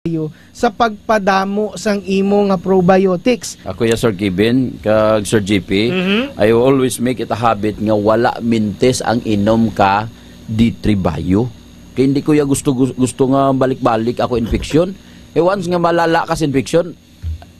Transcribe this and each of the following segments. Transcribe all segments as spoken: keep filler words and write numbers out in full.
Bayo sa pagpadamo sang imo nga probiotics. Ako ya, Sir Kevin, kag Sir G P, Mhm. I always make it a habit nga wala mintis ang inom ka D three Bayo. Kay hindi ko ya gusto, gus-, gusto nga balik-balik ako infection. Eh, once nga malala ka sa infection,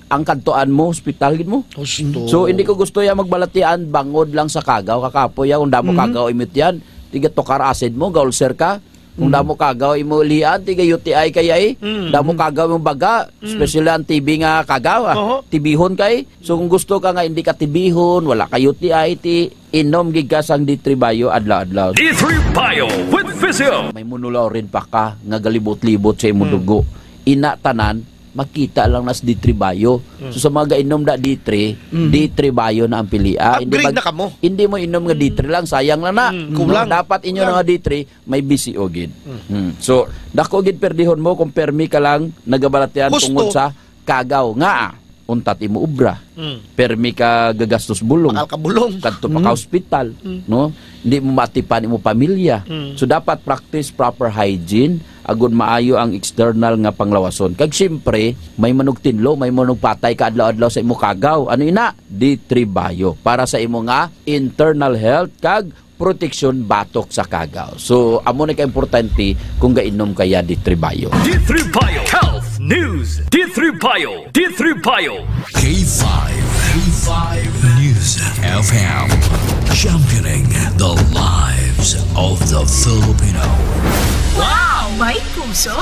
ang kadtuan mo, hospital gid mo. Husto. So, hindi ko gusto ya magbalatian bangod lang sa kagaw. Kakapoy ya, kung damo Mhm. kagaw imit yan, tiga tukar acid mo, ga-ulcer ka. Kung Mm. damo kagaw imo lian, tiga U T I kaya eh. Mm. Damo kagaw imong baga, Mm. especially ang T B nga kagaw, ah. Oho. Tibihon kay. So kung gusto ka nga hindi ka tibihon, wala ka U T I, ti inom gid ka sang D three Bayo adlaw-adlaw. D three Bio with Physio. May monolaurin pa ka nga galibot-libot sa imong Mm. dugo. Ina tanan, makita lang nas D three Bayo. Mm. So, sa mga gainom na D three, Mm. D three Bayo na ang pilia. Hindi Upgrade mag-, na kamo. hindi mo inom nga Mm. D three lang, sayang lang na. Mm, No, kulang. dapat inyo Kulang. na nga D three, may B C O gid. Mm. Mm. So, dako gid perdihon mo kung permi ka lang nagabalatian Husto. tungod sa kagaw nga, ah, untat imo obra. Mm. Permi ka gagastos bulong. Bakal ka bulong. Kadto pa ka Mm. hospital, Mm. no? Hindi mo matipan imo pamilya. Mm. So, dapat practice proper hygiene, agud maayo ang external nga panglawason. Kag siyempre, may manugtinlo, may manugpatay ka adlaw-adlaw sa imo kagaw. Ano ina? D three Bayo. Para sa imo nga internal health kag proteksyon batok sa kagaw. So, amo ni ka importante kung gainom ka ya D three Bayo. D three Bio Health News. D three Bio. D three Bio. K five. K five News F M. Championing the lives of the Filipino. Wow! May puso!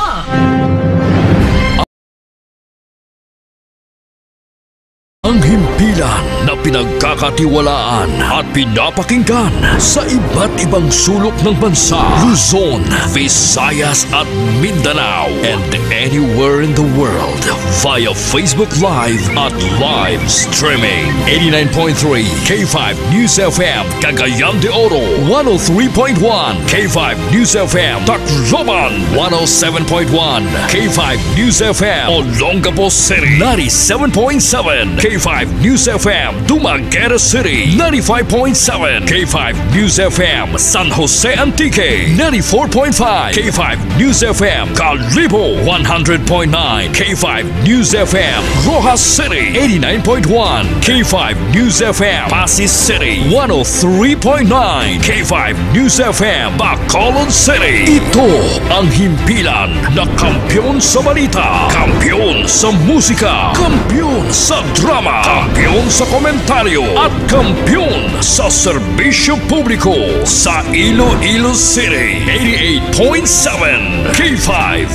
Ang himpilan na pinagkakatiwalaan at pinapakinggan sa iba't ibang sulok ng bansa, Luzon, Visayas at Mindanao, and anywhere in the world via Facebook Live at live streaming. Eighty-nine point three K five News F M, Cagayan de Oro, one oh three point one K five News F M, Tacloban, one oh seven point one K five News F M, Olongapo City, ninety-seven point seven K five News F M, Dumaguete City, ninety-five point seven K five News F M, San Jose Antique, ninety-four point five K five News F M, Kalibo, one hundred point nine K five News F M, Roxas City, eighty-nine point one K five News F M, Passi City, one oh three point nine K five News F M, Bacolod City. Ito ang himpilan na kampiyon sa balita, kampiyon sa musika, kampiyon sa drama, kampiyon sa komentaryo, at kampiyon sa serbisyo publiko sa Iloilo City. Eighty-eight point seven K five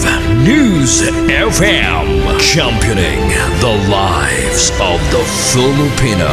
News F M, championing the lives of the Filipino.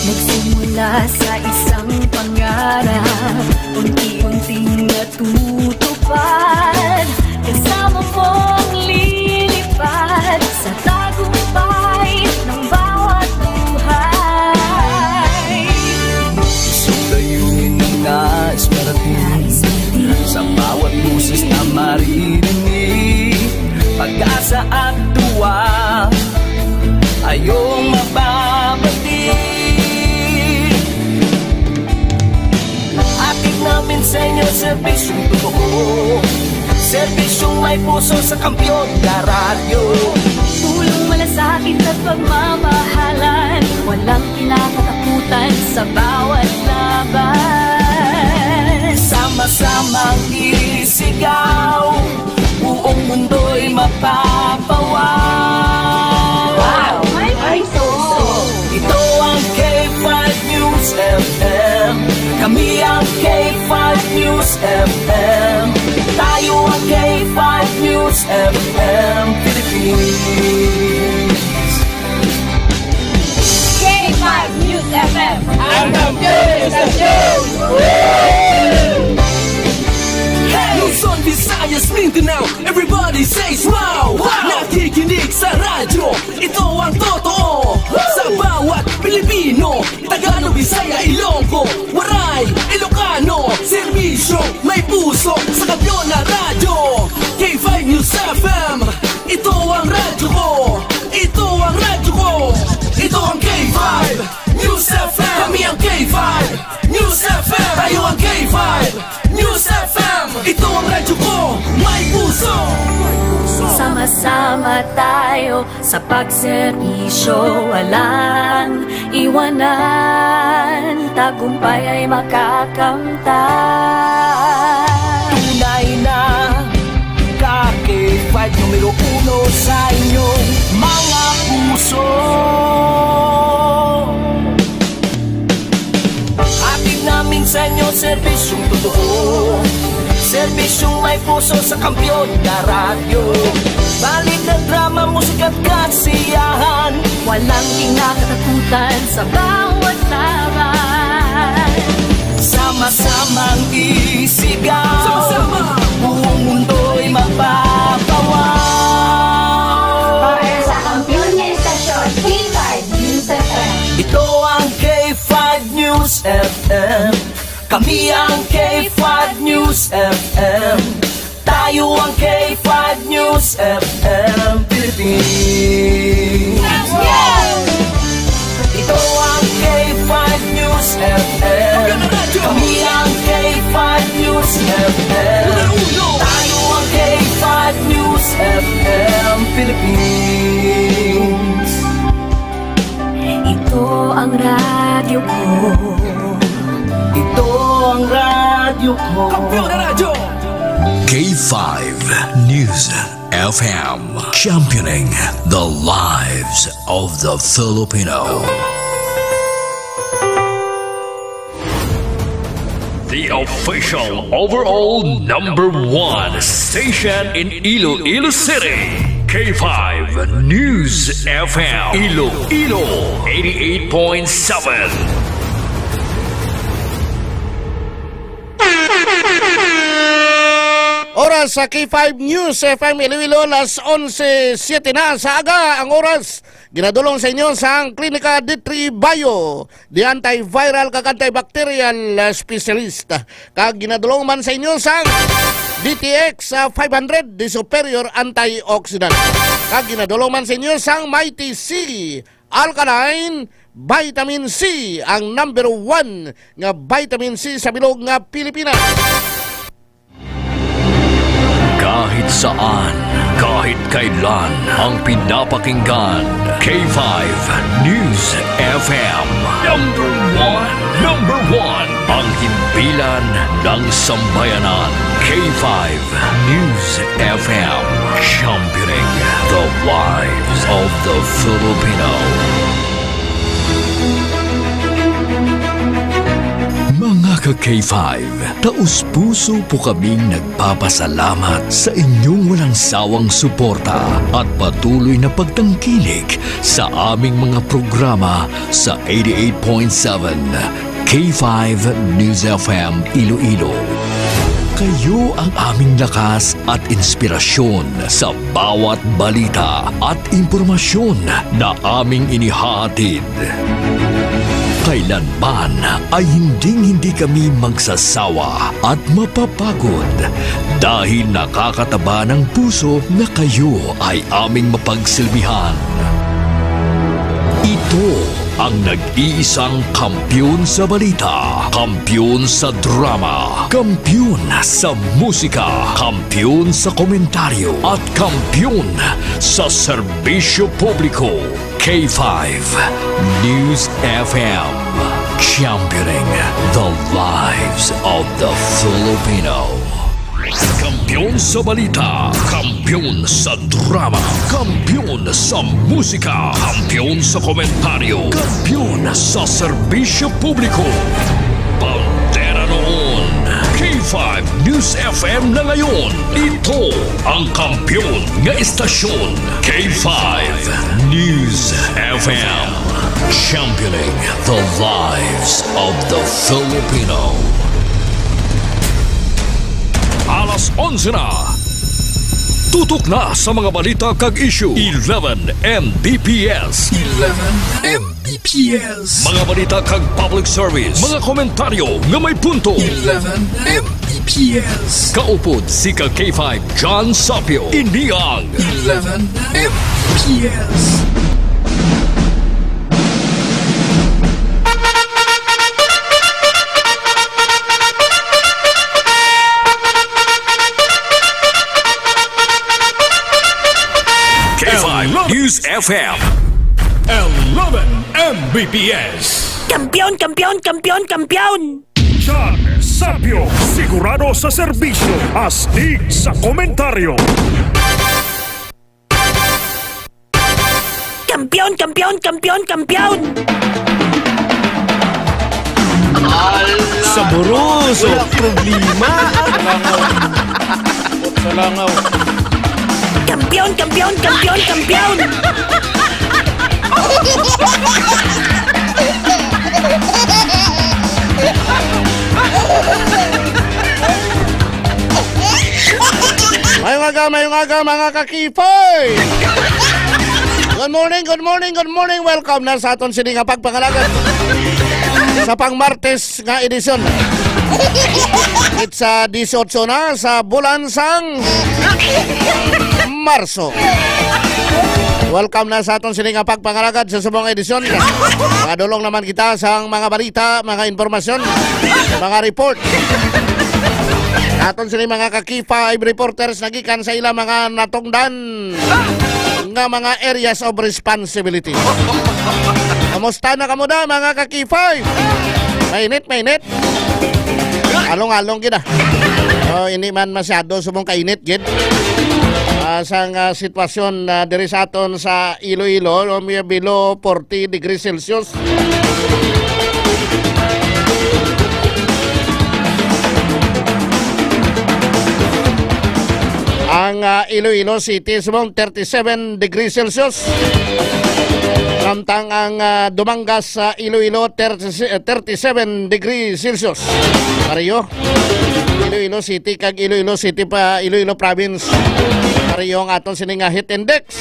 Nagsimula sa isang pangarap, unti-unting natutupad. Kasama mong lilipad sa tagumpay ng bawat buhay. Isang layunin na nais marating, sa bawat boses na maririnig, pag-asa at tuwa ay iyong mababati. Hatid namin sa inyo serbisyong totoo, serbisyong may puso sa Kampiyon na Radyo. Pulong malasakit at pagmamahalan, walang kinakatakutan sa bawat laban. Sama-samang isigaw, buong mundo'y mapapawaw. Wow! May puso! Ito ang K five News F M. Kami ang K five News F M. Tayo ang K five News F M Philippines. K five News F M. Ang kampiyon sa news! Luzon, Visayas, Mindanao, everybody Five News F M. Ito ang radyo ko, may puso. Sama-sama tayo sa pagserbisyo, walang iwanan. Tagumpay ay makakamtan. Tunay na ka K five numero uno sa inyong mga puso. Hatid namin sa inyo serbisyong totoo. Serbisyong may puso sa kampiyon na radyo. Balita, drama, musika at kasiyahan. Walang kinakatakutan sa bawat laban. Sama-samang isigaw. Sama-sama. Buong mundo'y mapapawaw. Para sa kampiyon nga estasyon, K five News F M. Ito ang K five News F M. Kami ang K five News F M. Tayo ang K five News F M Philippines. Ito ang K five News F M. Kami ang K five News F M. Tayo ang K five News F M Philippines. Ito ang radyo ko. Ito ang radyo ko. Kampiyon na radyo. K five News F M, championing the lives of the Filipino. The official overall number one station in Iloilo City. K five News F M Iloilo eighty-eight point seven. Oras sa K five News F M Iloilo, alas onse siete na sa aga ang oras. Ginadulong sa inyo sang Klinika D three Bio, the antiviral kag antibacterial, uh, specialist. Kag ginadulong man sa inyo sang D T X, uh, five hundred, the superior antioxidant. Kag ginadulong man sa inyo sang Mighty C Alkaline Vitamin C, ang number one nga vitamin C sa bilog nga Pilipinas. Kahit saan, kahit kailan, ang pinapakinggan, K five News F M. Number one, number one, ang himpilan ng sambayanan. K five News F M, championing the lives of the Filipino. Mga ka-K five, taos-puso po kaming nagpapasalamat sa inyong walang sawang suporta at patuloy na pagtangkilik sa aming mga programa sa eighty-eight point seven K five News F M Iloilo. Kayo ang aming lakas at inspirasyon sa bawat balita at impormasyon na aming inihahatid. Kailanman ay hinding-hindi kami magsasawa at mapapagod dahil nakakataba ng puso na kayo ay aming mapagsilbihan. Ito ang nag-iisang kampiyon sa balita, kampiyon sa drama, kampiyon sa musika, kampiyon sa komentaryo, at kampiyon sa serbisyo publiko. K five News F M, championing the lives of the Filipino. Kampiyon sa balita, kampiyon sa drama, kampiyon sa musika, kampiyon sa komentaryo, kampiyon sa serbisyo publiko. Bandera noon, K five News F M na ngayon. Ito ang kampiyon nga istasyon, K five News F M. Championing the lives of the Filipino. Alas onse na. Tutok na sa mga balita kag issue. Eleven M B P S. Eleven M B P S. Mga balita kag public service. Mga komentaryo nga may punto. Eleven M B P S. Kaupod si ka K five John Sapio. Ini ang Eleven M B P S. Five News F M. Eleven M B P S. Kampiyon, kampiyon, kampiyon, kampiyon! John Sapio, sigurado sa serbisyo, astig sa komentaryo. Kampiyon, kampiyon, kampiyon, kampiyon! Saboroso, problema. Sa langaw. Kampiyon, kampiyon, kampiyon, kampiyon! Mayong aga, mayong aga, mga kakipay! Good morning, good morning, good morning. Welcome na sa aton sini nga pagpangalagad sa pang Martes nga edisyon. It's uh, disiotso na sa bulan sang Marso. Welcome na sa aton sini nga pagpangalagad sa subong edisyon. Madulong naman kita sa mga balita, mga impormasyon, mga report. Aton sini mga ka-K five reporters nagikan sa ila mga natungdan nga mga areas of responsibility. Kamusta na kamo da, mga ka-K five? Mainit, mainit. Along-along gid, ah. Oh, hindi man masyado subong kainit gid. Ah, sang, ah, sitwasyon, ah, diri sa aton sa Iloilo, no, may below forty degrees Celsius. Ang, ah, Iloilo City subong thirty-seven degrees Celsius. Samtang ang, ah, Dumangas sa Iloilo, thirty, eh, thirty-seven degrees Celsius. Pareho. Iloilo City kag Iloilo City pa, Iloilo Province. Pareho ang aton sini nga heat index.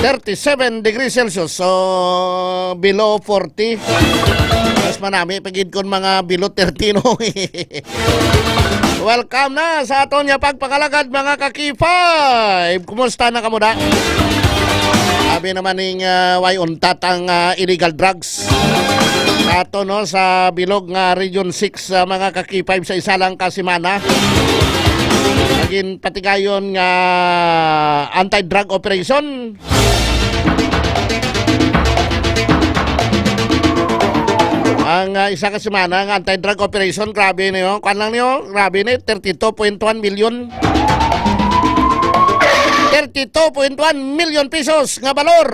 Thirty-seven degrees Celsius. So, below forty. Mas manami pa gid kon mga below thirty, no? Welcome na sa aton nga pagpangalagad, mga ka-K five. Kumusta na kamo da? Abi naman ning, ah, way untat ang, ah, illegal drugs sa ato, no, sa bilog nga Region six, ah, mga ka-K five, sa isa lang ka semana. Naging patigayon nga anti-drug operation. Ang, ah, isa ka semana nga anti-drug operation, grabe niyo. Kuwan lang niyo, grabe ni, thirty-two point one million. Thirty-two point one million pesos nga balor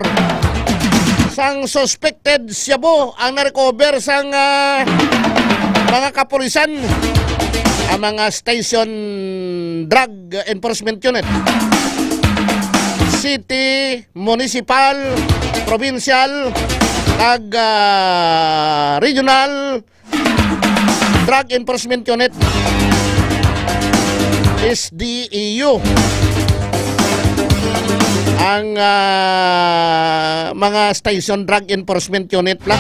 sang suspected shabu ang na-recover sang, ah, mga kapulisan, ang mga station drug Enforcement Unit, city, municipal, provincial, kag, ah, regional drug enforcement unit, S D E U. Ang, ah, mga station drug enforcement unit la,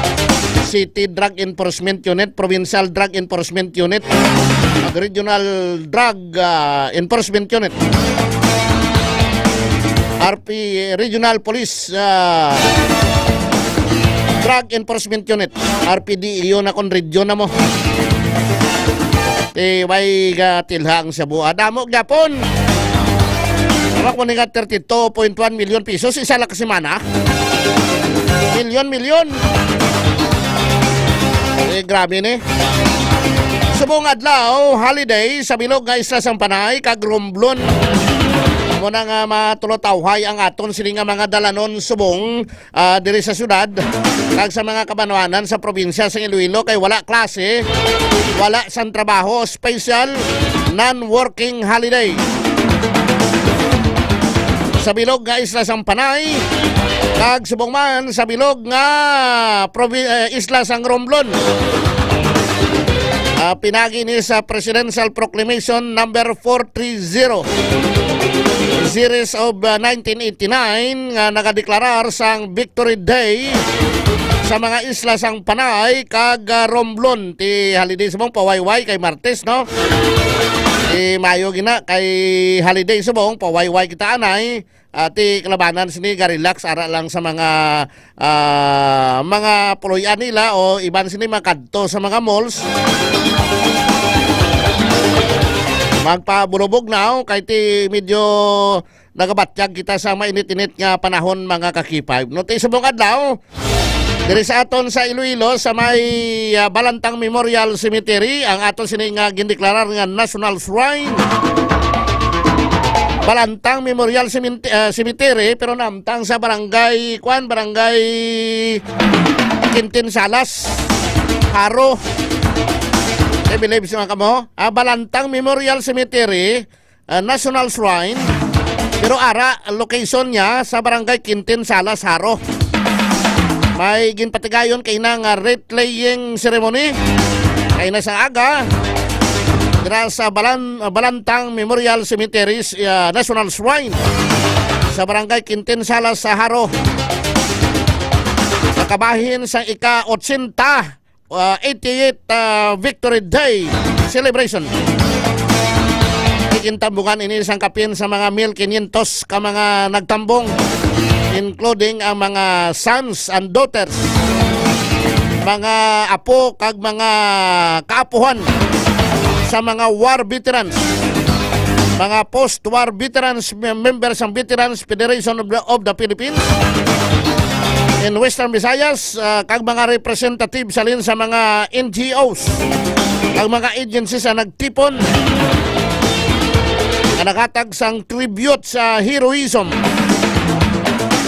city drug enforcement unit, provincial drug enforcement unit, ag regional drug, ah, enforcement unit, R P, Regional Police, ah, Drug Enforcement Unit, R P D E U na kon region na mo. Ti way ga tilha ang shabu, ah, damo gyapon. Wala ko ni nga thirty-two point one million pesos isa lang ka semana. Milyon, milyon. Eh, grabe ni. Subong adlaw, holiday sa bilog nga isla sang Panay kag Romblon. Amo na nga matulotawhay ang aton sini nga mga dalanon subong, ah, diri sa syudad kag sa mga kabanwanan sa probinsya sang Iloilo kay wala klase, wala sang trabaho, special non-working holiday. Sa bilog nga isla sang Panay, kag subong man sa bilog nga probi-, eh, isla sang Romblon. Ah, pinagi ni sa Presidential Proclamation number four three zero, series of, ah, nineteen eighty-nine, nga nagadeklarar sang Victory Day sa mga isla sang Panay kag, ah, Romblon. Ti holiday subong pawayway kay Martes, no? Ti maayo gina kay holiday subong pawayway kita anay. Ah, ti kalabanan sini ga-relax ara lang sa mga, ah, mga puloy-an nila o iban sini makadto sa mga malls. Magpabulubog na, oh, kay ti medyo nagabatyag kita sa mainit-init nga panahon, mga ka-K five. No, ti subong adlaw, diri sa aton sa Iloilo, sa may, ah, Balantang Memorial Cemetery, ang aton sini nga gindeklarar nga National Shrine. Balantang Memorial Cemen-, ah, Cemetery, pero namtang sa barangay, kwan, barangay Quintin Salas, Jaro. I believe sa mga kamo, ah, Balantang Memorial Cemetery, ah, National Shrine. Pero ara, ang location niya sa Barangay Quintin, Salas, Jaro. May ginpatigayon kay na nga wreath-laying ceremony kay na sa aga dira sa Balan-, Balantang Memorial Cemetery, ah, National Shrine sa Barangay Quintin, Salas, sa Jaro. Sa kabahin sa ika-ochenta, ah, eighty-eight, ah, Victory Day celebration. Gintambungan ini sang kapin sa mga mil quinientos ka mga nagtambong, including ang mga sons and daughters, mga apo kag mga kaapuhan sa mga war veterans, mga post-war veterans, mem-, member sang Veterans Federation of the, of the Philippines in Western Visayas, ah, kag mga representative sa lin sa mga N G Os, ang mga agencies ang nagtipon nga naghatag sang tribute sa heroism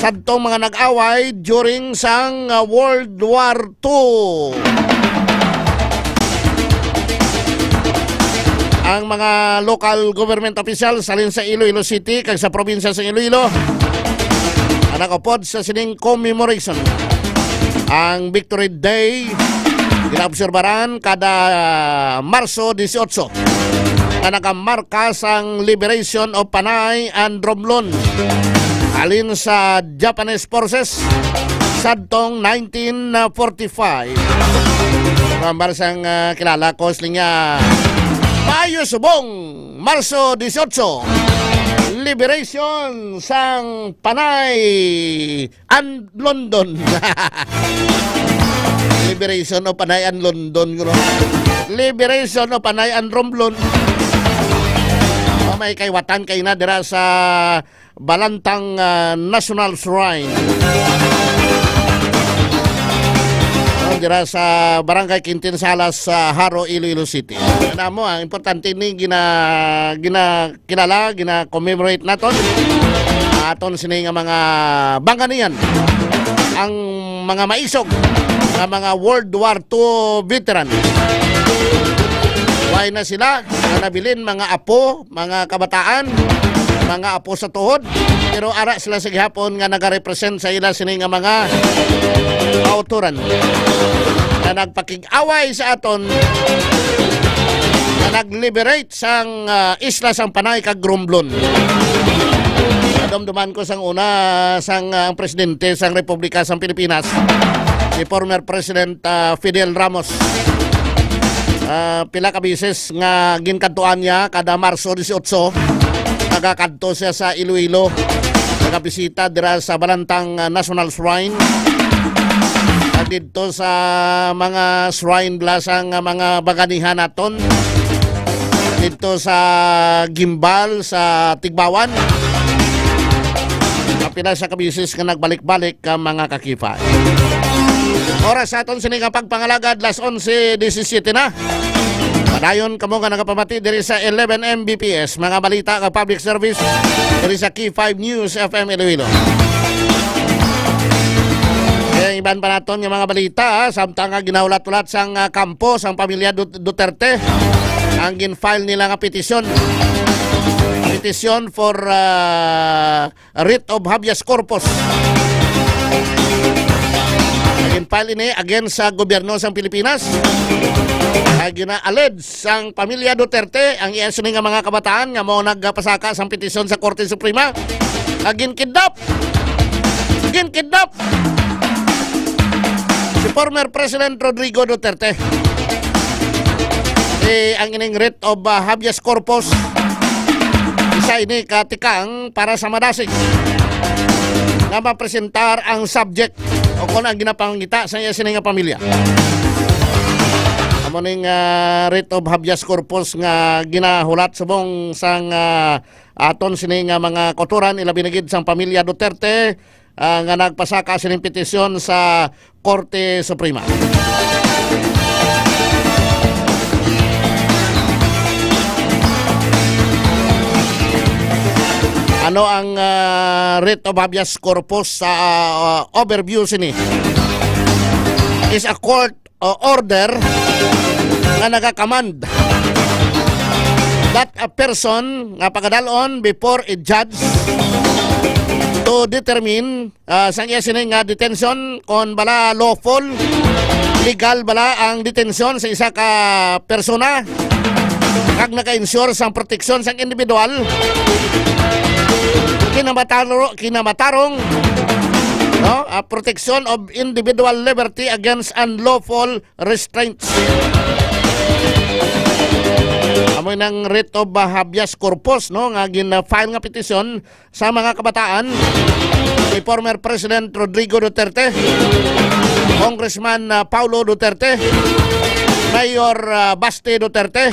sadtong mga nag-away during sang, ah, World War Two. Ang mga local government officials halin sa Iloilo City kag sa probinsya sa Iloilo ang nag-upod sa sining commemoration. Ang Victory Day ginaobserbaran kada Marso dieciocho nga nagamarka sang liberation of Panay and Romblon halin sa Japanese forces sadtong nineteen forty-five. Ang sang, ah, kilala ko, siling niya, Maayo subong, Marso dieciocho, liberation sang Panay and London. Liberation of Panay and London, guro. Liberation of Panay and Romblon. Oh, may kaiwatan kay na dira sa Balantang, ah, National Shrine. Oh, dira sa Barangay Quintin Salas, sa Jaro, Iloilo City. Ano mo, ang importante ni gina-, gina-, kilala, gina-commemorate naton. Aton sini nga mga banganian, ang mga maisog nga mga World War Two veteran. Way na sila nga nabilin, mga apo, mga kabataan, mga apo sa tuhod, pero ara sila sa gihapon nga nagarepresent sa ila sini nga mga kautoran nga nagpakig-away sa aton, nga nag-liberate sang, ah, isla sang Panay kag Romblon. Nadumduman ko sang una sang, ah, ang presidente sang Republika sang Pilipinas, si former President, ah, Fidel Ramos. Ah, pila ka beses nga ginkadtuan niya kada Marso dieciocho, nagakadto siya sa Iloilo, nagabisita dira sa Balantang, ah, National Shrine. Kag didto sa mga shrine bala sang mga banganihan naton, didto sa Guimbal, sa Tigbauan, pila sa kabisis nga nagbalik-balik ka mga ka-K five. Oras sa aton sini nga pagpangalagad, las onse disisiete na. Padayon kamo nga nagapamati diri sa eleven M B P S, mga balita nga public service diri sa K five News F M Iloilo. Kaya ang iban pa naton nga mga balita, ha, samtang nga ginahulat-hulat sang, ah, kampo sang pamilya Dut-, Duterte ang gin-file nila nga petisyon. Petisyon for, ah, writ of habeas corpus. Naging file ini against sa gobyerno sang Pilipinas. Ay gina-allege sang pamilya Duterte ang iya sini nga mga kabataan nga mao nagpasaka sang petisyon sa Korte Suprema. Nga ginkidnap. Ginkidnap si former President Rodrigo Duterte. Eh, ang ining writ of, ah, habeas corpus, isa ini ka tikang para sa madasig nga mapresentar ang subject o kon ang ginapangita sa iya sini nga pamilya. Ang Mo ning, ah, writ of habeas corpus nga ginahulat subong sang, ah, aton sini nga mga kautoran, ilabi na gid sang pamilya Duterte, ah, nga nagpasaka sining petisyon sa Korte Suprema. Ano ang, ah, writ of habeas corpus sa, ah, overview sini? Is a court o order nga nagakamand that a person nga pagadalon before a judge to determine, ah, sang iya sini nga detention, kon bala lawful, legal bala ang detention sa isa ka persona, kag naka-ensure sang proteksyon sang individual, kinamataro-, kinamatarong, no, ah, protection of individual liberty against unlawful restraints. Amo nang writ of, ah, habeas corpus, no, nga gin-file nga petisyon sa mga kabataan ni former President Rodrigo Duterte, Congressman, ah, Paulo Duterte, Mayor, ah, Baste Duterte,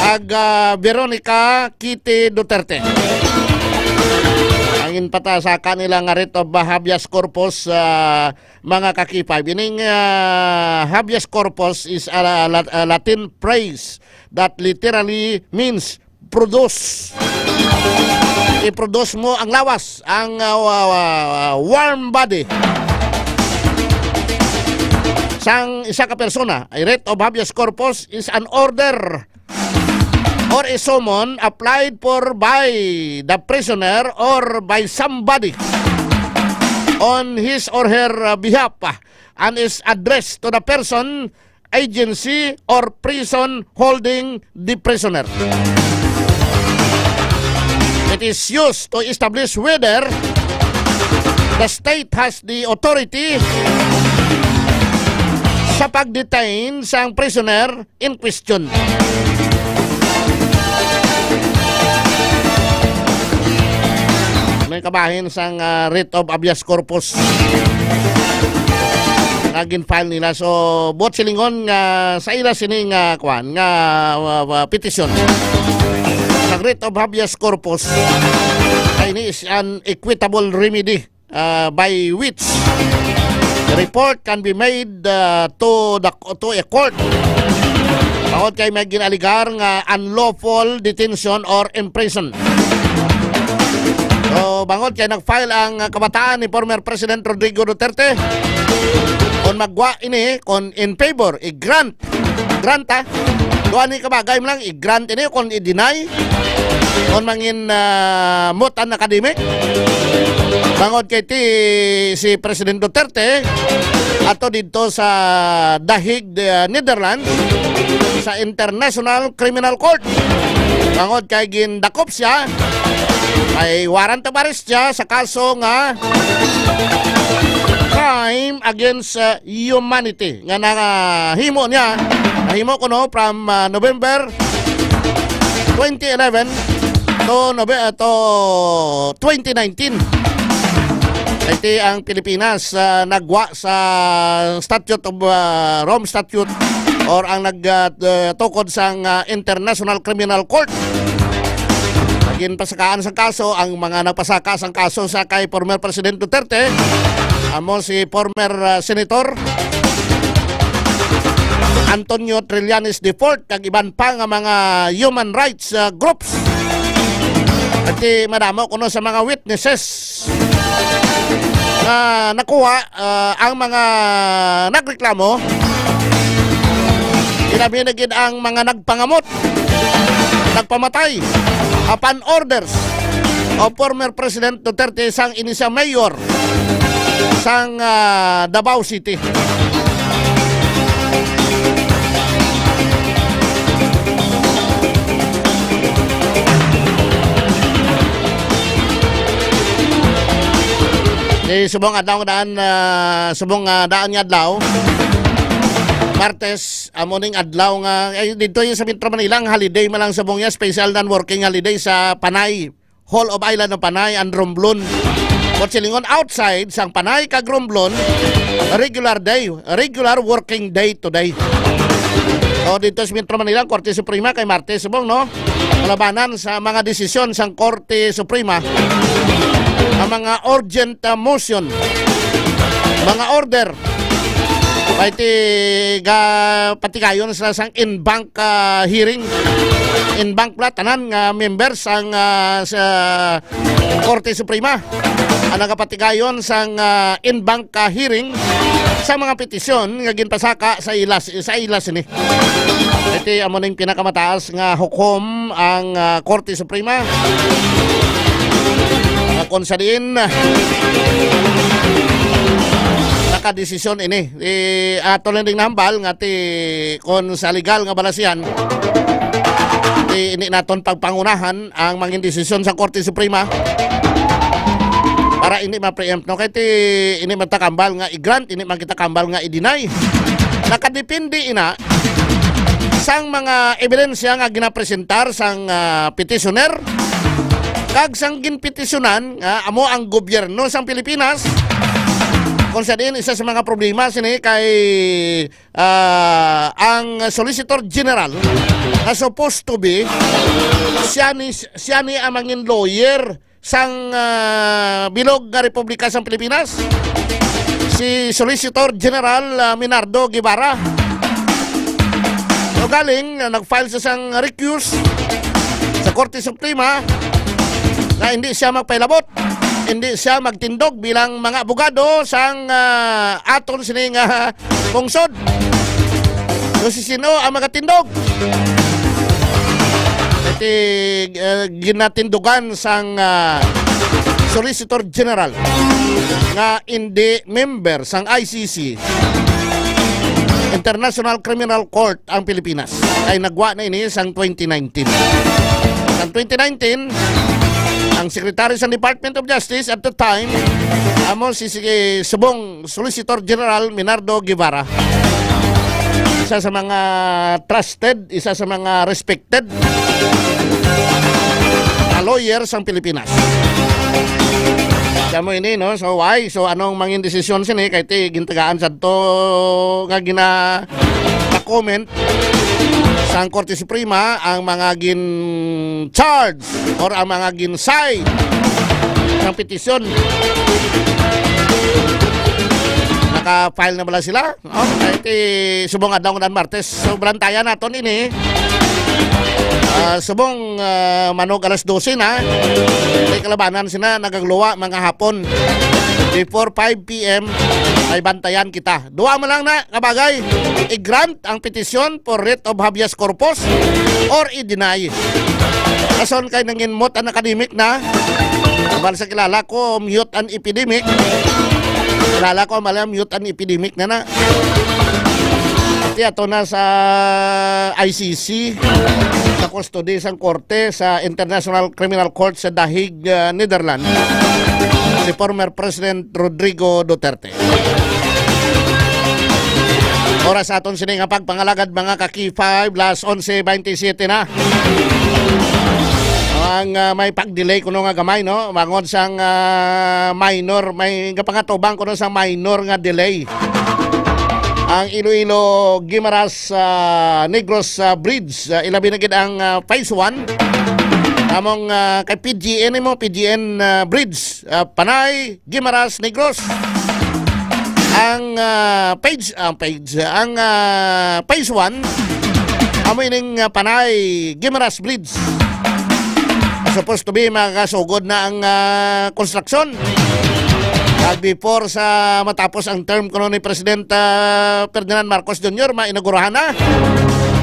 ag, ah, Veronica Kitty Duterte. Ang ginpasaka nila nga writ of, ah, habeas corpus, ah, mga ka-K five. Ining, ah, habeas corpus is a la-, a Latin phrase that literally means produce. I-produce mo ang lawas, ang, ah, wa-, wa-, warm body sang isa ka persona. A writ of habeas corpus is an order or a summon applied for by the prisoner or by somebody on his or her, uh, behalf, uh, and is addressed to the person, agency, or prison holding the prisoner. It is used to establish whether the state has the authority sa pag-detain sang prisoner in question. May kabahin sang, ah, writ of habeas corpus nga gin-file nila. So, buot silingon nga sa ila sini nga, kwan, nga, ah, ah, petisyon, sa writ of habeas corpus, ay ini is an equitable remedy, ah, by which report can be made, ah, to the, to a court. Bangod kay may gin-alegar nga unlawful detention or imprison. So, bangod kay nag-file ang, ah, kabataan ni former President Rodrigo Duterte, kung magwa ini, kung in favor, i-grant, grant, ha? Duha ni kabagay man lang, i-grant ini, kung i-deny, kung mangin, ah, mutan academic. Bangod kay ti, si President Duterte, ato didto sa The Hague, ah, Netherlands, sa International Criminal Court. Bangod kay gindakop siya, may warrant of arrest siya sa kaso nga crime against, ah, humanity nga nahimo niya, nahimo kuno from, ah, November twenty eleven to Nove-, ah, to twenty nineteen. Iti ang Pilipinas, ah, nagwa sa Statute of, ah, Rome Statute or ang nag, ah, t-, tukod sang, ah, International Criminal Court. Ginpasakaan sang kaso ang mga nagpasaka sang kaso sa kay former President Duterte, amo si former, ah, Senator Antonio Trillanes the fourth, kag iban pa nga mga human rights, ah, groups. At, eh, madamo kuno sa mga witnesses nga nakuha, ah, ang mga nagreklamo, ilabi na gid ang mga nagpangamot, nagpamatay upon orders of former President Duterte sang ini siya mayor sang, ah, Davao City. Di subong adlaw nga daan, ah, subong, ah, daan nga adlaw. Martes, amo ning adlaw nga, ay, dito yung sa Metro Manila, ang holiday man lang subong niya, special non-working holiday sa Panay. Hall of Island of Panay and Romblon. Kung silingon outside sang Panay kag Romblon, regular day, regular working day today. O dito sa Metro Manila, ang Korte Suprema kay Martes subong, no? Kalabanan sa mga desisyon sang Korte Suprema, ang mga urgent, ah, motion, mga order, pati ga patigayon sila sang en banc, ah, hearing. En banc pala, tanan nga members sang, ah, sa Korte Suprema ang nagapatigayon sang, ah, en banc, ah, hearing sa mga petisyon nga ginpasaka sa ilas sa ilas ini. Iti amo ning pinakamataas nga hukom ang, ah, Korte Suprema, nga kung sa diin nakadesisyon ini. Ato lang ding nahambal nga ti kon sa legal nga balasihan, ti ini naton pagpangunahan ang mangin desisyon sa Korte Suprema para hindi ma-preempt, no? Kay ti ini man ta kambal nga i-grant, ini man kita kambal nga i-deny. Nakadepende ina sang mga ebidensya nga ginapresentar sang, ah, petitioner kag sang ginpetisyonan nga amo ang gobyerno sang Pilipinas. Kung sa diin, isa sa mga problema sini kay, ah, ang Solicitor General na supposed to be siya ni, siya ni ang mangin lawyer sang, ah, bilog nga Republika sang Pilipinas, si Solicitor General, ah, Minardo Guevara. So, galing, ah, nag-file siya sang recuse sa Korte Suprema na hindi siya magpailabot, hindi siya magtindog bilang mga abogado sang, ah, aton sini nga pungsod. So, si sino ang magatindog? Iti, eh, ginatindugan sang, ah, Solicitor General nga indi member sang I C C, International Criminal Court, ang Pilipinas. Kay nagwa na ini sang twenty nineteen. Sang twenty nineteen, ang Secretary sa Department of Justice at the time, amo si, si subong Solicitor General Minardo Guevara. Isa sa mga trusted, isa sa mga respected na lawyer sang Pilipinas. Kamo ini, no? So, why? So, anong mangin desisyon sini? Kay ti gintagaan sa to nga gina comment sang Korte Suprema ang mga gin-charge or ang mga gin-cite sang petisyon. Naka-file na bala sila? Okay, ti subong adlaw nga Martes. So, bantayan naton ini. Ah, subong, ah, manog alas dose na. May kalabanan sina nagagluwa mga hapon. Before five p m ay bantayan kita. Duwa man lang na kabagay. I-grant ang petisyon for writ of habeas corpus or i-deny. Rason kay nanginmot ang academic na. Bal sa kilala ko, mute ang epidemic. Kilala ko, mali, mute ang epidemic na na. Ti ato na sa I C C, sa custody sang korte sa International Criminal Court sa The Hague, uh, Netherlands, si former President Rodrigo Duterte. Oras aton sini nga pagpangalagad, mga ka-K five, las onse twenty-seven na. Ang, ah, may pag-delay kuno nga gamay, no? Bangod sang, ah, minor, may kapangatubang kuno sa minor nga delay. Ang Iloilo Guimaras, ah, Negros, ah, Bridge, ah, ilabi na gid ang, ah, phase one. Among, ah, kay P G N mo, P G N, ah, Bridge, ah, Panay, Guimaras, Negros. Ang, ah, page, ang page, ang, ah, phase one, amo ining, ah, Panay Guimaras Bridge. Supposed to be makasugod na ang, ah, construction. At before sa matapos ang term kuno ni President, ah, Ferdinand Marcos Junior, mainagurahan na.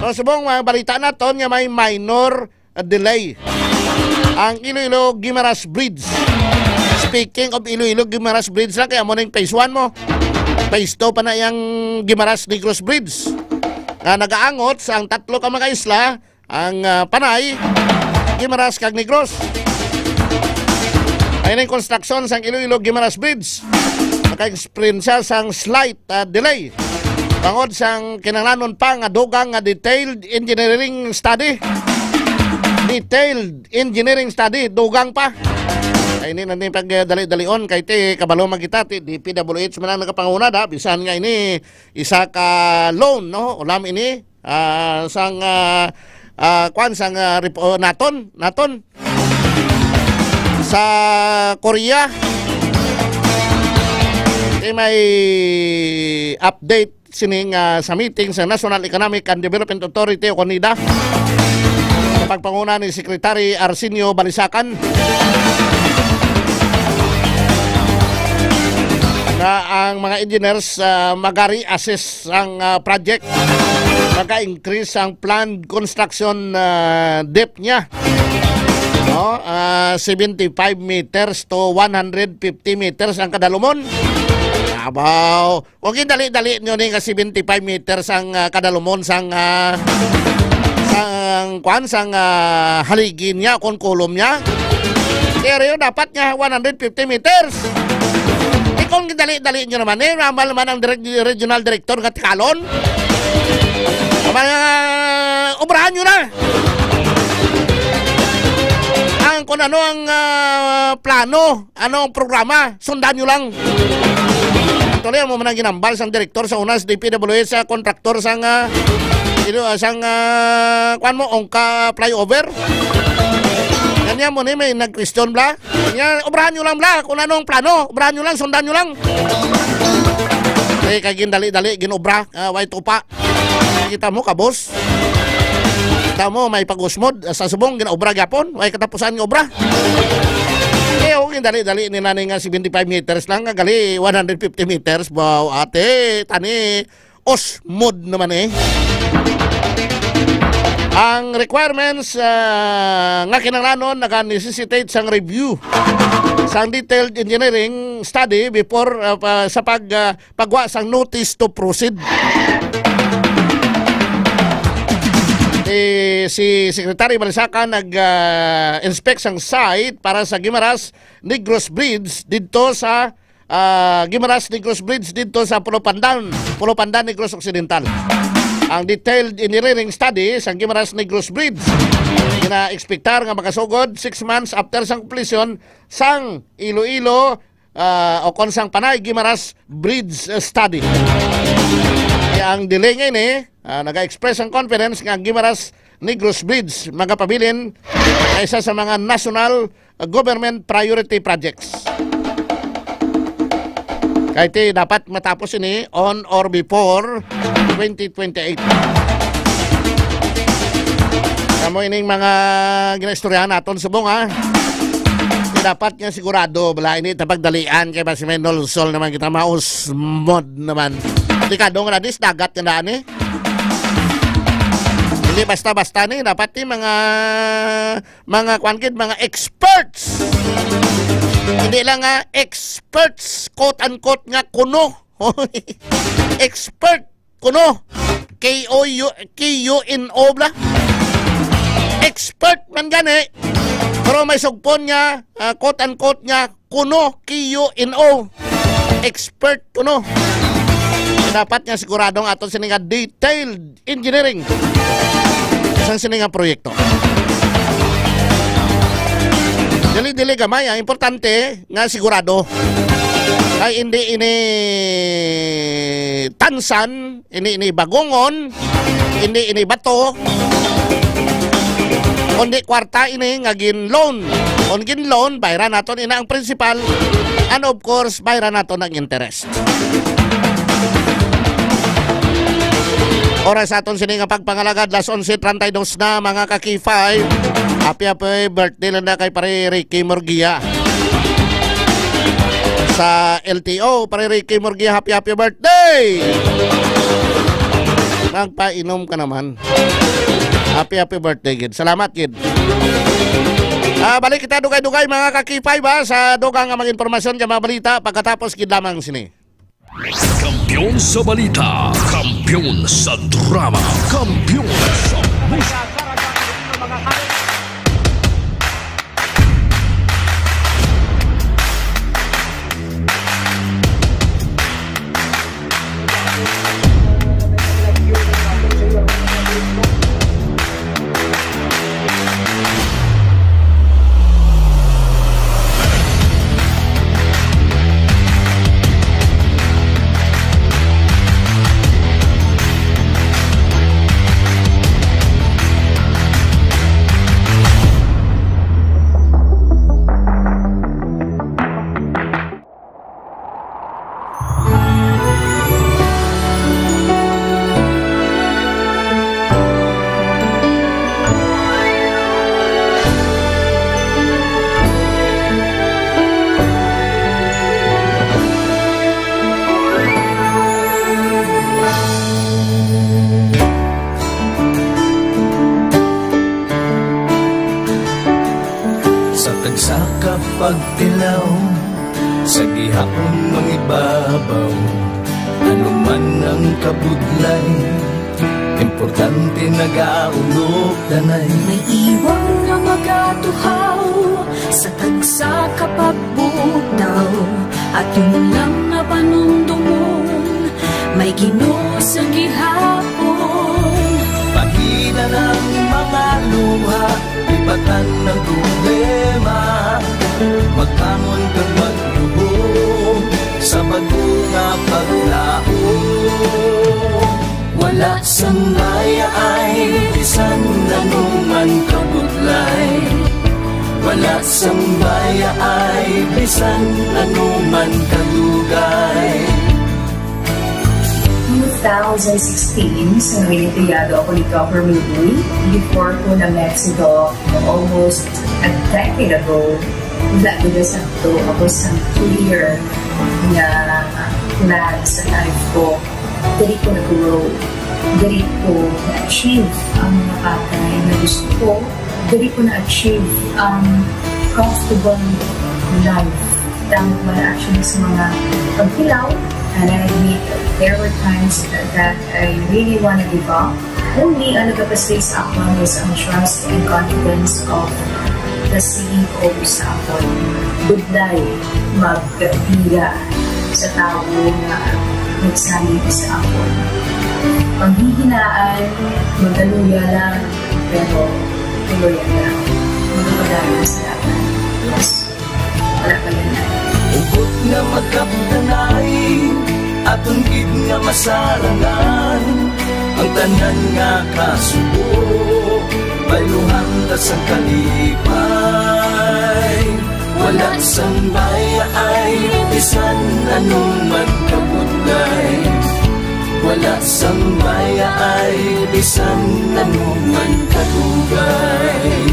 So, subong mga balita naton nga may minor a delay ang Iloilo Guimaras Bridge. Speaking of Iloilo Guimaras Bridge lang, kaya mo na yung phase one mo. Phase two pa na yung Guimaras Negros Bridge. Nga nagaangot sa ang tatlo ka mga isla, ang, ah, Panay, Guimaras, kag Negros. Ayun ang construction sang Iloilo Guimaras Bridge. Naka-experience siya sang slight, ah, delay. Bangod sang kinahanglanon pa nga dugang nga detailed engineering study. Detailed engineering study, dugang pa. Kay ini na ni pagdali-dalion, kay ti kabalo man kita, ti D P W H man ang nagapanguna da, bisan nga ini isa ka loan, no? Ulam ini, ah, sang, ah, ah, kwan, sang, ah, rep-, oh, naton, naton. Sa Korea, eh, may update sining, ah, sa meeting sa National Economic and Development Authority o kon NEDA, sa pagpanguna ni Secretary Arsenio Balisacan, nga ang mga engineers, ah, magari-assess ang, ah, project, maga-increase ang planned construction, ah, depth niya. No? Ah, seventy-five meters to one hundred fifty meters ang kadalumon. Abaw, huwag yung dali-dali nyo ni nga seventy-five meters ang, ah, kadalumon sang, ah, sang, kwan, sang, ah, haligi niya, kon kolom niya. Pero yun, dapat nga one hundred fifty meters. Eh, kung dali-dali nyo naman, eh, ramal naman ang direk-, regional director nga tikalon. Mga, obrahan nyo na. Ang, kung ano ang, ah, plano, ano ang programa, sundan nyo lang. Actually, amo man ang ginambal sang direktor sa una sa D P W H, sa kontraktor sang, ah, ilo, ah, sang, ah, kwan mo, Ongka flyover. Kanya mo ni may nag-question bla. Kanya, obrahan nyo lang bla. Kung ano ang plano, obrahan nyo lang, sundan nyo lang. Eh, kay gindali-dali, ginobra, ah, way tupa. Kita mo, kabos. Kita mo, may pag-usmod. Sa subong, ginaobra gyapon. Way katapusan nga obra. Eh, okay, dali-dali ni nanay nga seventy-five meters lang, nga gali one hundred fifty meters. Wow, ate, tani, osmod naman eh. Ang requirements, ah, nga kinahanglanon naga-necessitate sang review sang detailed engineering study before, ah, pa, sa pag, ah, pagwa sang notice to proceed. Eh, si Secretary Balisacan nag, ah, inspect sang site para sa Guimaras Negros Bridge didto sa, ah, Guimaras Negros Bridge didto sa Pulo Pandan, Pulo Pandan, Negros Occidental. Ang detailed engineering study sa Guimaras Negros Bridge gina-ekspektar nga makasugod six months after sang completion sang Iloilo, ah, o kon sang Panay Guimaras Bridge, ah, Study. Kaya ang delay nga ini, ah, naga-express ang confidence nga ang Guimaras Negros Bridge magapabilin nga isa sa mga national, ah, government priority projects. Kay ti dapat matapos ini on or before twenty twenty-eight. Kamo ining mga ginaistoryahan naton subong, ha. Dapat nga sigurado, bala, hindi ta pagdalian kay basi may nulsol naman kita, mausmod naman. Delikado nga na, dis dagat nga daan, eh. Hindi basta-basta ni, dapat ni mga, mga, kwan gid, mga experts. Hindi lang nga experts, quote unquote, nga kuno. Expert kuno. K O U, K U N O bla. Expert man gani. Pero may sugpon nga, ah, quote unquote nga kuno, K U N O. Expert kuno. Dapat nga sigurado ang aton sini nga detailed engineering sang sini nga proyekto. Dili-dili gamay, ang importante nga sigurado. Kay hindi ini tansan, hindi ini bagungon, hindi ini bato, kundi kwarta ini nga gin-loan. Kung gin-loan, bayran naton ina ang principal, and of course, bayran naton ang interest. Oras sa aton sini nga pagpangalagad, las onse treinta y dos na, mga ka-K five. Happy, happy birthday lang na kay Pare Ricky Murguia. Sa L T O, Pare Ricky Murguia, happy, happy birthday! Magpainom ka naman. Happy, happy birthday, gid. Salamat, gid. Ah, balik kita dugay-dugay, mga ka-K five, ha, sa dugang nga mga impormasyon, nga mga balita, pagkatapos gid lamang sini. Kampiyon sa balita, kampiyon sa drama, kampiyon sa musika. Tilaw sa gihapon mangibabaw, ano man ang kabudlay, importante nagaulog danay. May iwang nga magatuhaw sa tagsa ka pagbutaw, aton lang nga panumdumon, may Ginoo sa gihapon. Pahina ng mga luha, lipatan ng problema, magbangon kag magluhog sa bag-o nga paglaom. Wala sang bayaay bisan ano man kabudlay, wala sang bayaay bisan ano man kadugay. Two thousand sixteen, sa nangin empleyado ako ni Doc Romuloy, before ko na-met si Doc almost a decade ago, wala gid sakto ako sa clear nga plan sa life ko. Diri ko nag-grow. Diri ko na-achieve ang mga bagay na gusto ko. Diri ko na-achieve ang comfortable life. Tama ko na actually sa mga paghilaw. And I admit, there were times that, that I really wanna give up. Only ang nagapastig sa akon was ang trust and confidence of the C E O sa akon. Budlay magbiya sa tawo nga nagsalig sa akon. Panghihinaan, magaluya lang, pero tuloy lang. Magpadayon sa laban. Yes. Wala pa yun. Hugot nga magkapdanay, aton gid nga masarangan ang tanan nga kasubo. Bayluhan ta sang kalipay, wala sang bayaay, bisan ano man kabudlay. Wala sang bayaay, bisan ano man kadugay.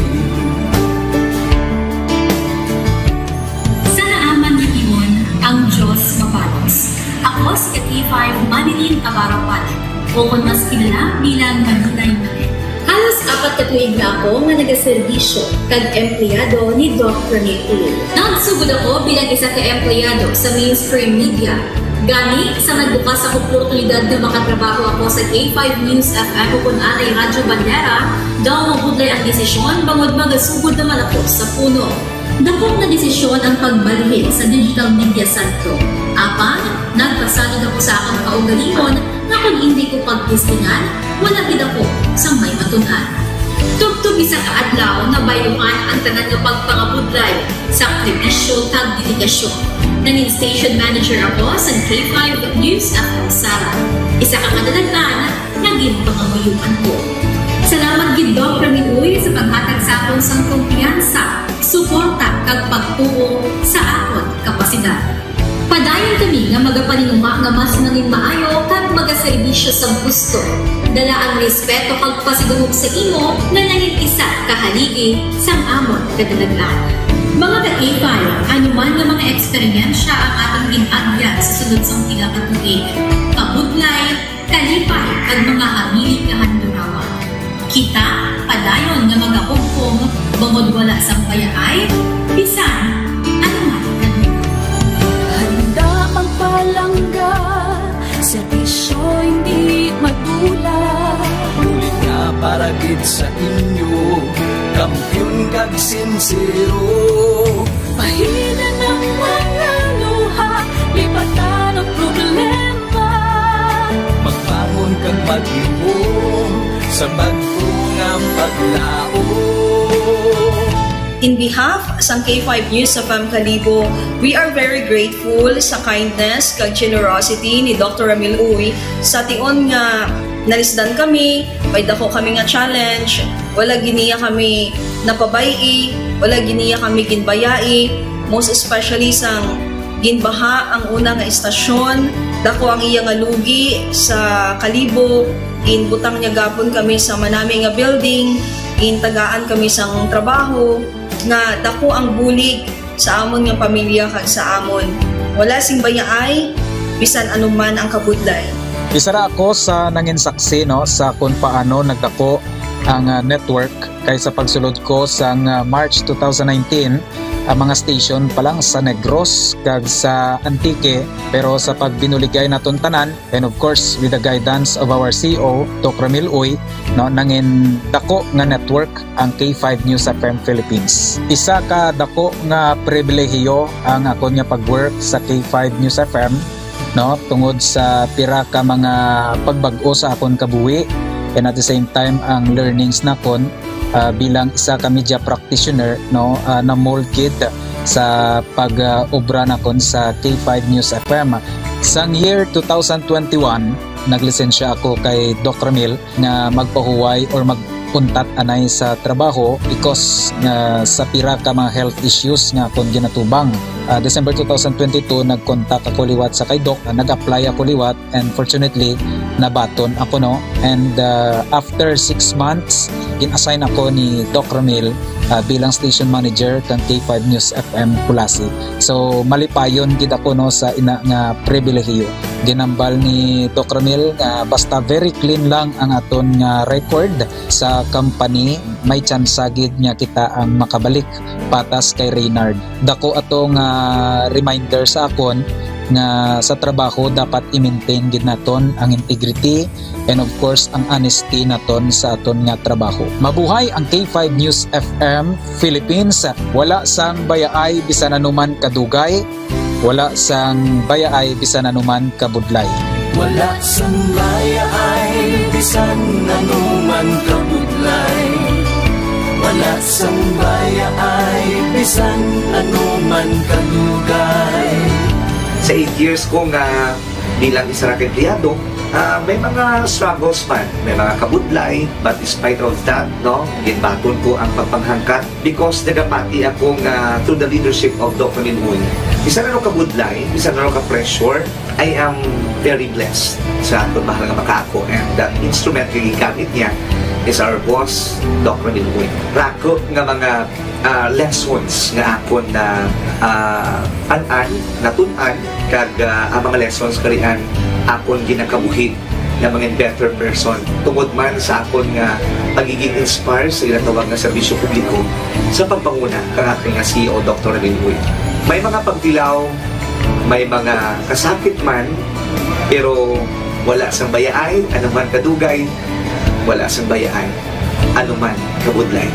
Sa naaman nga timon, ang Dios mapalos. Ako si ka K five Manilyn Tabarapan, o kon mas kilala bilang Maninay Manet. Halos apat ka tuig na ako nga nagaserbisyo kag empleyado ni Doc Rene Uy. Nagsugod ako bilang isa ka empleyado sa mainstream media. Gani, sa nagbukas ang oportunidad nga makatrabaho ako sa K five News F M o kon anay Radyo Bandera, daw mabudlay ang desisyon bangod magasugod naman ako sa puno. Dakop nga desisyon ang pagbalhin sa Digital Media Centro. Apan, nagpasalig ako sa akon kaugalingon nga kon indi ko pagtistingan, wala gid ako sang may matun-an. Tubtob isa ka adlaw, nabayluhan ang tanan nga pagpangabudlay, sakripisyo, kag dedikasyon. Nangin station manager ako sa K five News F M Sara, isa ka kadalagan nga ginpangamuyoan ko. Salamat gid, Doc Rene Uy, sa paghatag sa akon sang kumpiyansa, suporta, kag pagtuo sa akon kapasidad. Padayon kami nga magapaninguha nga mas nangin maayo kag magaserbisyo sa gusto. Dala ang respeto kag pasidungog sa imo nga nangin isa ka haligi sang amon kadalagan. Mga ka-K five, ano man nga mga eksperyensya ang atong gin-agyan sa sulod sang pila ka tuig, kabudlay, kalipay, kag mga hamili kahandurawa. Kita, padayon nga magahugpong, bangod wala sang bayaay, bisan ano man. Handa magpalangga, serbisyo hindi madula. Bulig nga para gid sa inyo, kampiyon kag sinsero. Pahina ng mga luha, lipatan ang problema. Magbangon kag magluhom sa bag-o nga paglaom. In behalf sang K five News F M Kalibo, we are very grateful sa kindness kag generosity ni Doctor Ramil Uy sa tion nga nalisdan kami, may dako kami nga challenge, wala gid niya kami napabay-i, wala gid niya kami ginbayai, most especially sang ginbaha ang una nga istasyon, dako ang iya nga lugi sa Kalibo, ginbutang niya gapon kami sa manami nga building, gintagaan kami sang trabaho, nga dako ang bulig sa amon nga pamilya kag sa amon. Wala sing bayaay, bisan ano man ang kabudlay. Isa ra ako sa nangin saksi, no, sa kung paano nagdako ang, ah, network kay sa pagsulod ko sang, ah, March two thousand nineteen, ang mga station pa lang sa Negros kag sa Antique, pero sa pagbinuligay naton tanan, and of course, with the guidance of our C E O, Doc Ramil Uy, no, nangin dako nga network ang K five News F M Philippines. Isa ka dako nga pribilehiyo ang akon nga pag-work sa K five News F M, no, tungod sa pira ka mga pagbag-o sa akon kabuhi, and at the same time ang learnings nakon, ah, bilang isa ka media practitioner, no, ah, na-mold gid sa pag, ah, obra nakon sa K five News F M. Sang year two thousand twenty-one, naglisensya ako kay Doc Ramil nga magpahuway or mag-untat anay sa trabaho because nga sa pira ka mga health issues nga akon ginatubang. Ah, December two thousand twenty-two, nag-contact ako liwat sa kay Doc. Ah, nag-apply ako liwat, and fortunately, nabaton ako, no. And, ah, after six months, gin-assign ako ni Doc Ramil, ah, bilang station manager kang K five News F M Culasi. So, malipayon gid ako, no, sa ina nga pribilehiyo. Ginambal ni Doc Ramil nga basta very clean lang ang aton nga record sa company, may tsansa gid nga kita ang makabalik patas kay Reynard. Dako ato nga reminder sa akon nga sa trabaho dapat i-maintain gid naton ang integrity and of course ang honesty naton sa aton nga trabaho. Mabuhay ang K five News F M Philippines. Wala sang bayaay bisan anuman kadugay, wala sang bayaay bisan anuman kabudlay. Wala sang bayaay bisan anuman kabudlay. Wala sang bayaay bisan anuman kadugay. Sa eight years ko nga bilang isa ra ka empleyado, ah, may mga struggles man, may mga kabudlay, but despite of that, no, ginbaton ko ang pagpanghangkat because nagapati ako nga through the leadership of Doc Ramil Uy, bisan ano kabudlay, bisan ano ka pressure, I am very blessed sa akon mahal nga makaako, and the instrument nga gigamit niya is our boss, Doc Ramil Uy. Rako nga mga, ah, lessons nga akon na, ah, an-an, natun-an, kag, ah, ang mga lessons karian akon ginakabuhi nga mga better person tungod man sa akon nga pagiging inspire sa ginatawag nga serbisyo publiko sa pagpanguna kang aton nga C E O, Doktor Ramil Uy. May mga pagtilaw, may mga kasakit man, pero wala sang bayaay, anuman kadugay, wala sang bayaay, anuman kabudlay.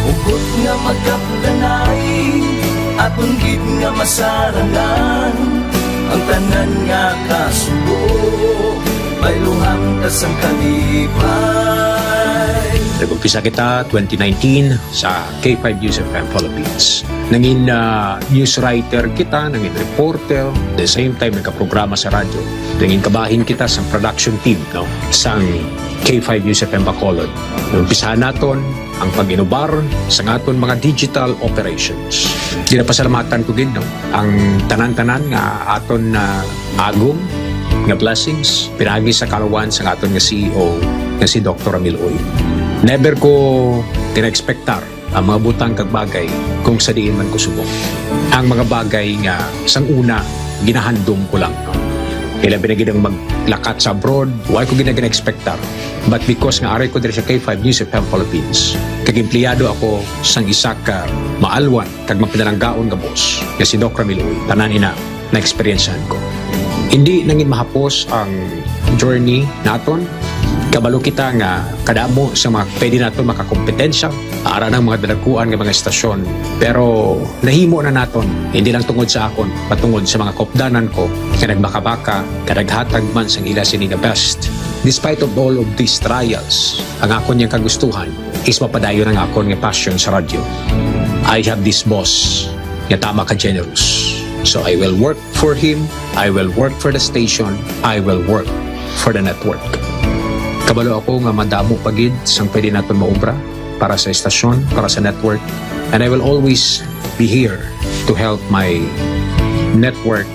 Hugot nga magkapdanay, aton gid nga masarangan, ang tanan nga kasubo, bayluhan ta sang kalipay. Nag-umpisa kita twenty nineteen sa K five News F M Philippines. Nangin, ah, news writer kita, nangin reporter, the same time nagkaprograma sa radyo. Nangin kabahin kita sa production team, no, sang K five News F M Bacolod. Umpisahan naton ang pag-inubar sa aton mga digital operations. Ginapasalamatan ko gid, no, ang tanan-tanan nga aton na agom nga blessings pinaagi sa kaluwasan sa aton nga C E O nga si Doktor Ramil Uy. Never ko gina-expectar ang mga butang kag bagay kung sa diin man ko subong. Ang mga bagay nga sang una ginahandom ko lang. Ilabi na gid ang maglakat sa abroad, wala ko gid na gina-expectar. But because nga ari ko diri sa K five News F M Philippines, kag empleyado ako sang isa ka maalwan kag mapinalanggaon nga boss, nga si Doc Ramil Uy, tanan ina na-eksperyensyahan ko. Hindi nangin mahapos ang journey naton. Kabalo kita nga kadamo sa mga pwede naton makakompetensya, ara ng mga dalaguan nga mga estasyon. Pero nahimo na naton, hindi lang tungod sa akon, patungod sa mga kopdanan ko nga nagbakabaka, nga naghatag man sang ila sini nga best. Despite of all of these trials, ang akon yang kagustuhan is mapadayon ang akon nga passion sa radyo. I have this boss nga tama ka generous. So I will work for him, I will work for the station, I will work for the network. Kabalo ako nga madamo pa gid sang pwede naton maobra para sa estasyon, para sa network, and I will always be here to help my network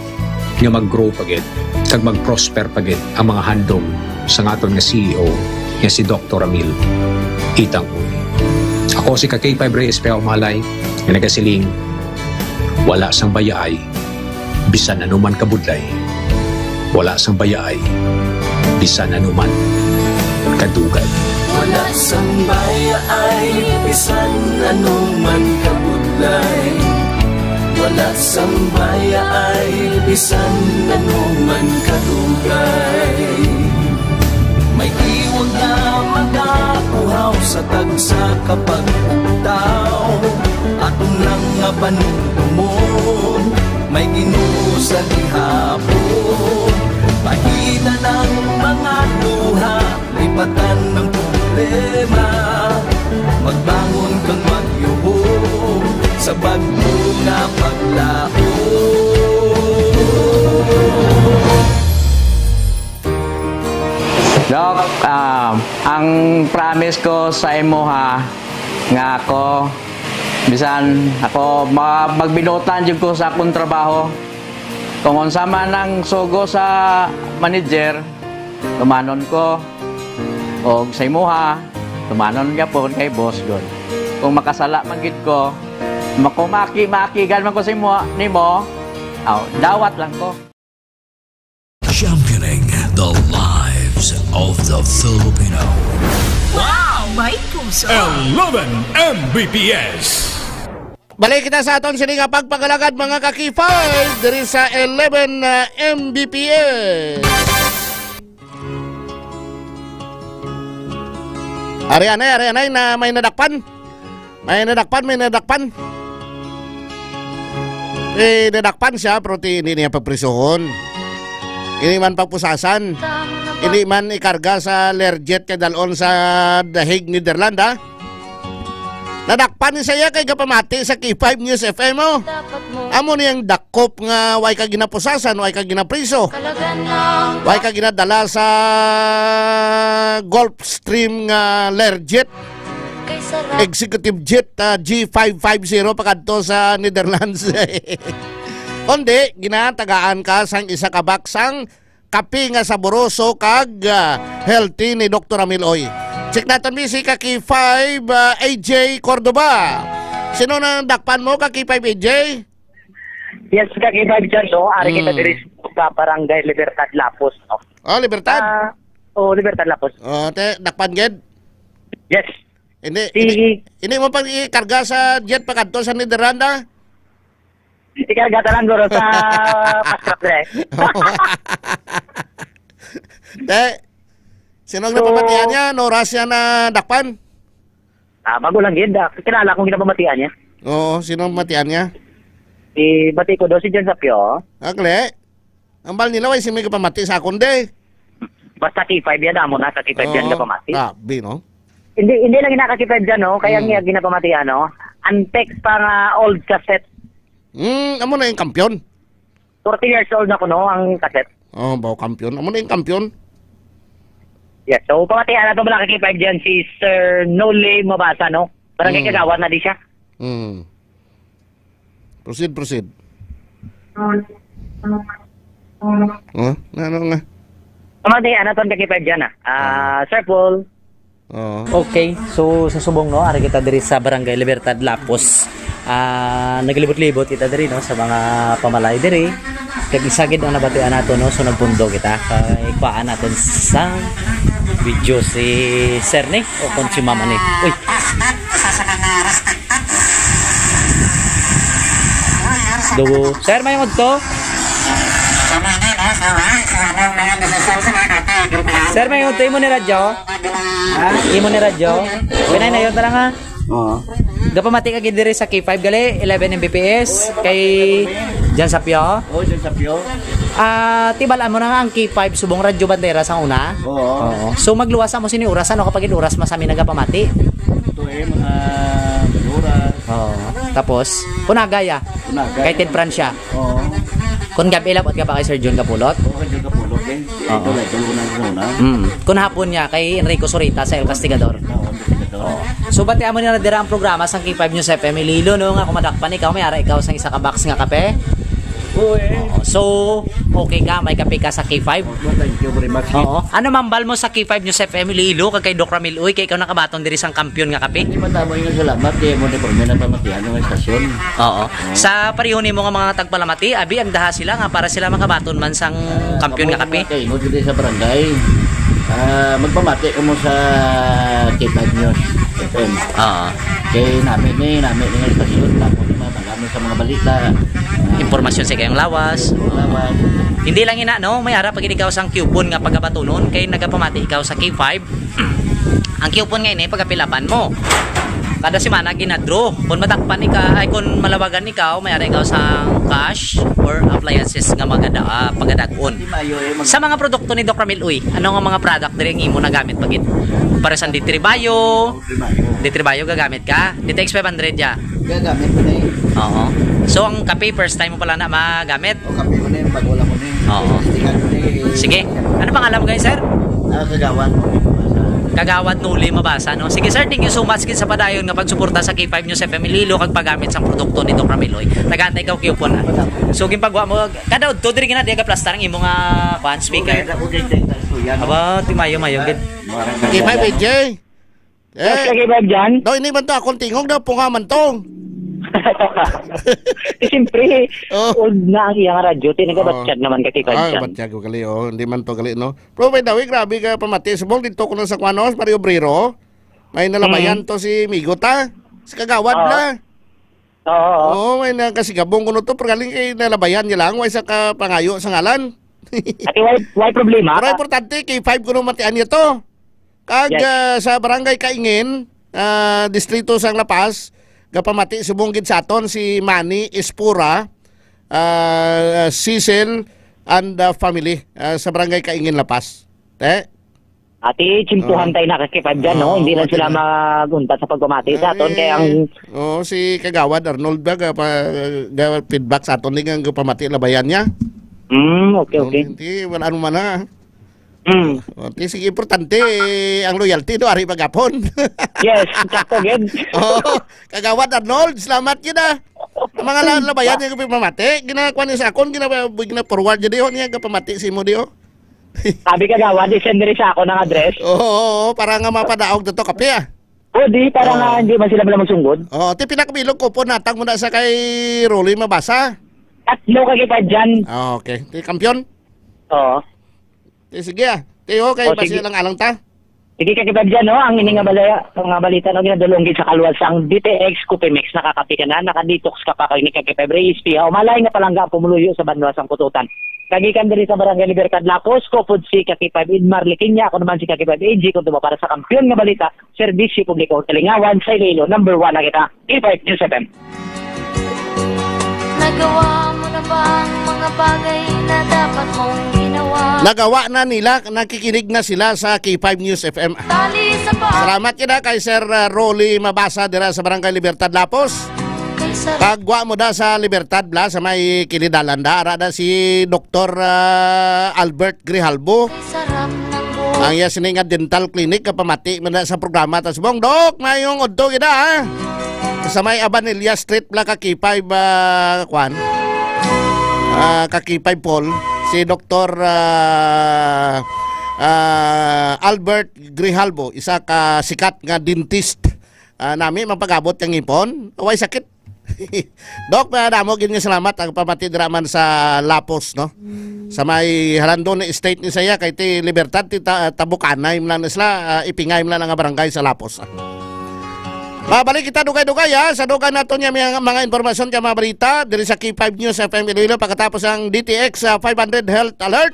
nga mag-grow pa gid kag mag-prosper pa gid ang mga handom sang aton nga C E O nga si Doktor Ramil Itang Uy. Ako si ka K five Reyes Pea Umalay nga nagasiling, wala sang bayaay bisan anuman kabudlay, wala sang bayaay bisan anuman kadugay. Wala sang bayaay bisan anuman kabudlay. Wala sang mayaay bisan anuman kadugay. May iwag nga mag-auhaw sa tagsa ka pagtaw. Aton lang nga panumdumon, may Ginoo sa gihapon. Pahitan ang mga luha, lipatan ang problema. Magbangon kag magyubong sa bag-o nga paglaom. Doc, ah, ang promise ko sa imo, ha, nga ako, bisan ako, ma-, magbinuotan jud ko sa akong trabaho. Kung unsa man ang sugo sa manager, tumanon ko. Og sa imuha, tumanon gyapon kay boss gud. Kung makasala man gid ko, makumaki-makigan man ko sa imo, nimo, aw, dawat lang ko. Championing the lives of the Filipino. Wow! May puso! Eleven M B P S. Balik kita sa aton sini nga pagpagalagad, mga ka-K five, diri sa eleven, ah, M B P S. Ari anay, ari anay na may nadakpan. May nadakpan, may nadakpan. Eh, nadakpan siya, pero ti, hindi niya pagprisuhon. Hindi man pagpusasan. Hindi man ikarga sa Learjet kay dalon sa The Hague, Netherlands, ha? Nadakpan ni siya kay gapamati sa K five News F M, oh. Amo niyang dakop nga way ka ginapusasan, way ka ginapriso. Way ka ginadala sa Gulfstream nga Learjet. Executive Jet, ah, G five five zero pakadto sa Netherlands. Kundi, ginatagaan ka sang isa ka baksang kape nga saboroso kag, ah, healthy ni Doktor Amil Oy. Check naton mi si ka K five, ah, A J Cordova. Sino nang dakpan mo, ka K five A J? Yes, ka K five dyan, no? Ari kita Mm. diri sa barangay Libertad Lapos, no? Oh, Libertad. Ah, oh, Libertad Lapos. Oh, te, dakpan gid. Yes. Hindi, Si- hindi, hindi mo pag ikarga sa jet pakadto sa Netherlands, ah? Ikarga ta lang, guro, sa fast track, eh. Te, sino ang So- napamatian niya? No oras siya na dakpan? Ah, bago lang gid, ah. Kilala kong ginapamatian niya. Oo, sino ang matian niya? Si bati ko daw si John Sapio. Akli? Ang bal nila, way si may kapamati sa akon, de. Basta K five yan, amo na sa K five yan Oo, kapamati. Grabe, no? Hindi, hindi lang ina ka K five dyan, no? Kaya Mm. niya ginapamatian, no? Ang text pa nga old cassette. Mm, amo na yung kampiyon. Thirty years old na ko, no? Ang cassette. Oh, bao kampiyon. Amo na yung kampiyon. Yes, so pamatian na to, mga ka K five dyan, si Sir Noli Mabasa, no? Barangay Mm. Kagawad na di siya. Mm. Proceed, proceed. Oh, na, ano nga? Pamatian na to, ang ka K five dyan, ah. Ah, Sir Paul. Oh. Okay, so sa subong, no, ari kita diri sa Barangay Libertad, Lapos. Ah, naglibot-libot kita diri, no, sa mga pamalay diri. Kag isa gid ang nabatian nato, no, so nagpundo kita. Kay kuhaan naton sa video si Sir ni o kung si Mama ni. Uy. Do, Sir, may udto? Sir, may udto, imo ni radyo? Imo ni radyo? Pinay na yun, tara nga. Oo. Gapamati ka gid diri sa K five gali, eleven M B P S, kay Jan Sapio. Oo, Jan Sapio. Ah, tibalaan mo na nga ang K five subong Radyo Bandera sa una. Oo. Oo. So magluwas mo sini oras, ano, kapag oras masami nagapamati. Ito eh, mga maluras. Oo. Tapos, Punagay ah. Punagay. Kay Ted Francia. Oo. Kung gabi labot ka ba kay Sir Jun Kapulot? Oo, kay Jun Kapulot eh. Oo. Ito lang, ito lang sa una. Mm. Kung hapon niya kay Enrico Surita sa El Castigador. Oo, ang Castigador. So bati amo nila dira ang programa sang K five News F M Iloilo, no, nga kung madakpan ikaw, may ara ikaw sang isa ka box nga kape. Oo eh. Oo. So, okay ka, may kape ka sa K five. Well, thank you very much. Oo. Ano mambal mo sa K five News F M Iloilo kag kay Doc Ramil Uy, kay ikaw nakabaton diri sang kampiyon nga kape? Di matamo yung salamat kay mo ni Permi na pamatihan yung estasyon. Oo. Sa pareho nimo nga mga tagpalamati, abi ang daha sila nga para sila makabaton man sang kampiyon nga kape. Kay mo dito sa barangay. Ah, magpamati ka mo sa K five News F M. Oo. Kay nami ni, nami ni yung estasyon. Tapos Sa mga balita, impormasyon sa iyang lawas. Lawas. Hindi lang ina, no? May ara pa gid ikaw sang coupon nga pagabatunon kay nagapamati ikaw sa K five. Ang coupon nga ini, pagapilaban mo. Kada semana ginadraw. Kung matakpan ika, ay, kung malawagan ikaw, may ara ikaw sang cash or appliances nga magada, ah, pagadag-on. Di mayo, eh, mag- Sa mga produkto ni Doc Ramil, uy, ano nga mga product diri ang imo nagamit pagit? Para sa D three Bio, Di mayo. D three Bio gagamit ka? D T X five hundred ya. Gagamit ko na eh. Oo. So, ang kape, first time mo pala na magamit? O, kape mo na eh, pag wala mo na eh. Oo. Testingan mo na eh. Sige. Ano pangalan mo kayo, sir? Ah, Kagawad. Kagawad Nuli Mabasa, no? Sige, sir, thank you so much gid sa padayon nga pagsuporta sa K five News F M Iloilo kag paggamit sang produkto ni Doc Rameloy. Tagaan ta ikaw coupon, ah. So, ginpagwa mo, kada udto diri gina, di ka plastar ang imo nga, kuan, speaker. Okay, okay, okay, okay, yan. Aba, timayo-mayo gid. K five A J. Yes, eh, K five dyan. Do, ini man to, akong tingog na, punga man to. Eh, siyempre, Oh. old na ang iyang radyo, tinaga Oh. batyag naman ka K five Ah, dyan. Batyag ko gali, oh. Hindi man to gali, no? Pero by the way, grabe ka pamati. Subong dito ko na sa Kuanos, Mario Obrero. May nalabayan Mm. to si Migot, ha? Si Kagawad Oo. bla. Oo, oo. Oo, may nakasigabong kuno to, pero galing kay nalabayan niya lang, way sa kapangayo sa ngalan. Ati, way, way problema. Pero importante, K five kuno matian niya to. Kag, Yes. ah, sa Barangay Kaingin, ah, Distrito sang La Paz, gapamati subong gid sa aton si Manny Espora, ah, Cecil and, ah, family, ah, sa Barangay Kaingin, La Paz. Te? Ati, tsimpuhan Oo. tayo na ka K five dyan, no? Oo, Hindi lang okay sila na. mag-untat sa pagpamati sa aton, Ay, kaya ang oo, si Kagawad Arnold ba, ga-, pa-, ga-, feedback sa aton, di nga pamati labayan niya? Mm, okay, Oo, okay. Hindi, wala ano man na. Mm. O, ti, sige, importante, ang loyalty, no? Ari magapon. Yes, sakto, gid. Oo, Kagawad Arnold, salamat yun, ah. Ang mga la-, labayan niya pamati, ginakuha niya sa akon, gina-, gina-forward niya, di, oh, niya, kapamati si mo, di, oh. Sabi ka, Gawad, i-send diri sa akon ang address. Oo, oo, para nga mapadaog na to, kape, ah. O, di, para Oo. nga hindi man sila bala masunggod. Oo, ti pinakabilog ko po, natang mo na sa kay Rolly Mabasa. Tatlo ka kita dyan. Ah, okay. Ti kampiyon? Oo. Ti sige, ah. Ti, okay, O, basi sige. lang alang ta. Sige ka kita dyan, no? Ang ini nga Oo. balaya, mga balita, no, ginadulong gid sa kaluwas ang D T X Coffee Mix. Nakakapi ka na, nakadetox ka pa, kag ni ka kita, H P, ha? Umalay nga palangga ang pumuluyo sa banwa sang Kututan. Kagikan diri sa Barangay Libertad, Lapos, ko pod si Kakipay Edmar Liquiña, ako naman si Kakipay A G, kung tubo para sa kampiyon nga balita, serbisyo publiko, talingawan sa Iloilo, number one na kita, K five News F M. Nagawa mo na ba ang mga bagay na dapat mong ginawa? Nagawa na nila, nakikinig na sila sa K five News F M. Tali sa pa- Salamat kita kay Sir, uh, Rolly Mabasa dira sa Barangay Libertad, Lapos. Kay Sir Pagwa mo da sa Libertad, bla, sa may Kilidalan da. Ara da si Doktor, ah, Albert Grijalbo. Sarap ng buhay. Ang iya sini nga dental clinic, kapamati man na sa programa. Tas, Bong Dok, mayong udto gid, ha? Sa may Abanilla Street, bla, ka K five, ah, kwan? Ah, ka K five Paul, si Doktor, ah, ah, Albert Grijalbo, isa ka sikat nga dentist. Ah, nami, magpagabot kang ngipon, way sakit. Dok, madamo gid nga salamat ang pamati dira man sa Lapos, no? Sa may Halandon Estate ni saya, kay ti Libertad, ti ta-, Tabukanay man lang sila, ah, Ipingay man lang nga barangay sa Lapos. Mabalik kita dugay-dugay, ha, sa dugang nato niya mga, mga impormasyon kay mga balita diri sa K five News F M Iloilo pagkatapos ang D T X, ah, five hundred Health Alert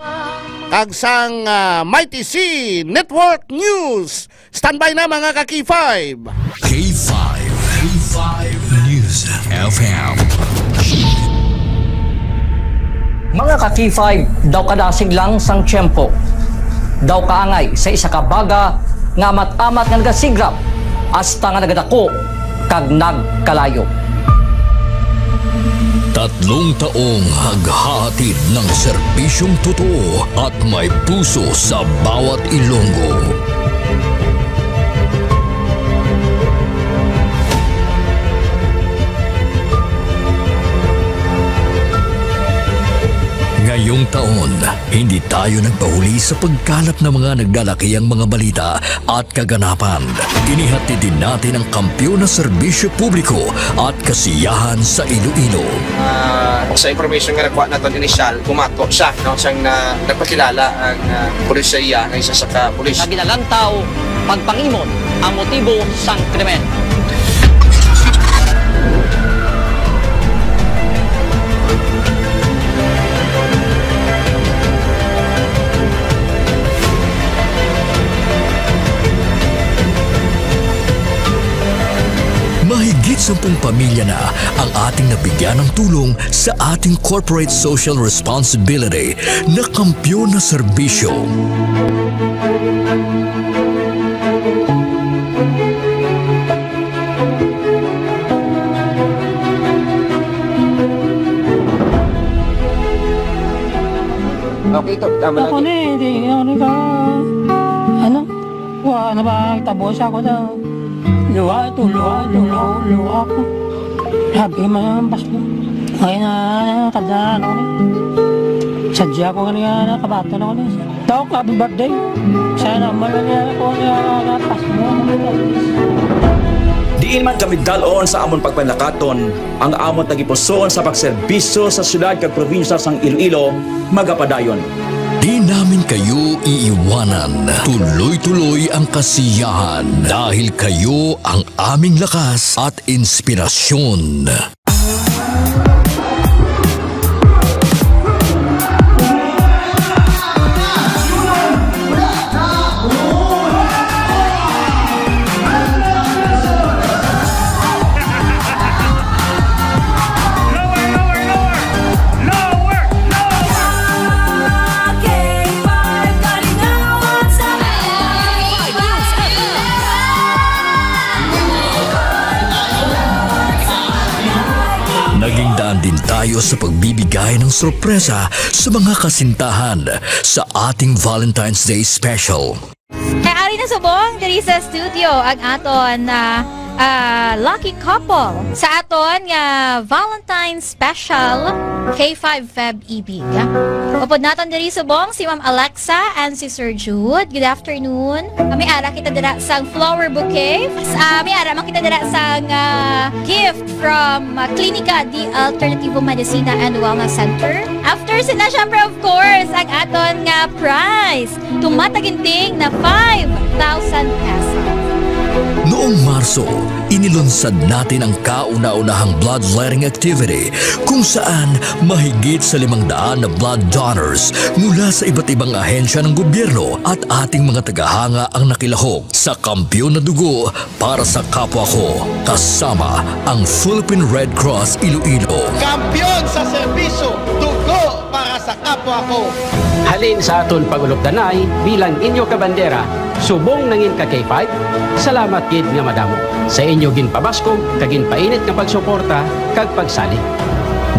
kag sang, ah, Mighty C Network News. Standby na, mga ka K five. K five, K five News F M. Mga ka K five, daw kadasig lang sang tiyempo. Daw kaangay sa isa ka baga nga amat-amat nga nagasigrap hasta nga nagadako kag nagkalayo. Tatlong taong naghahatid ng serbisyong totoo at may puso sa bawat Ilonggo. Ngayong taon, hindi tayo nagpahuli sa pagkalap ng mga naglalakihang mga balita at kaganapan. Inihatid din natin ang kampiyon na serbisyo publiko at kasiyahan sa Iloilo. Ah, sa information nga nakuha naton initial, bumato siya, no, siyang na, nagpakilala ang, ah, pulis sa iya, ang isa sa ka pulis. Nga ginalantaw, pagpangimon ang motibo sang krimen. Kung pamilya na ang ating nabigyan ng tulong sa ating corporate social responsibility na kampiyon na serbisyo. Okay, to. Tama Ako lang. Ni, hindi, hindi ka, ano? Wa na ba ang tabo sa ako daw? Luha ito, luha ito, luha, luha ko. Sabi man ang Pasko. Ay na, kada ano ni. Sadya ko nga niya, nakabato na ko ni. Dok, happy birthday. Sana man lang niya ako niya, Pasko. Diin man kami dalon sa amon pagpanlakaton, ang amon tagipusoon sa pagserbisyo sa syudad kag probinsya sang Iloilo magapadayon. Di namin kayo iiwanan. Tuloy-tuloy ang kasiyahan dahil kayo ang aming lakas at inspirasyon. Naging daan din tayo sa pagbibigay ng sorpresa sa mga kasintahan sa ating Valentine's Day special. Kay ari na subong diri sa studio ang aton, ah, ah, lucky couple sa aton nga Valentine's Special K five Feb Ibig. Upod naton diri subong si Ma'am Alexa and si Sir Jude. Good afternoon. Ah, may ara kita dira sang flower bouquet. Ah, may ara man kita dira sang, ah, gift from, ah, Klinika di Alternativo Medicina and Wellness Center. After sina, syempre, of course, ang aton nga prize. Tumataginting na five thousand pesos. Noong Marso, inilunsad natin ang kauna-unahang bloodletting activity kung saan mahigit sa limang daan na blood donors mula sa iba't ibang ahensya ng gobyerno at ating mga tagahanga ang nakilahok sa Kampiyon na Dugo para sa Kapwa Ko, kasama ang Philippine Red Cross Iloilo. Kampiyon sa serbisyo, dugo para sa kapwa ko. Halin sa aton pag-ulupdanay bilang inyo kabandera, subong nangin ka K five, salamat gid nga madamo sa inyo ginpabaskog kag ginpainit nga pagsuporta kag pagsalig.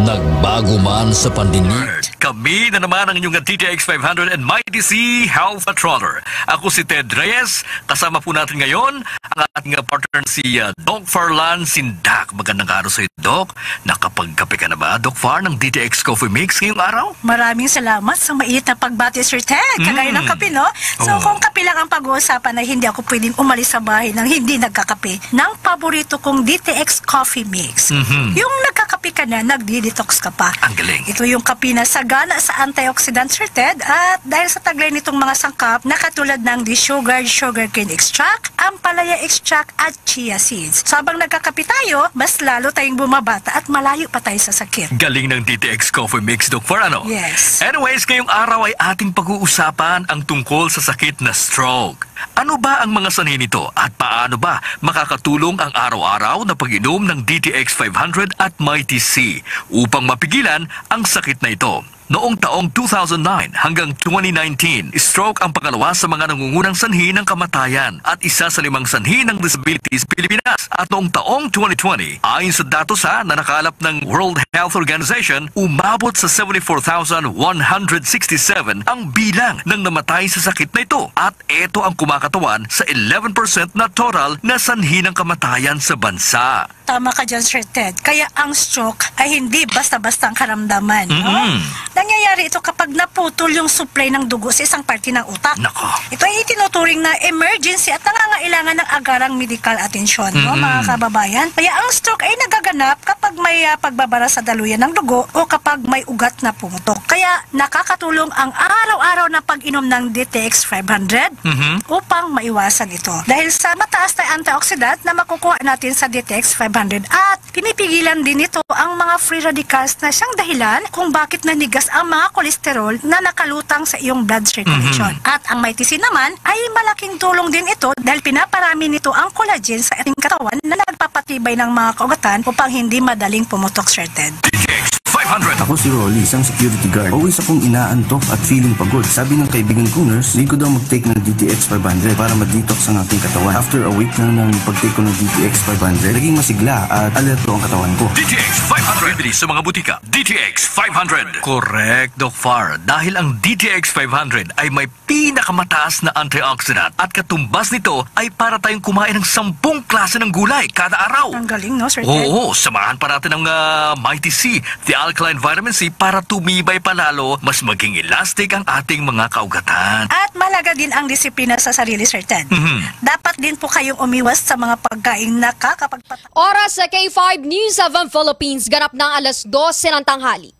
Nagbago man sa pandemya. Kami na naman ang inyong D T X five hundred and Mighty C Health Patroller. Ako si Ted Reyes. Kasama po natin ngayon ang ating, uh, partner na si, uh, Doc Farlan Sindak. Magandang araw sa iyo, Doc. Nakapagkape ka na ba, Doc Far, ng D T X Coffee Mix ngayong araw? Maraming salamat sa mainit na pagbati, Sir Ted. Kagaya ng Mm. kape, no? So, Oo. kung kape lang ang pag-uusapan, ay hindi ako pwedeng umalis sa bahay nang hindi nagkakape ng paborito kong D T X Coffee Mix. Mhm. Yung nagkakape ka na, nagdi-detox ka pa. Ang galing. Ito yung kape na sagana sa antioxidant, Sir Ted, at dahil sa taglay nitong mga sangkap na katulad ng desugared sugarcane extract, ampalaya extract, at chia seeds. So, habang nagkakape tayo, mas lalo tayong bumabata at malayo pa tayo sa sakit. Galing ng D T X Coffee Mix, Doc Far, ano? Yes. Anyways, ngayong araw ay ating pag-uusapan ang tungkol sa sakit na stroke. Ano ba ang mga sanhi nito at paano ba makakatulong ang araw-araw na pag-inom ng D T X five hundred at Mighty C upang mapigilan ang sakit na ito? Noong taong two thousand nine hanggang twenty nineteen, stroke ang pangalawa sa mga nangungunang sanhi ng kamatayan at isa sa limang sanhi ng disability sa Pilipinas. At noong taong twenty twenty, ayon sa datos, ha, na nakalap ng World Health Organization, umabot sa seventy-four thousand one hundred sixty-seven ang bilang ng namatay sa sakit na ito. At ito ang kumakatawan sa eleven percent na total na sanhi ng kamatayan sa bansa. Tama ka dyan, Sir Ted. Kaya ang stroke ay hindi basta-basta ang karamdaman, no? Mm-mm. Nangyayari ito kapag naputol yung supply ng dugo sa isang parte ng utak. Nako. Ito ay itinuturing na emergency at nangangailangan ng agarang medical atensyon, no, Mm-mm. mga kababayan? Kaya ang stroke ay nagaganap kapag may, ah, pagbabara sa daluyan ng dugo o kapag may ugat na pumutok. Kaya nakakatulong ang araw-araw na pag-inom ng D T X five hundred Mhm. upang maiwasan ito. Dahil sa mataas na antioxidant na makukuha natin sa D T X five hundred at pinipigilan din nito ang mga free radicals na siyang dahilan kung bakit nanigas ang mga cholesterol na nakalutang sa iyong blood circulation. Mhm. At ang Mighty C naman ay malaking tulong din ito dahil pinaparami nito ang collagen sa ating katawan na nagpapatibay ng mga kaugatan upang hindi madaling pumutok, Sir Ted. D T X five hundred. Ako si Rolly, isang security guard. Always akong inaantok at feeling pagod. Sabi ng kaibigan kong nurse, need ko daw mag-take ng D T X five hundred para ma-detox ang aking katawan. After a week lang ng pag-take ko ng D T X five hundred, naging masigla at alerto ang katawan ko. D T X five hundred. Bibili sa mga butika. D T X five hundred. Correct, Doc Far. Dahil ang D T X five hundred ay may pinakamataas na antioxidant at katumbas nito ay para tayong kumain ng sampung klase ng gulay kada araw. Ang galing, no, Sir Ted? Oo, samahan pa natin ng, ah, Mighty C, the alkaline vitamin C, para tumibay pa lalo, mas maging elastic ang ating mga kaugatan. At mahalaga din ang disiplina sa sarili, Sir Ted. Mhm. Dapat din po kayong umiwas sa mga pagkain nakakapagpatay. Oras sa K five News seven Philippines, ganap ng alas dose ng tanghali.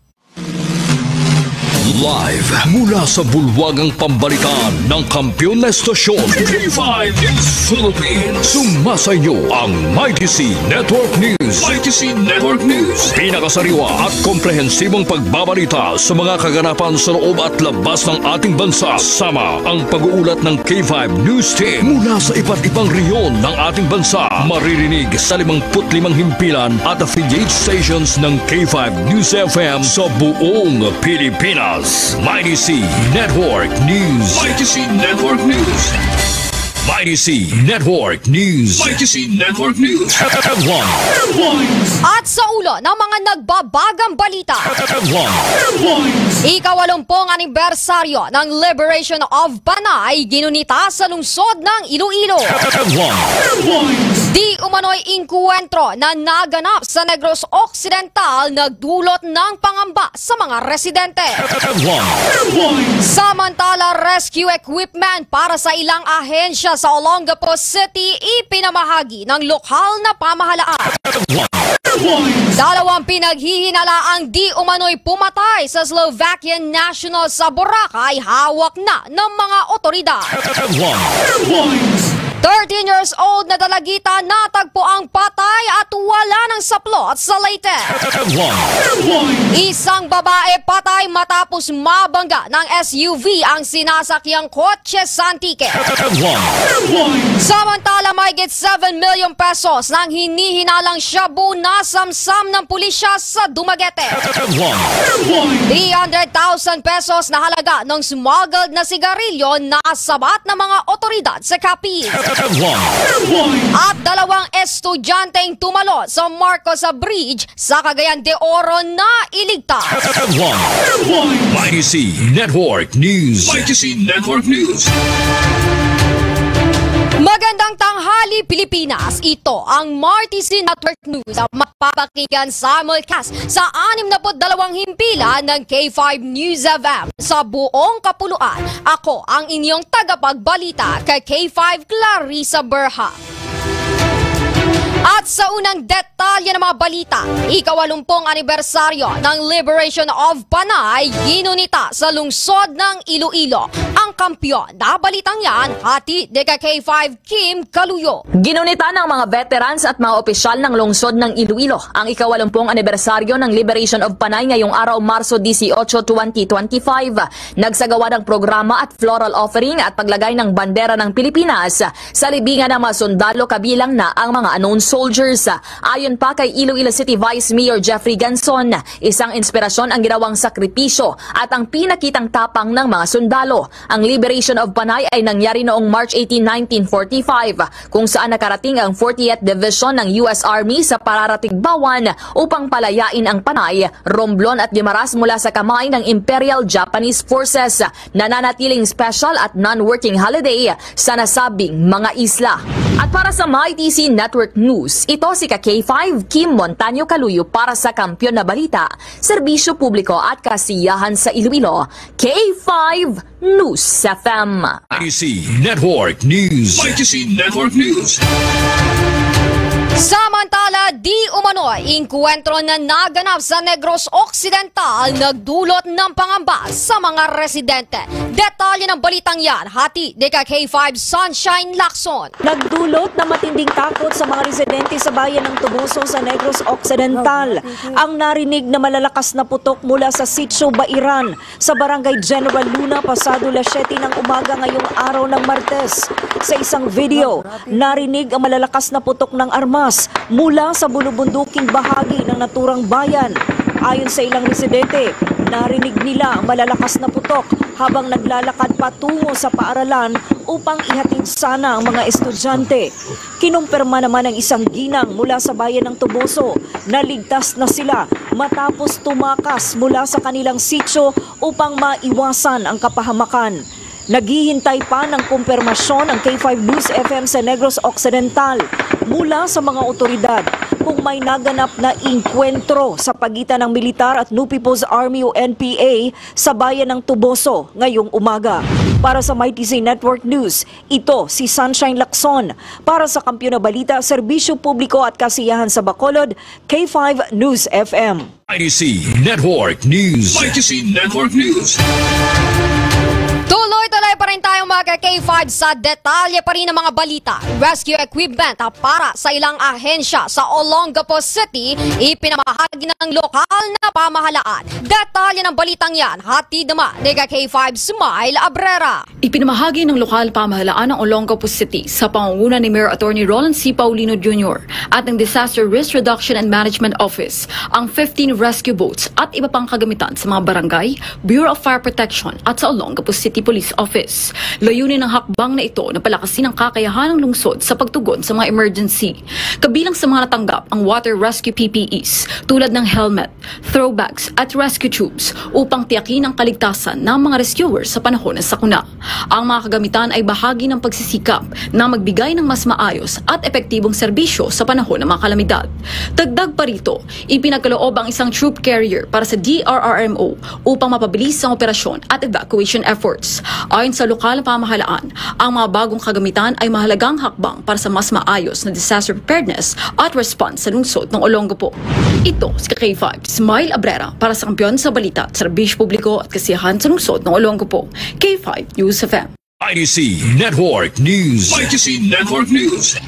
Live mula sa bulwagang pambalita ng kampiyon na estasyon, K five News Philippines. Sumasa inyo ang Mighty C Network News. Mighty C Network News. Pinakasariwa at komprehensibong pagbabalita sa mga kaganapan sa loob at labas ng ating bansa. Sama ang pag-uulat ng K five News Team mula sa iba't ibang rehiyon ng ating bansa. Maririnig sa limangput limang himpilan at affiliate stations ng K five News F M sa buong Pilipinas. Mighty C Network News. Mighty C Network News. Mighty C Network News. Mighty C Network News. Headlines. At sa ulo ng mga nagbabagang balita. Headlines. Ikawalumpung anibersaryo ng Liberation of Panay ginunita sa lungsod ng Iloilo. Headlines. Di umano'y engkwentro na naganap sa Negros Occidental nagdulot ng pangamba sa mga residente. Headlines. Samantala, rescue equipment para sa ilang ahensya sa Olongapo City ipinamahagi ng lokal na pamahalaan. Headlines. Dalawang pinaghihinalaang di umano'y pumatay sa Slovakian national sa Boracay hawak na ng mga otoridad. Headlines. Thirteen years old na dalagita natagpo ang patay at wala ng saplot sa Leyte. Headlines. Isang babae patay matapos mabangga ng S U V ang sinasakyang kotse sa Antique. Headlines. Samantala, mahigit seven million pesos ng hinihinalang shabu nasamsam ng pulisya sa Dumaguete. Headlines. Three hundred thousand pesos na halaga ng smuggled na sigarilyo nasabat ng mga otoridad sa Capiz. Headlines. At dalawang estudyanteng tumalo sa Marcos Bridge sa Cagayan de Oro nailigtas. Headlines. Mighty C Network News. Mighty C Network News. Magandang tanghali, Pilipinas. Ito ang Marty C Network News, ang mapapakinggan simulcast sa anim na put dalawang himpilan ng K five News F M sa buong kapuluan. Ako ang inyong tagapagbalita, kay K five Clarissa Berha. At sa unang detalye ng mga balita, ikawalumpung anibersaryo ng Liberation of Panay ginunita sa lungsod ng Iloilo. Ang kampiyon na balitang yan, hatid ni ka K five Kim Kaluyo. Ginunita ng mga veterans at mga opisyal ng lungsod ng Iloilo ang ikawalumpung anibersaryo ng Liberation of Panay ngayong araw, Marso dieciocho, twenty twenty-five. Nagsagawa ng programa at floral offering at paglagay ng bandera ng Pilipinas sa libingan ng mga sundalo, kabilang na ang mga unknown soldiers. Ayon pa kay Iloilo City Vice Mayor Jeffrey Ganson, isang inspirasyon ang ginawang sakripisyo at ang pinakitang tapang ng mga sundalo. Ang Liberation of Panay ay nangyari noong March eighteen, nineteen forty-five, kung saan nakarating ang fortieth Division ng U S Army sa Pararatigbawan upang palayain ang Panay, Romblon at Guimaras mula sa kamay ng Imperial Japanese Forces. Nananatiling special at non-working holiday sa nasabing mga isla. At para sa Mighty C Network News, ito si ka K five Kim Montaño Kaluyo para sa Kampiyon na Balita, Serbisyo Publiko at Kasiyahan sa Iloilo, K five News F M. Mighty C Network News. Mighty C Network News. Samantala, di umano'y engkwentro na naganap sa Negros Occidental nagdulot ng pangamba sa mga residente. Detalye ng balitang yan, hatid ni ka K five Sunshine Lacson. Nagdulot ng matinding takot sa mga residente sa bayan ng Toboso sa Negros Occidental ang narinig na malalakas na putok mula sa Sitio Bairan sa Barangay General Luna pasado las siyete ng umaga ngayong araw ng Martes. Sa isang video, narinig ang malalakas na putok ng armas mula sa bulubunduking bahagi ng naturang bayan. Ayon sa ilang residente, narinig nila ang malalakas na putok habang naglalakad patungo sa paaralan upang ihatid sana ang mga estudyante. Kinumpirma naman ng isang ginang mula sa bayan ng Toboso na ligtas na sila matapos tumakas mula sa kanilang sitio upang maiwasan ang kapahamakan. Naghihintay pa ng kumpirmasyon ang K five News F M sa Negros Occidental mula sa mga otoridad kung may naganap na engkwentro sa pagitan ng militar at New People's Army o N P A sa bayan ng Toboso ngayong umaga. Para sa Mighty C Network News, ito si Sunshine Lacson para sa Kampiyon na Balita, Serbisyo Publiko at Kasiyahan sa Bacolod, K five News F M. I D C Network News. I D C Network News. Tuloy-tuloy pa rin tayo, mga K five, sa detalye pa rin ng mga balita. Rescue equipment para sa ilang ahensya sa Olongapo City, ipinamahagi ng lokal na pamahalaan. Detalye ng balitang yan, hatid naman ni ka K five Smile Abrera. Ipinamahagi ng lokal pamahalaan ng Olongapo City sa pangunguna ni Mayor Attorney Roland C. Paulino Junior at ng Disaster Risk Reduction and Management Office ang fifteen rescue boats at iba pang kagamitan sa mga barangay, Bureau of Fire Protection at sa Olongapo City Police Office. Layunin ng hakbang na ito na palakasin ang kakayahan ng lungsod sa pagtugon sa mga emergency. Kabilang sa mga natanggap ang water rescue P P Es tulad ng helmet, throw bags at rescue tubes upang tiyakin ang kaligtasan ng mga rescuer sa panahon ng sakuna. Ang mga kagamitan ay bahagi ng pagsisikap na magbigay ng mas maayos at epektibong serbisyo sa panahon ng mga kalamidad. Dagdag pa rito, ipinagkaloob ang isang troop carrier para sa D R R M O upang mapabilis ang operasyon at evacuation efforts. Ayon sa lokal na pamahalaan, ang mga bagong kagamitan ay mahalagang hakbang para sa mas maayos na disaster preparedness at response sa lungsod ng Olongapo. Ito si K five Smile Abrera para sa Kampiyon sa Balita at Serbisyo Publiko at Kasiyahan sa Lungsod ng Olongapo, K five News F M. I D C Network News. I D C Network News.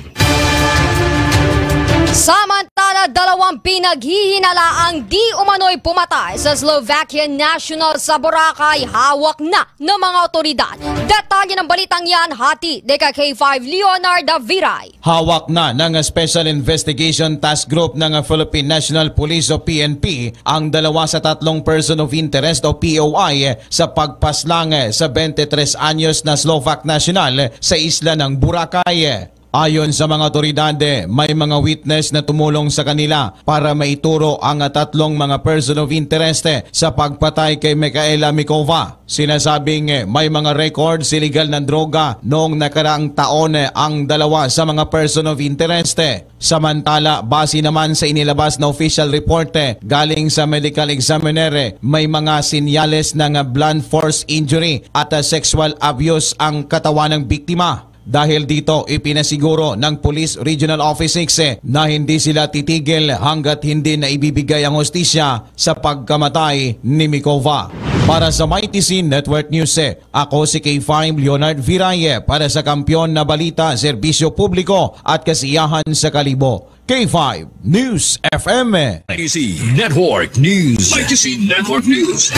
Samantala, dalawang pinaghihinalaang di umano'y pumatay sa Slovakian national sa Boracay hawak na ng mga otoridad. Detalye ng balitang yan, hatid ni ka K five Leonard Viray. Hawak na ng Special Investigation Task Group ng Philippine National Police o P N P ang dalawa sa tatlong person of interest o P O I sa pagpaslang sa twenty-three anyos na Slovak national sa isla ng Boracay. Ayon sa mga otoridad, may mga witness na tumulong sa kanila para maituro ang tatlong mga person of interest sa pagpatay kay Michaela Mikova. Sinasabing may mga records illegal na droga noong nakaraang taon ang dalawa sa mga person of interest. Samantala, base naman sa inilabas na official report galing sa medical examiner, may mga sinyales ng blunt force injury at sexual abuse ang katawan ng biktima. Dahil dito, ipinasiguro ng Police Regional Office six na hindi sila titigil hanggat hindi na ibibigay ang hustisya sa pagkamatay ni Mikova. Para sa Mighty C Network News, ako si K five Leonard Viraye para sa Kampiyon na Balita, Serbisyo Publiko at Kasiyahan sa Kalibo. K five News F M. Mighty C Network News. Mighty C Network News.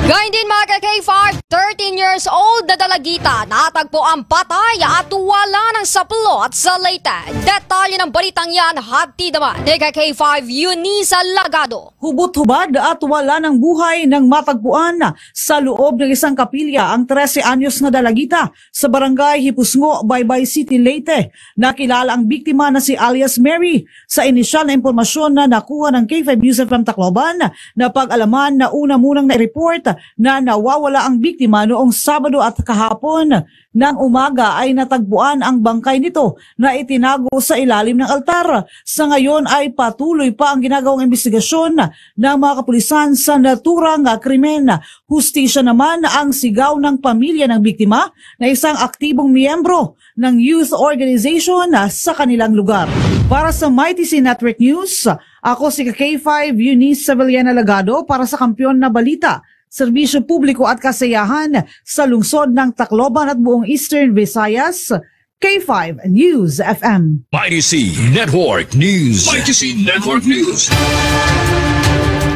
Gayun din, mga ka-K five, thirteen years old na dalagita natagpo ang patay at wala ng saplot sa Leyte. Detalye ng balitang yan, hatid naman ni ka-K five Eunice Lagado. Hubot-hubad at wala ng buhay nang matagpuan sa loob ng isang kapilya ang trese anyos na dalagita sa Barangay Hipusngo, Baybay City, Leyte. Nakilala ang biktima na si alias Mary. Sa inisyal na impormasyon na nakuha ng K five News F M Tacloban, napag-alaman na una munang na-report na nawawala ang biktima noong Sabado at kahapon ng umaga ay natagpuan ang bangkay nito na itinago sa ilalim ng altar. Sa ngayon ay patuloy pa ang ginagawang investigasyon ng mga kapulisan sa naturang krimen. Hustisya naman ang sigaw ng pamilya ng biktima na isang aktibong miyembro ng youth organization sa kanilang lugar. Para sa Mighty C Network News, ako si K five Eunice Savillana Lagado para sa Kampiyon na Balita, Serbisyo Publiko at Kasiyahan sa lungsod ng Tacloban at buong Eastern Visayas, K five News F M. Mighty C Network News. Mighty C Network News.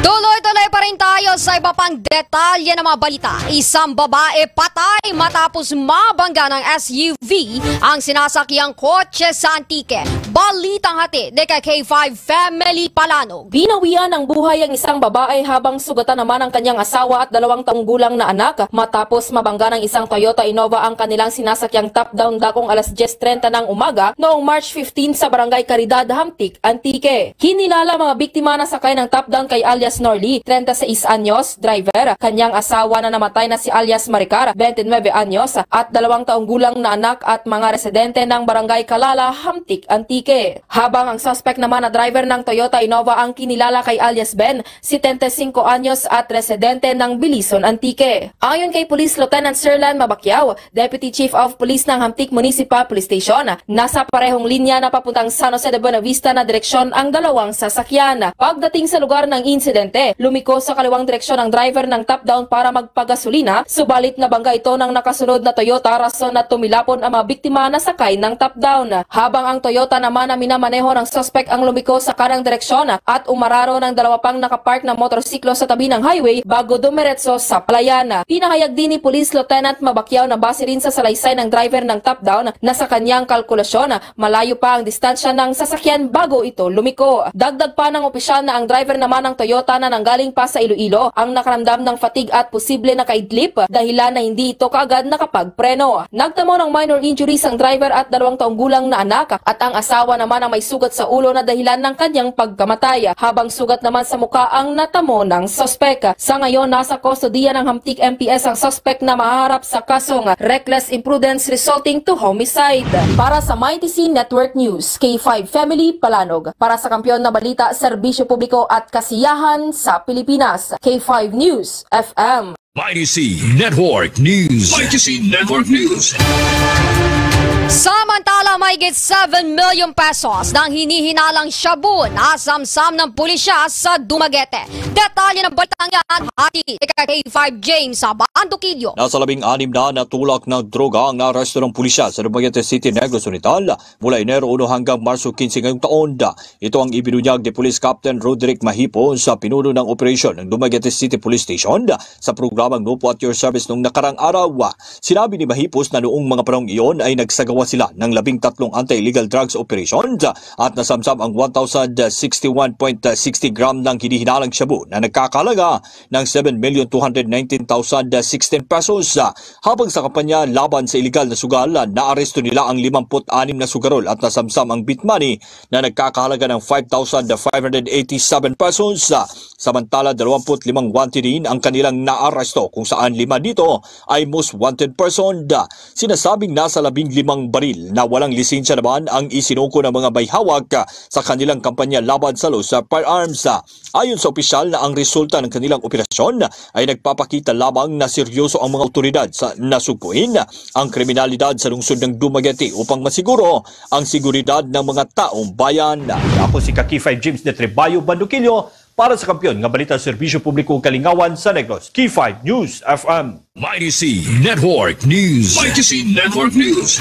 Tuloy-tuloy pa rin tayo sa iba pang detalye ng mga balita. Isang babae patay matapos mabangga ng S U V ang sinasakyang kotse sa Antique. Balitang hatid ni K five Family Palanog. Binawian ng buhay ang isang babae habang sugatan naman ang kanyang asawa at dalawang taong gulang na anak matapos mabangga ng isang Toyota Innova ang kanilang sinasakyang top-down dakong alas diyes trenta ng umaga noong March fifteen sa Barangay Caridad, Hamtic, Antique. Kinilala mga biktima na sakay ng top-down kay alias Norly, treinta y seis anyos, driver, kanyang asawa na namatay na si alias Maricar, twenty-nine anyos, at dalawang taong gulang na anak at mga residente ng Barangay Calala, Hamtic, Antique. Habang ang suspect naman na driver ng Toyota Innova ang kinilala kay alias Ben, setenta y cinco anyos at residente ng Bilison, Antique. Ayon kay Police Lieutenant Sirlan Mabakiao, Deputy Chief of Police ng Hamtic Municipal Police Station, nasa parehong linya na papuntang San Jose de Buenavista na direksyon ang dalawang sasakyan. Pagdating sa lugar ng insidente, lumiko sa kaliwang direksyon ang driver ng top-down para magpagasolina, subalit nabangga ito ng nakasunod na Toyota, rason na tumilapon ang mga biktima na sakay ng top-down. Habang ang Toyota naman na minamaneho ng suspek ang lumiko sa kanang direksyon at umararo ng dalawa pang nakapark na motorsiklo sa tabi ng highway bago dumiretso sa palayan. Pinahayag din ni Police Lieutenant Mabakiao na base rin sa salaysay ng driver ng top-down na sa kanyang kalkulasyon, malayo pa ang distansya ng sasakyan bago ito lumiko. Dagdag pa ng opisyal na ang driver naman ng Toyota na nanggaling pa sa Iloilo ang nakaramdam ng fatigue at posible na kaidlip, dahilan na hindi ito kaagad nakapagpreno. Nagtamo ng minor injuries ang driver at dalawang taong gulang na anak, at ang asawa naman ang may sugat sa ulo na dahilan ng kanyang pagkamatay, habang sugat naman sa mukha ang natamo ng suspek. Sa ngayon, nasa kustodiya ng Hamtic M P S ang suspek na maharap sa kasong reckless imprudence resulting to homicide. Para sa Mighty C Network News, K five Family Palanog. Para sa Kampiyon na Balita, Serbisyo Publiko at Kasiyahan sa Pilipinas, K five News F M. Mighty C Network News. Mighty C Network News. Samantala, mahigit seven million pesos ng hinihinalang shabu nasamsam ng pulisya sa Dumaguete. Detalye ng balitang yan, hatid ni K five James Abanduquillo. Nasa labing anim na natulak na droga ang naaresto ng pulisya sa Dumaguete City, Negros Oriental mula Enero uno hanggang Marso quince ngayong taon. Ito ang ibinunyag ni Police Captain Roderick Mahipos, pinuno ng operasyon ng Dumaguete City Police Station, sa programang Nopo at Your Service noong nakarang araw. Sinabi ni Mahipos na noong mga panahong iyon ay nagsagawa sila ng labing tatlong anti-illegal drugs operations at nasamsam ang one thousand sixty-one point sixty gram ng hinihinalang shabu na nagkakahalaga ng seven million two hundred nineteen thousand sixteen pesos. Habang sa kampanya laban sa iligal na sugal, naaresto nila ang limampu't anim na sugarol at nasamsam ang bit money na nagkakahalaga ng five thousand five hundred eighty-seven pesos. Samantala, dalawampu't limang wanted din ang kanilang naaresto, kung saan lima dito ay most wanted person. Sinasabing nasa labing limang baril na walang lisensya naman ang isinuko ng mga may hawak sa kanilang kampanya laban sa loose firearms. Ayon sa opisyal na ang resulta ng kanilang operasyon ay nagpapakita lamang na seryoso ang mga awtoridad sa nasugpuin ang kriminalidad sa lungsod ng Dumaguete upang masiguro ang seguridad ng mga taong bayan. Ako si Kaki five James de Trebayo Banduquillo para sa Kampiyon nga Balita, Serbisyo Publiko, Kalingawan sa Negros, K five News F M. Mighty C Network News. Mighty C Network News.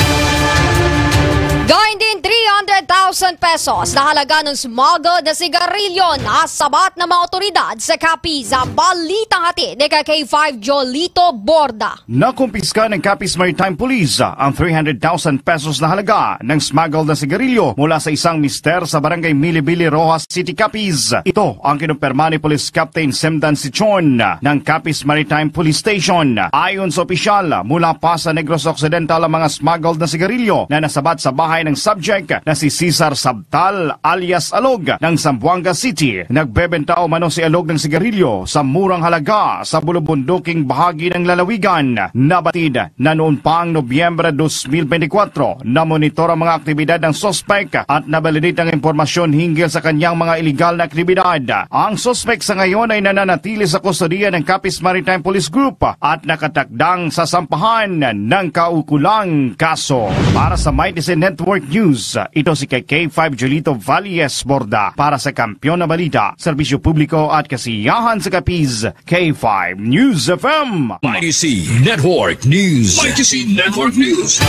Gayon din, three hundred thousand pesos na halaga ng smuggled na sigarilyo nasabat ng mga otoridad sa Capiz. Balitang hatid ni K five Jolito Borda. Nakumpiska ng Capiz Maritime Police ang three hundred thousand pesos na halaga ng smuggled na sigarilyo mula sa isang mister sa Barangay Milibili, Roxas City, Capiz. Ito ang kinumpirma ni Police Captain Semdan Sichon ng Capiz Maritime Police Station. Ayon sa opisyal, mula pa sa Negros Occidental ang mga smuggled na sigarilyo na nasabat sa bahay ng subject na si Cesar Sabtal alias Alog ng Zamboanga City. Nagbebenta umano si Alog ng sigarilyo sa murang halaga sa bulubunduking bahagi ng lalawigan. Nabatid na noon pa ang Nobyembre dos mil bente kwatro, namonitor ang mga aktibidad ng suspek at nabalidate ang impormasyon hinggil sa kanyang mga iligal na aktibidad. Ang suspek sa ngayon ay nananatili sa kustodiya ng Capiz Maritime Police Group at nakatakdang sa sampahan ng kaukulang kaso. Para sa Mighty C Network News, ito si K five Julito Valles Borda para sa Kampiyon na Balita, Serbisyo Publiko at Kasiyahan sa Capiz, K five News F M. Mighty C Network News. Mighty C Network News.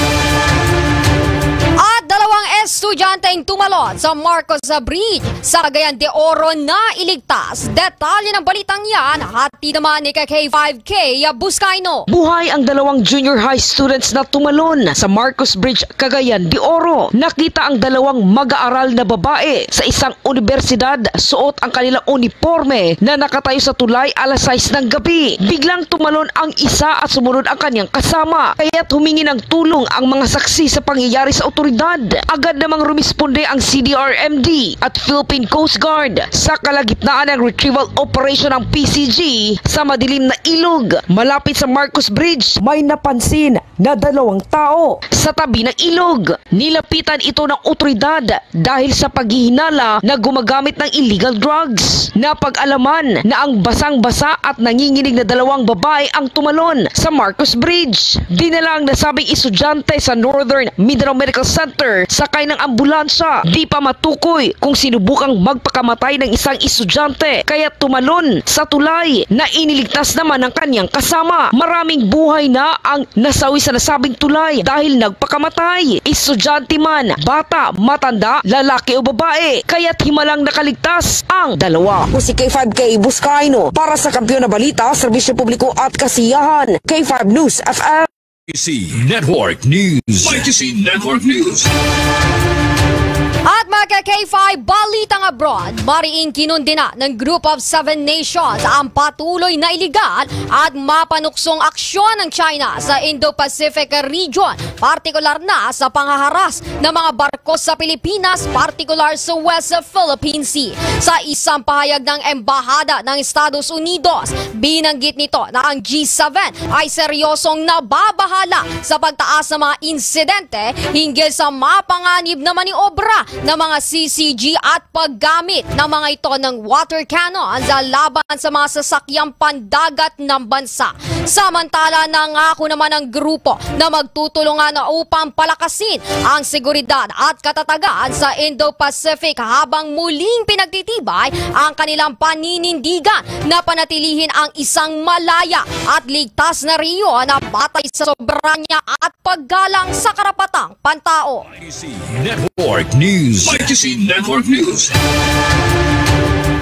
At dalawang estudyanteng tumalon sa Marcos Bridge sa Cagayan de Oro na iligtas. Detalye ng balitang yan, hatid naman ni K five K Buscaino. Buhay ang dalawang junior high students na tumalon sa Marcos Bridge, Cagayan de Oro. Nakita ang dalawang mag-aaral na babae sa isang unibersidad, suot ang kanilang uniforme na nakatayo sa tulay alas sais ng gabi. Biglang tumalon ang isa at sumunod ang kanyang kasama, kaya't humingi ng tulong ang mga saksi sa pangyayari sa awtoridad. Agad namang rumisponde ang C D R M D at Philippine Coast Guard. Sa kalagitnaan ng retrieval operation ng P C G sa madilim na ilog malapit sa Marcos Bridge, may napansin na dalawang tao sa tabi ng ilog. Nilapitan ito ng otoridad dahil sa paghihinala na gumagamit ng illegal drugs. Napag-alaman na ang basang-basa at nanginginig na dalawang babae ang tumalon sa Marcos Bridge. Dinala ang nasabing estudyante sa Northern Mindanao Medical Center sakay ng ambulansya. Di pa matukoy kung sinubukang magpakamatay ng isang estudyante kaya tumalon sa tulay na iniligtas naman ng kanyang kasama. Maraming buhay na ang nasawi sa nasabing tulay dahil nagpakamatay. Estudyante man, bata, matanda, lalaki o babae, kaya't himalang nakaligtas ang dalawa. Ako si K five K Buscaino para sa Kampiyon na Balita, Serbisyo Publiko at Kasiyahan, K five News F M. Mighty C Network News. Mighty C Network News. At mga K five, balitang abroad, mariing kinundina ng Group of Seven Nations ang patuloy na iligal at mapanuksong aksyon ng China sa Indo-Pacific region, partikular na sa panghaharas ng mga barko sa Pilipinas, partikular sa West Philippine Sea. Sa isang pahayag ng Embahada ng Estados Unidos, binanggit nito na ang G seven ay seryosong nababahala sa pagtaas ng mga insidente hinggil sa mapanganib na maniobra ng mga C C G at paggamit ng mga ito ng water cannons laban sa mga sasakyang pandagat ng bansa. Samantala, nangako naman ang grupo na magtutulungan upang palakasin ang seguridad at katatagan sa Indo-Pacific habang muling pinagtitibay ang kanilang paninindigan na panatilihin ang isang malaya at ligtas na rehiyon na batay sa soberanya at paggalang sa karapatang pantao. Mighty C Network News. Mighty C Network News.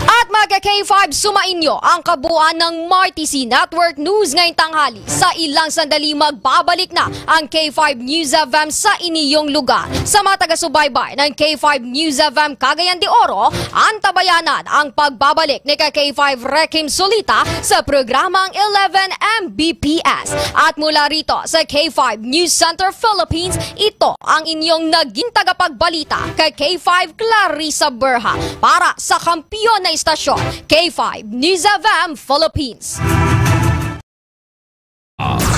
At mga K five, sumainyo ang kabuuan ng Mighty C Network News ngayong tanghali. Sa ilang sandali, magbabalik na ang K five News F M sa inyong lugar. Sa mga taga-subaybay ng K five News F M Cagayan de Oro, antabayanan ang pagbabalik ni ka K five Rekim Solita sa programang eleven M B P S. At mula rito sa K five News Center Philippines, ito ang inyong naging tagapagbalita kay K five Clarissa Berha para sa Kampiyon na Istasyon, K five News F M Philippines.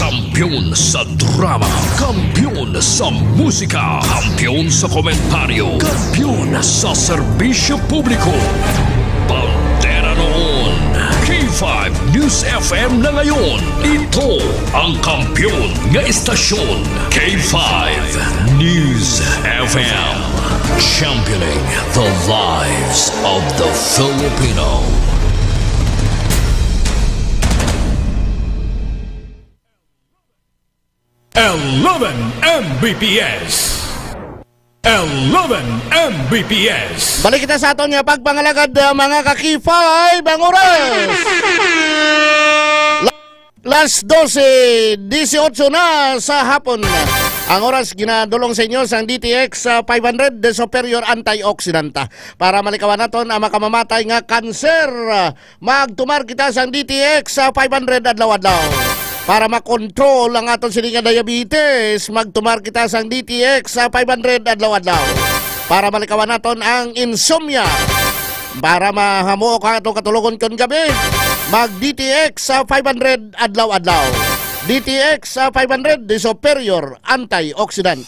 Kampiyon sa drama, kampiyon sa musika, kampiyon sa komentaryo, kampiyon sa serbisyo publiko. Bandera noon, K five News F M na ngayon. Ito ang kampiyon nga istasyon, K five News F M. Championing the lives of the Filipino. Eleven M B P S. Eleven M B P S. Balik kita sa aton nga pagpangalagad, uh, mga ka-K five, ang oras. La-, las dose dieciocho na sa hapon. Ang oras ginadulong sa inyo sang D T X, uh, five hundred de Superior Antioxidanta para malikawan naton ang makamamatay nga kanser. Uh, magtumar kita sang D T X, uh, five hundred adlaw-adlaw. Para makontrol ang aton sini nga diabetes, magtumar kita sang D T X sa five hundred adlaw-adlaw. Para malikawan naton ang insomnia. Para mahamuok ang atong katulogon kon gabi, mag D T X sa five hundred adlaw-adlaw. D T X sa five hundred, the superior antioxidant.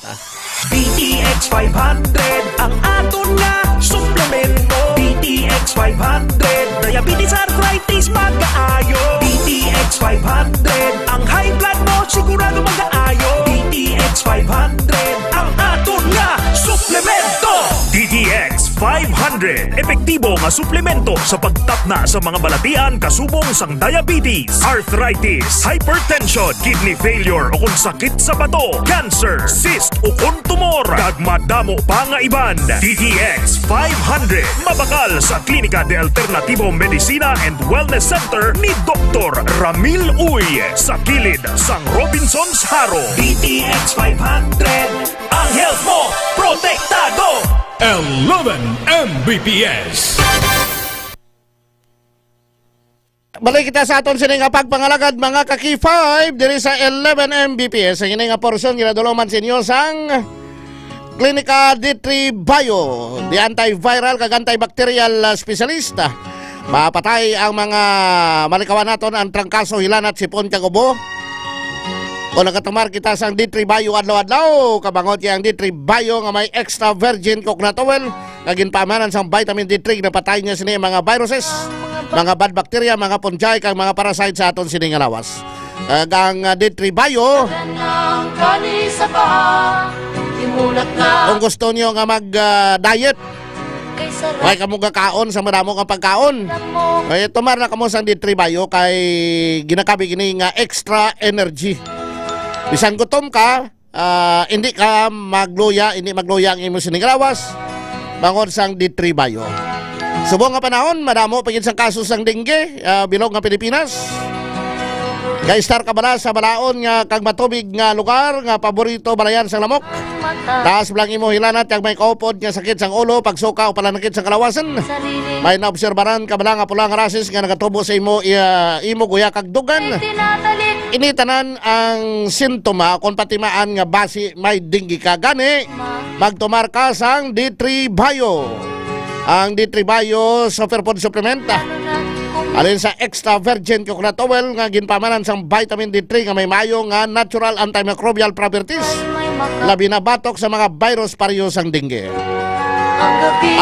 D T X five hundred, ang aton nga suplemento. D T X five hundred, diabetes, arthritis, magkaayo. D T X five hundred, ang high blood mo sigurado magkaayo. D T X five hundred, ang aton nga suplemento. D T X five hundred, epektibo nga suplemento sa pagtapna sa mga balatian kasubong sang diabetes, arthritis, hypertension, kidney failure, o kung sakit sa bato, cancer, cyst, o kung tumor, kag madamo pa nga iban. D T X five hundred, mabakal sa Klinika de Alternativo Medicina and Wellness Center ni Doktor Ramil Uy, sa kilid sang Robinsons Jaro. D T X five hundred, ang health mo protektado. Eleven M B P S. Balik kita sa aton sini nga pagpangalagad, mga ka-K five, diri sa eleven M B P S. Ang ini nga porsyon ginadul-ong man sa inyo sang Klinika D three Bio, the antiviral kag antibacterial, ah, specialist. Mapatay ang mga malikawan naton, ang trangkaso, hilanat, sipon, kag ubo. Kung nagatumar kita sang D three Bio adlaw-adlaw, kabangot kay ang D three Bio nga may extra virgin coconut oil, nga ginpaamanan sang vitamin D three, napatay niya sini mga viruses, mga bad bacteria, mga fungi, kag mga parasite sa aton sini nga lawas. Kag ang, ah, D three Bio, kung gusto niyo nga mag, ah, diet, way kamo gakaon sa madamo nga pagkaon, ay tumar na kamo sang D three Bio, kay ginakabig ini nga extra energy. Bisan gutom ka, ah, hindi ka magluya, hindi magluya ang imo sining lawas, bangod sang D three Bio. Subong nga panahon, madamo pa gid sang kaso sang dengue, ah, bilog nga Pilipinas. Kay estar ka bala sa balaod nga kag matubig nga lugar nga paborito balayan sang lamok. Taas bala ang imo hilanat kag may kaupod nga sakit sang ulo, pagsuka o pananakit sang kalawasan. May naobserbaran ka bala nga pula nga rashes nga nagatubo sa imo, iya, imo guya kag dugan. Ini tanan ang sintoma kon patimaan nga basi may dengue ka. Gani, magtumar ka sang D three Bio. Ang D three Bio Superfood Supplement, ah, alin sa extra virgin coconut oil nga ginpamanan sang vitamin D three nga may maayo nga natural antimicrobial properties. Labi na batok sa mga virus pareho sang dengue.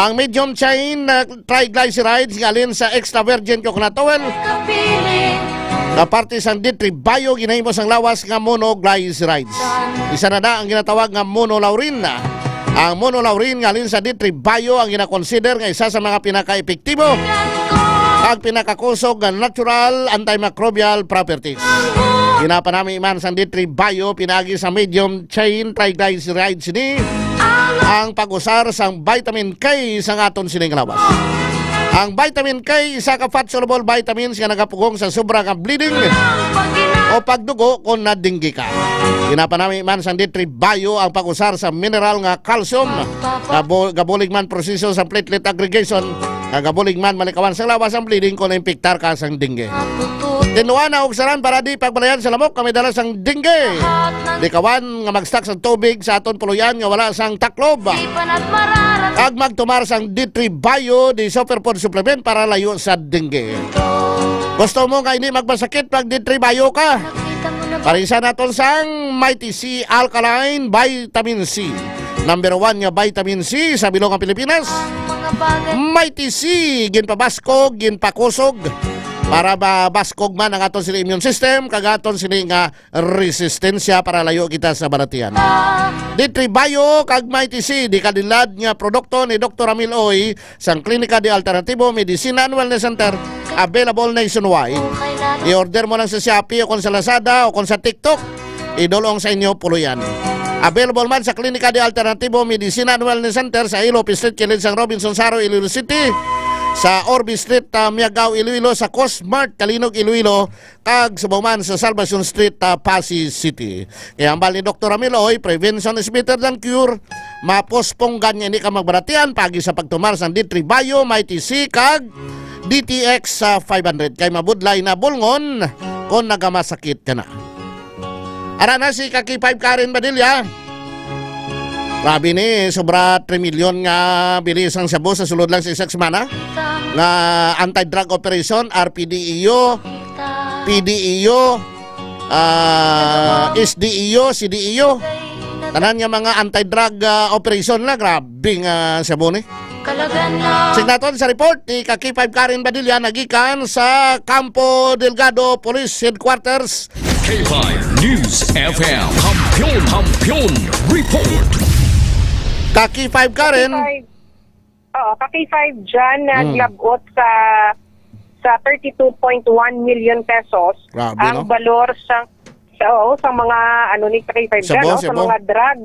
Ang medium chain, ah, triglycerides nga alin sa extra virgin coconut oil, nga parte sang D three Bio, ginahimo sang lawas nga monoglycerides. Isa na na ang ginatawag nga monolaurin. Ang monolaurin nga alin sa D three Bio ang ginakonsider nga isa sa mga pinakaepektibo kag pinakakusog nga natural antimicrobial properties. Ginapanami man sang D three Bio pinaagi sa medium chain triglycerides ni ang pag-usar sang vitamin K sa aton sining lawas. Ang vitamin K, isa ka fat-soluble vitamins nga nagapugong sa sobra nga bleeding o pagdugo kon nadinggi ka. Ginapanami man sang D three Bio ang pag-usar sa mineral nga calcium, nga bu-, gabulig man proseso sa platelet aggregation, nga gabulig man malikawan sa lawas ang bleeding kon impektar ka sang dengue. Tinluan na og saran para di pagbalayan sa lamok nga may dala sang dengue. Likawan nga mag-stock sa tubig sa aton puloy-an nga wala sang taklob. Kag magtumar sang D three Bio, the superfood supplement para layo sa dengue. Gusto mo nga hindi magmasakit pag D three Bio ka? Parisa naton sang Mighty C Alkaline Vitamin C. Number one nga vitamin C sa bilog nga Pilipinas. Mighty C, ginpabaskog, ginpakusog para mabaskog man ang aton sini immune system, kag aton sini nga resistensya para layo kita sa balatian. D three Bio kag Mighty C, dekalidad nga produkto ni Doktor Ramil Uy sang Klinika de Alternativo Medicina and Wellness Center, available nationwide. I-order mo lang sa Shopee o kung sa Lazada o kung sa TikTok. Idul-ong sa inyo puloy-an. Available man sa Klinika de Alternativo Medicina and Wellness Center sa Ilop Street, kilid sang Robinsons Jaro, Iloilo City, sa Orbe Street, ah, Miagao, Iloilo, sa Cosmart, Calinog, Iloilo, kag subong man sa Salvacion Street, ah, Passi City. Kay hambal ni Doktor Ramil Uy, "Prevention is better than cure." Mapusponggan nga hindi ka magbalatian paagi sa pagtumar sang D three Bio, Mighty C, kag D T X sa five hundred. Kay mabudlay na bulngon kon nagamasakit ka na. Ara na si Kaki five Karen Badilla. Grabe ni, sobra three million nga bilis ang shabu sa sulod lang sa isa ka semana. Nga anti-drug operation, R P D E U, P D E U, ah, S D E U, C D E U. Tanan nga mga anti-drug, ah, operation na, grabe nga shabu ni. Signaton sa report ni Kaki five Karen Badilla nagikan sa Campo Delgado Police Headquarters. K five News F M. Kampiyon, Kampiyon Report. Kaki five Karen. K five, oo, Kaki five dyan, Mm. naglabot sa, sa thirty-two point one million pesos Grabe, ang no? balor sa, sa, oo, sa mga, ano, ni Kaki five dyan, Shabu, no? Sa shabu. mga drug.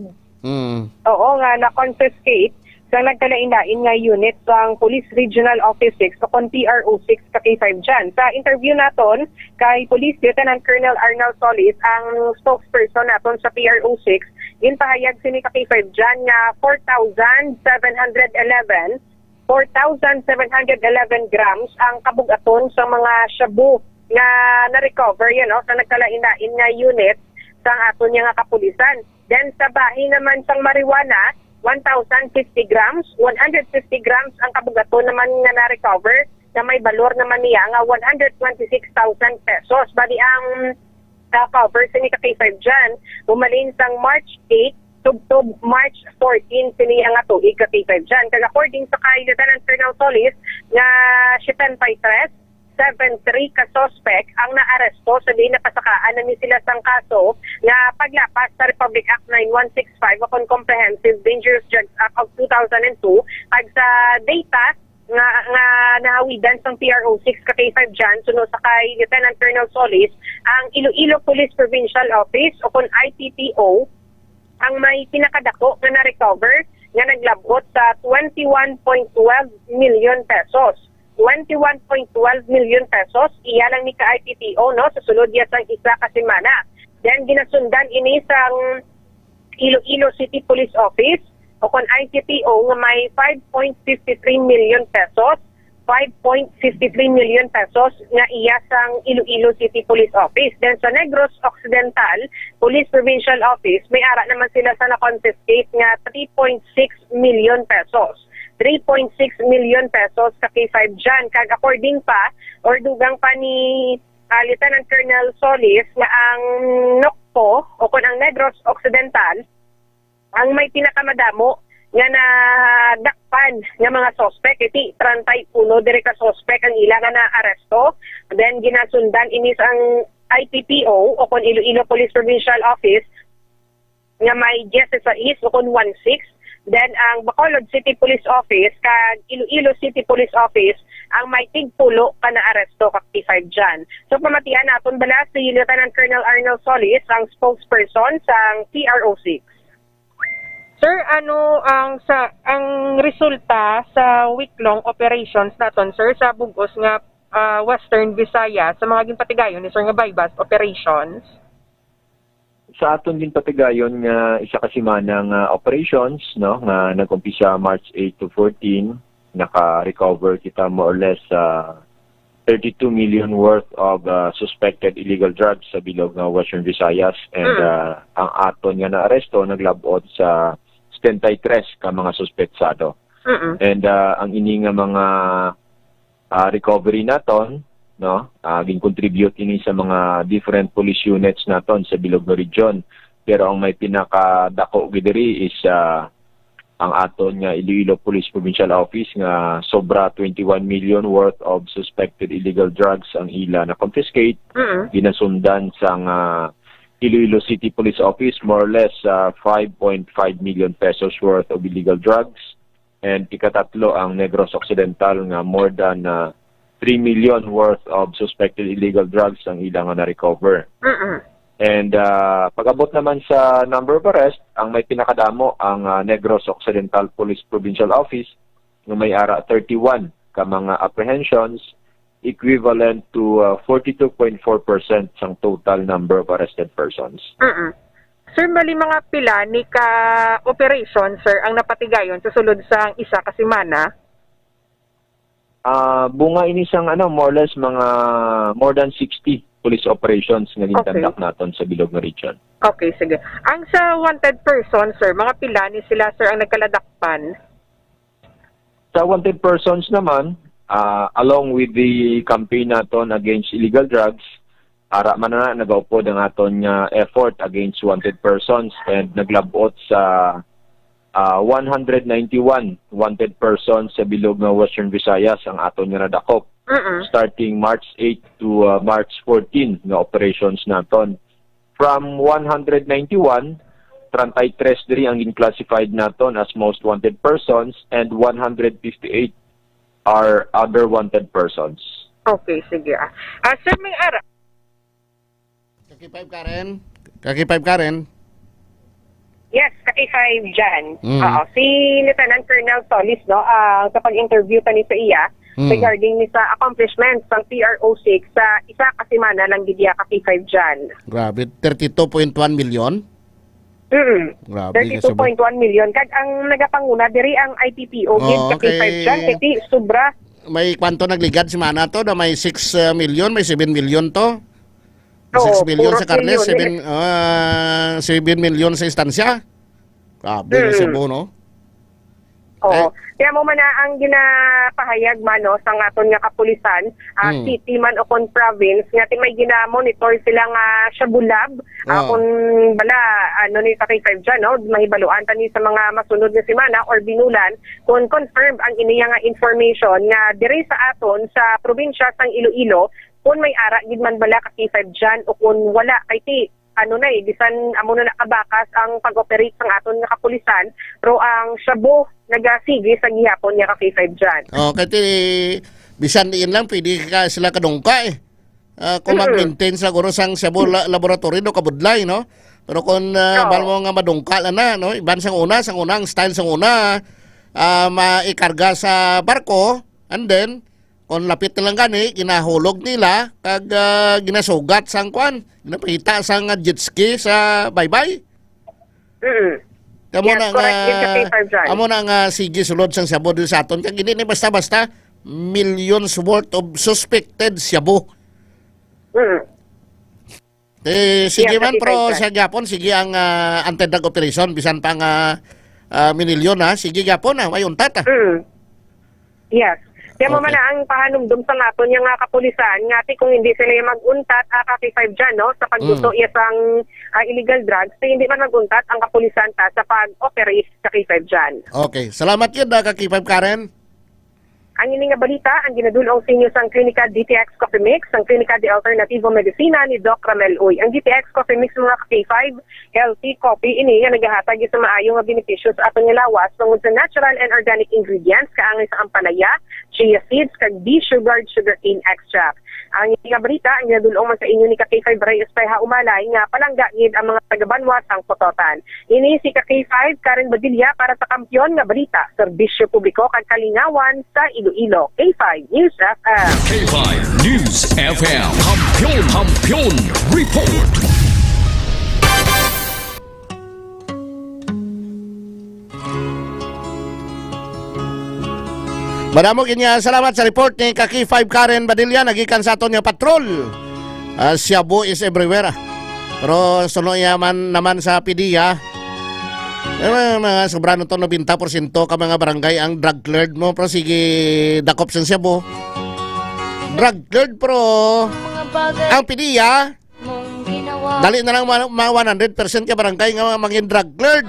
Mm. Oo, nga na-confiscate sa nagkalain-lain nga unit sang Police Regional Office six o kon P R O six Kaki five dyan. Sa interview naton kay Police Lieutenant Colonel Arnel Solis, ang spokesperson naton sa P R O six, ginpahayag sini Kaki five dyan nga four thousand seven hundred eleven, four thousand seven hundred eleven grams ang kabugaton sa mga shabu nga na-recover, you know, sa nagkalain-lain nga unit sang aton nga kapulisan. Then sa bahin naman sang marijuana, one thousand fifty grams, one hundred fifty grams ang kabugaton naman nga na-recover, na may balor naman niya nga one hundred twenty-six thousand pesos. Bali ang, ah, cover sini ka K five dyan, umalin sang March eight tubtob March fourteen sini nga tuig ka K five dyan. Kag according sa kay Lieutenant Colonel Solis nga setenta y tres, seven three ka suspect ang naaresto sa diin napasakaan na ni sila sang kaso nga paglapas sa Republic Act nine one six five o kon Comprehensive Dangerous Drugs Act of two thousand and two. Kag sa data nga, nga nahawidan sang P R O six ka K five dyan, suno sa kay Lieutenant Colonel Solis, ang Iloilo Police Provincial Office o kon I P P O ang may pinakadako nga na-recover nga naglabot sa twenty-one point twelve million pesos. Twenty-one point twelve million pesos, iya lang ni ka I P P O, no, sa sulod niya sang isa ka semana. Then, ginasundan ini sang Iloilo City Police Office o kon I C P O nga may five point fifty three million pesos, five point fifty three million pesos nga iya sang Iloilo City Police Office. Then, sa Negros Occidental Police Provincial Office, may ara naman sila sa na-confiscate nga three point six million pesos. Three point six million pesos ka K five dyan. Kag according pa, or dugang pa ni, ah, Lieutenant Colonel Solis, nga ang NOCPO o kon ang Negros Occidental ang may pinakamadamo nga nadakpan nga mga suspect. Iti treinta y uno diri ka suspect ang ila nga naaresto. Then ginasundan ini sang I P P O o kon Iloilo Police Provincial Office nga may diyesisais o kon one six. Then ang Bacolod City Police Office kag Iloilo City Police Office ang may tigpulo ka naaresto ka K five dyan. So, pamatian naton bala si Lieutenant Colonel Arnold Solis, ang spokesperson sang P R O six. Sir, ano ang sa, ang resulta sa week-long operations naton, sir, sa bug-os nga, ah, Western Visayas sa mga ginpatigayon ni sir nga buy-bust operations? Sa aton ginpatigayon nga isa ka semana nga operations, no, nga nag-umpisa March eight to fourteen, naka-recover kita more or less sa thirty-two million worth of, uh, suspected illegal drugs sa bilog nga Western Visayas, and, Mm. uh, ang aton nga naaresto naglab-ot sa setenta y tres ka mga suspetsado. Mm-mm. And, uh, ang ini nga mga, uh, recovery naton, no, uh, gin-contribute ini sa mga different police units naton sa bilog nga region. Pero ang may pinakadako gid diri is, uh, ang aton nga Iloilo Police Provincial Office nga sobra twenty-one million worth of suspected illegal drugs ang ila na-confiscate. Mm. Ginasundan sang, ah, Iloilo City Police Office, more or less, ah, five point five million pesos worth of illegal drugs. And ikatatlo ang Negros Occidental nga more than, ah, three million worth of suspected illegal drugs ang ila nga na-recover. Mm-mm. And, ah, pag-abot naman sa number of arrest, ang may pinakadamo ang, ah, Negros Occidental Police Provincial Office nga may ara thirty-one ka mga apprehensions, equivalent to, ah, forty-two point four percent sang total number of arrested persons. Mm-mm. Sir, bali mga pila ni ka operation, sir, ang napatigayon sa sulod sang isa ka semana? Ah, bunga ini sang, ano, more or less mga more than sixty police operations nga Okay. ginkandak naton sa bilog nga region. Okay, sige. Ang sa wanted person, sir, mga pila ni sila, sir, ang nagkaladakpan? Sa wanted persons naman, ah, along with the campaign naton against illegal drugs, ara man na nagaupod ang aton nga effort against wanted persons and naglabot sa, ah, one hundred ninety-one wanted persons sa bilog nga Western Visayas ang aton nga nadakop, Mm-mm. starting March eight to, ah, March fourteen nga operations naton. From one hundred ninety-one, treinta y tres diri ang gin-classified naton as most wanted persons and one hundred fifty-eight are other wanted persons. Okay, sige. Ah, ah, sir, may ara- Kaki five Karen? Kaki five Karen? Yes, Kaki five Jan. Mm. Oo, si Lieutenant Colonel Solis, no, ah, sa pag-interview tani sa iya, Mm. regarding ni sa accomplishments sang P R O six sa isa ka semana lang gid iya, Kaki five Jan. Grabe, thirty-two point one million? Mm. Grabe, thirty-two point one million. Kag ang nagapanguna diri ang I P P O gid, Oh, Kaki five Jan, kay ti sobra. May kwanto nagligad semana to, na may six, uh, million, may seven million to. Oo, six million sa Carles, seven, ah, seven million sa Estancia. Grabe, Mm. Cebu, no? Oo. Eh, Kaya mo man na ang ginapahayag man, no, sa aton nga kapulisan, ah, Mm. city man o kon province, nga ti may gina-monitor sila nga shabu lab, ah, Ah. kung bala, ano ni sa K five dyan, no, mahibaluan tani sa mga masunod nga semana or binulan, kung confirmed ang iniya nga information nga diri sa aton sa probinsya sang Iloilo, kung may ara gid man bala ka K five dyan o kung wala, kay ti, ano na eh, bisan amo na nakabakas ang pag-operate sang aton nga kapulisan, pero ang shabu nagasige sa gihapon nga ka K five dyan. Oh, kay ti, bisan diin lang, pwede ka sila kadungka eh. Ah, kung Mm-mm. mag-maintain sa guro sang shabu la-, laboratory, no, kabudlay, no? Pero kung, ah, Oo. bal mo nga madungka na na, no? Iban sang una, sang una, ang style sang una, ah, maikarga sa barko, and then, kung lapit na lang gani, ginahulog nila, kag, ah, ginasugat sang kwan, ginapahita sang, ah, jet ski sa baybay. Mm. Amo Yes, na correct nga, din sa K five dyan. amo na nga sige sulod sang shabu diri sa aton. Kag hindi ni basta-basta, millions worth of suspected shabu. Mm. Eh, sige Yes, man, sa K five pero dyan. sa gihapon, sige ang, ah, anti-drug operation, bisan pa nga, ah, minilyon, ha? Sige gihapon, ha? May untat, ha? Mm. Yes. Kaya mo Okay. man na ang pahanumdom sa aton nga kapulisan, nga ti kung hindi sila yung mag-untat, ah, ka K five dyan, no? Sa pagluto Mm. iya sang, ah, illegal drugs, ti hindi man mag-untat ang kapulisan ta sa pag-operate sa K five dyan. Okay. Salamat yun, ah, ka K five Karen. Ang ini nga balita, ang ginadulong sa inyo sang Klinika D T X Coffee Mix, ang Klinika de Alternativo Medicina ni Doc Ramel Uy. Ang D T X Coffee Mix, mga ka K five, healthy coffee ini nga nagahatag sa maayo nga benepisyo sa aton nga lawas tungod sa natural and organic ingredients, kaangay sa ampalaya, chia seeds, kag desugared sugarcane extract. Ang ini nga balita, ang ginadulong man sa inyo ni ka K five Reyes Payha Umalay nga palangga gid ang mga taga-banwa sang Pototan. Ini si ka K five Karen Badilla para sa Kampiyon nga Balita, Serbisyo Publiko kag Kalingawan sa Iloilo. K five News F M. K five News F M. Kampiyon, Kampiyon Report. Madamo gid nga salamat sa report ni ka K five Karen Badilla, nagikan sa aton nga patrol. Ah, shabu is everywhere, ah. Pero suno iya man naman sa PDEA, eh, mga, mga sobra na to, nobenta porsyento ka mga barangay ang drug cleared mo, pero sige, dakop sang shabu. Drug cleared, pero ang PDEA, dali na lang ma-, ma one hundred percent ka barangay nga mangin drug cleared.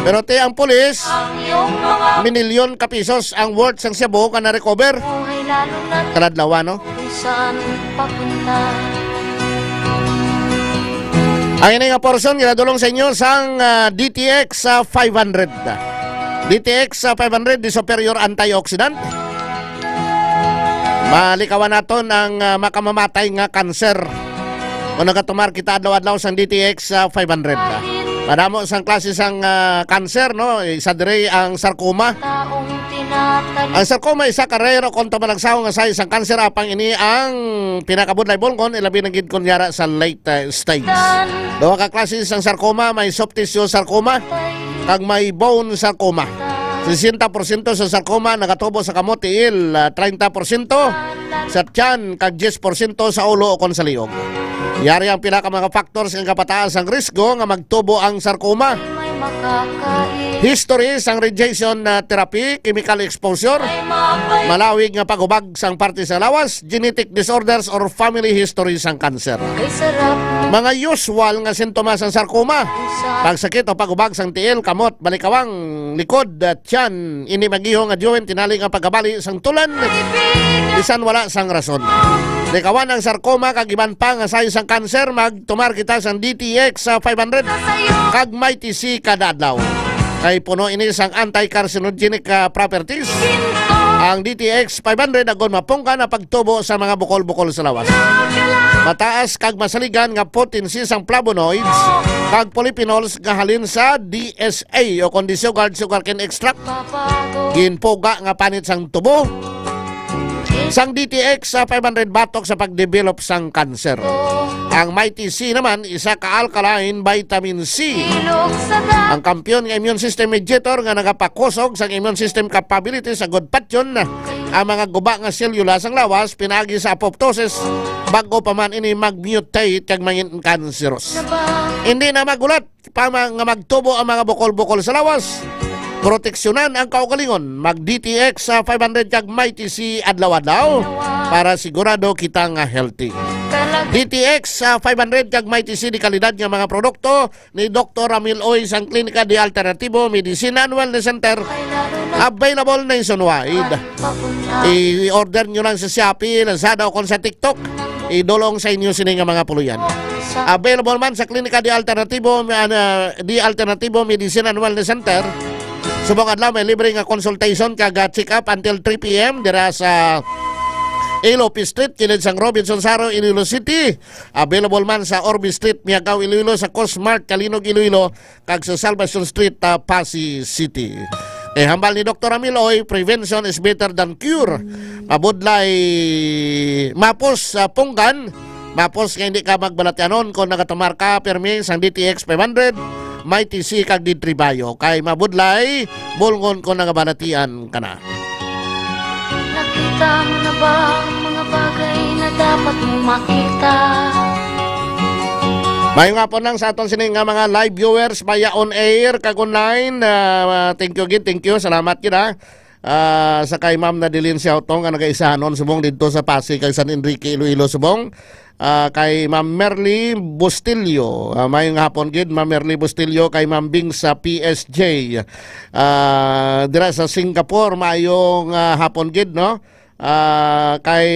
Pero ti ang pulis, minilyon ka pisos ang worth sang shabu nga na-recover. Kaladlawan, no? Ang ini nga portion, ginadulong sa inyo sang, ah, D T X, ah, five hundred. D T X, ah, five hundred, the superior antioxidant. Malikawan naton ang, ah, makamamatay nga kanser. Kung nagatumar kita adlaw-adlaw sang D T X, ah, five hundred, ah. Madamo sang klase sang, ah, kanser, no? Isa diri ang sarcoma. Ang sarcoma isa ka rare o kon tumalagsaw nga size sang kanser, apang ini ang pinakabudlay bulngon, ilabi na gid kon yara sa late, ah, stage. Duha ka klase sang sarcoma, may soft tissue sarcoma kag may bone sarcoma. Sesenta porsyento sa sarcoma nagatubo sa kamot, tiil, ah, treinta porsyento sa tiyan, kag diyes porsyento sa ulo o kon sa liog. Yari ang pila ka mga factors nga kapataas ang risgo nga magtubo ang sarcoma. History sang radiation na therapy, chemical exposure, malawig nga paghubag sang parte sa lawas, genetic disorders, or family history sang cancer. Mga usual nga sintomas sang sarcoma: pagsakit o paghubag sang tiil, kamot, balikawang, likod, tiyan, indi mag-iho nga diwen, tinali nga pagkabali sang tulan bisan wala sang rason. Likawan ang sarcoma kag iban pa nga size sang cancer, magtumar kita sang D T X five hundred kag Mighty C kada adlaw. Kay puno ini sang anti-carcinogenic, ah, properties. Ang D T X five hundred agod mapunggan ang pagtubo sa mga bukol-bukol sa lawas. Mataas kag masaligan nga potency sang flavonoids kag polyphenols nga halin sa D S A o kon disugard sugarcane extract, ginpuga nga panit sang tubo sang D T X five hundred batok sa pagdevelop sang cancer. Ang Mighty C naman, isa ka alkaline vitamin C, ang kampiyon nga immune system mediator nga nagapakusog sang immune system capability sa gud patyon ang mga guba nga selula sang lawas pinaagi sa apoptosis, bag-o pa man ini mag-mutate kag mangin kanseros. Hindi na magulat pa ma-, nga magtubo ang mga bukol-bukol sa lawas. Proteksyonan ang kaugalingon. Mag D T X sa five hundred kag Mighty C adlaw-adlaw para sigurado kita nga healthy. D T X sa five hundred kag Mighty C, di kalidad nga mga produkto ni Doktor Ramil Oy sang Klinika de Alternativo Medicine and Wellness Center. Available nationwide. I-order nyo lang sa Shopee, Lazada, o kon sa TikTok. Idulong sa inyo sini nga mga puluyan. Available man sa Klinika de Alternativo, ah, na, de Alternativo Medicine and Wellness Center. Subong adlaw may libre nga consultation kag, ah, check-up until three P M dira sa A Lopez Street, kilid sang Robinson Saro, Iloilo City. Available man sa Orbe Street, Miagao, Iloilo, sa Cosmart, Calinog, Iloilo, kag sa Salvacion Street, ah, Passi City. Eh, hambal ni Doktor Amiloy, "Prevention is better than cure." Mabudlay mapos sa punggan, mapos nga hindi ka magbalatianon kung nagatumar ka pirmi sang D T X five hundred, Mighty C kag D three Bio. Kay mabudlay, bulngon kung nagabalatian ka na. Nakita mo na ba ang mga bagay na dapat mo makita? Maayong hapon lang sa aton sini nga mga live viewers, maya on air kag online. Ah, thank you gid, thank you. Salamat gid, ha. Ah, sa kay Ma'am Nadeline Siautong nga nagaisahanon subong didto sa Pasig kag San Enrique, Iloilo, subong. Ah, kay Ma'am Merly Bustillo. Ah, maayong hapon gid, Ma'am Merly Bustillo, kay Ma'am Bing sa P S J. Ah, dira sa Singapore, maayong, ah, hapon gid, no? Ah, kay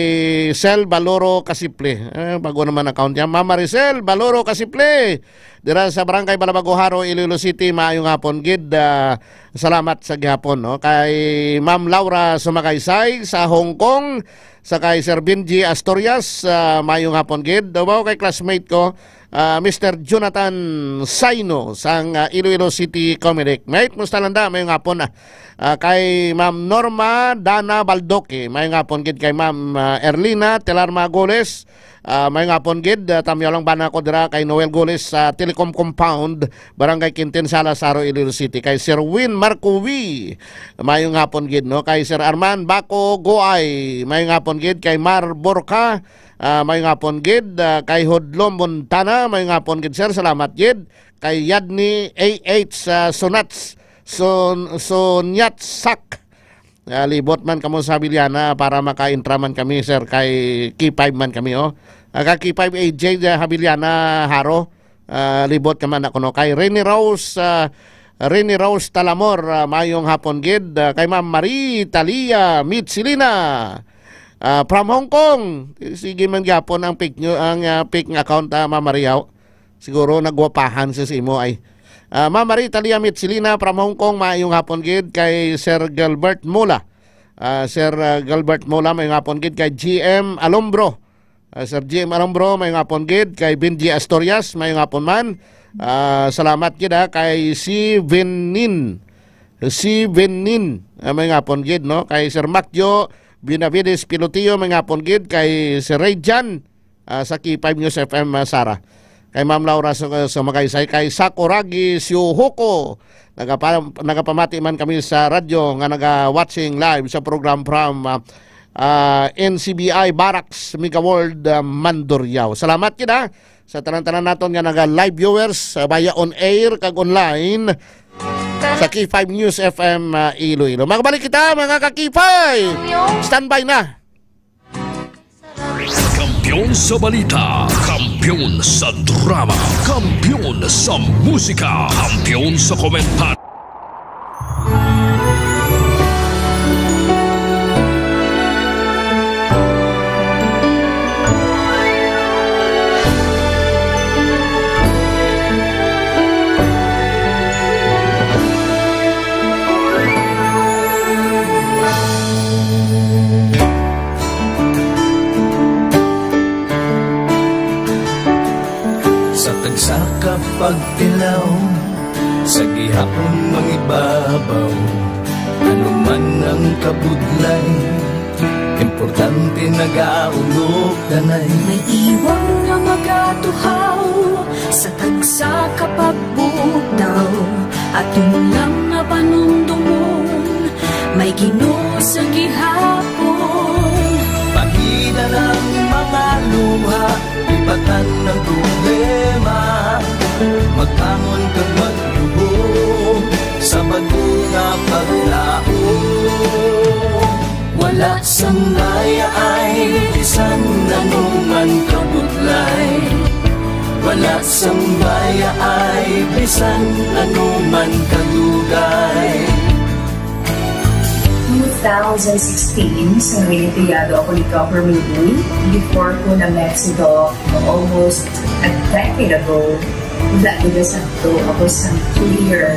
Sel Baloro Kasiple. Eh, bago naman account niya. Ma'am Maricel Baloro Kasiple, dira sa Barangay Balabago, Jaro, Iloilo City, maayong hapon gid. Ah, salamat sa gihapon, no? Kay Ma'am Laura Sumagaysay sa Hong Kong, sa kay Sir Benji Asturias, ah, maayong hapon gid. Daw kay classmate ko, ah, Mister Jonathan Saino sang, ah, Iloilo City Comelec. Mate, musta lang da? Maayong hapon, ah. Ah, kay Ma'am Norma Dana Baldoque, maayong hapon gid. Kay Ma'am, ah, Erlina Telar Magoles, ah, maayong hapon gid. Ah, tamyaw lang bana ko dira kay Noel Goles sa Telecom Compound, Barangay Quintin, Salas, Jaro, Iloilo City. Kay Sir Win Marcovi, maayong hapon gid, no? Kay Sir Arman Baco Goay, maayong hapon gid. Kay Mar Borca, ah, maayong hapon gid. Ah, kay Hodlo Montana, maayong hapon gid, sir. Salamat gid. Kay Yadni A H, ah, Sunats, Sun-, Sunyatsak. Ah, libot man kamo sa Habiliana para maka-intra man kami, sir, kay K five man kami, oh. Ah, ka K five A J, ah, Habiliana, Jaro. Ah, libot ka man ako, no. Kay Rene Rose, ah, Rene Rose Talamor, ah, maayong hapon gid. Ah, kay Ma'am Marie Talia Mitsilina, ah, from Hong Kong. Sige man gyapon ang fake nyo, ang, ah, fake nga account, ah, Ma'am Marie, haw. Siguro nagwapahan siya sa imo ay. Ah, Ma'am Marie Talia Mitsilina from Hong Kong, maayong hapon gid. Kay Sir Gilbert Mula. Ah, Sir, ah, Gilbert Mula, maayong hapon gid. Kay G M Alombro. Ah, Sir G M Alombro, maayong hapon gid. Kay Benji Asturias, maayong hapon man. Ah, salamat gid, ha. Kay si Venin. Si Venin, ah, maayong hapon gid, no? Kay Sir Macjo Benavides Pilotio, maayong hapon gid. Kay Sir Ray Jan, ah, sa K five News F M, ah, Sara. Kay Ma'am Laura sa, sa Magaysay, kay Sakuragi Siuhuko, Nagapa-, nagapamati man kami sa radyo nga naga-watching live sa program from, ah, ah, N C B I Barracks, Mega World, ah, Mandurriao. Salamat gid, ah, sa tanan-tanan naton nga naga-live viewers, ah, via on air kag online sa K five News F M, ah, Iloilo. Magbalik kita, mga ka-K five. Standby na. Kampiyon sa balita, kampiyon sa drama, kampiyon sa musika, kampiyon sa komentar. Sa tagsa ka pagtilaw, sa gihapon mangibabaw, ano man ang kabudlay, importante nagaulog danay. May iwang nga magatuhaw sa tagsa ka pagbugtaw, aton lang nga panumdomon, may Ginoo sa gihapon. Pahina ang mga luha, ibatan ang problema, magbangon kag magluho sa bag-o nga paglaom. Wala sang mayaay bisan ano man kabudlay, wala sang mayaay bisan ano man kadugay. Two thousand sixteen, sa Reynopiado ako ni Governor Lee. Before ko na-met si Doc almost a decade ago, wala gid na sakto ako sa clear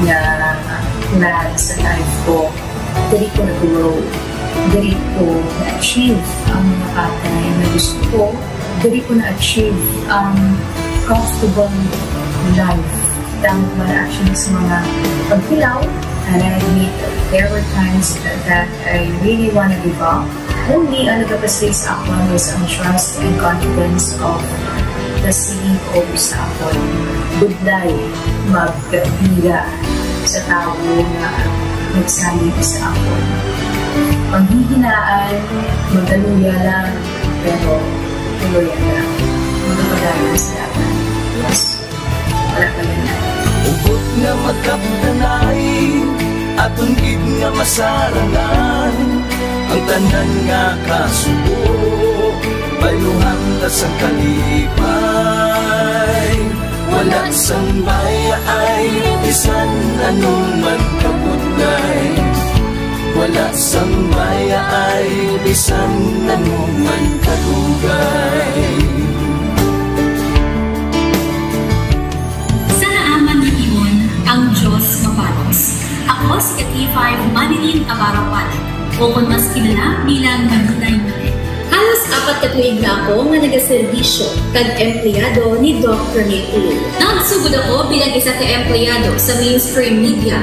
nga plan sa life ko. Diri ko na-grow. Diri ko na-achieve ang mga bagay na gusto ko. Diri ko na-achieve ang comfortable life. Tama man actually sa mga pagtilaw, and I admit there were times that I really wanna give up. Only ang nagapastig sa akon was ang trust and confidence of the C E O sa akon. Budlay magbiya sa tawo nga nagsalig sa akon. Panghihinaan, magaluya lang, pero tuloy lang. Magapadayon sa dapat. Yes. Wala pa yan. Hugot nga magkabdanay, aton gid nga masarangan, ang tanan nga kasubo, bayluhan ta sang kalipay. Wala sang mayaay, bisan ano man kabudlay. Wala sang mayaay, bisan ano man kadugay. Sa naaman nga timon, ang Dios mapalos. Ako si ka-K five Manilyn Abarawan, o kon mas kilala bilang Manilay Manilyn. Halos apat ka tuig na ako nga nagaserbisyo kag empleyado ni Doc Rene Uy. Nagsugod ako bilang isa ka empleyado sa mainstream media.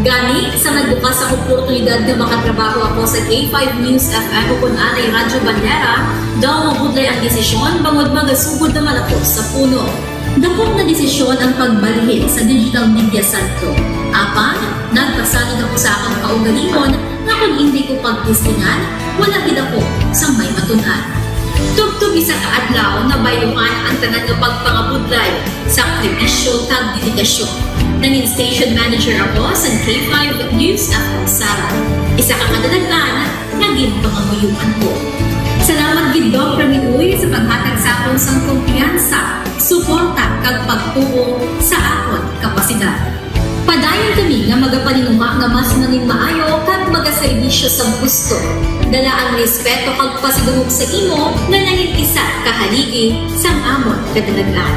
Gani, sa nagbukas ang oportunidad nga makatrabaho ako sa K five News F M o kon anay Radyo Bandera, daw mabudlay ang desisyon bangod magasugod naman ako sa puno. Dakop nga desisyon ang pagbalhin sa digital media santo. Apan, nagpasalig ako sa akon kaugalingon nga kon indi ko pagtistingan, wala gid ako sang may matun-an. Tubtob isa ka adlaw, nabayluhan ang tanan nga pagpangabudlay, sakripisyo, kag dedikasyon. Nangin station manager ako sa K five News F M Sara, isa ka kadalagan nga ginpangamuyoan ko. Salamat gid, Doc Rene Uy, sa paghatag sa akon sang kumpiyansa, suporta, kag pagtuo sa akon kapasidad. Padayon kami nga magapaninguha nga mas manginmaayo kag magaserbisyo sa gusto. Dala ang respeto kag pasidungog sa imo nga nangin isa ka haligi sang amon kadalagan.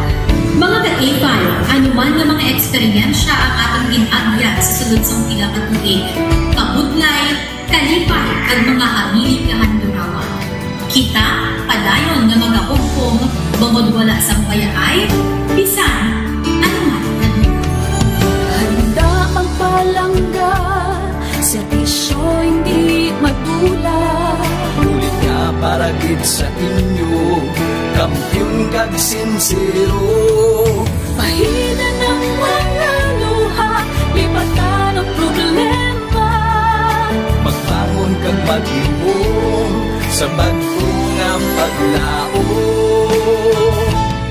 Mga ka-K five, ano man nga mga eksperyensya ang aton gin-agyan sa sulod sang pila ka tuig, kabudlay, kalipay, kag mga hamili nga handurawan. Kita padayon nga magahugpong bangod wala sang mayaay bisan ano man nga lugar. Handa ang palangga, serbisyo hindi madula. Bulig nga para gid sa inyo, kampiyon kag sinsero. Pahina ng mga luha, Paglihum sa bag-o nga paglaom.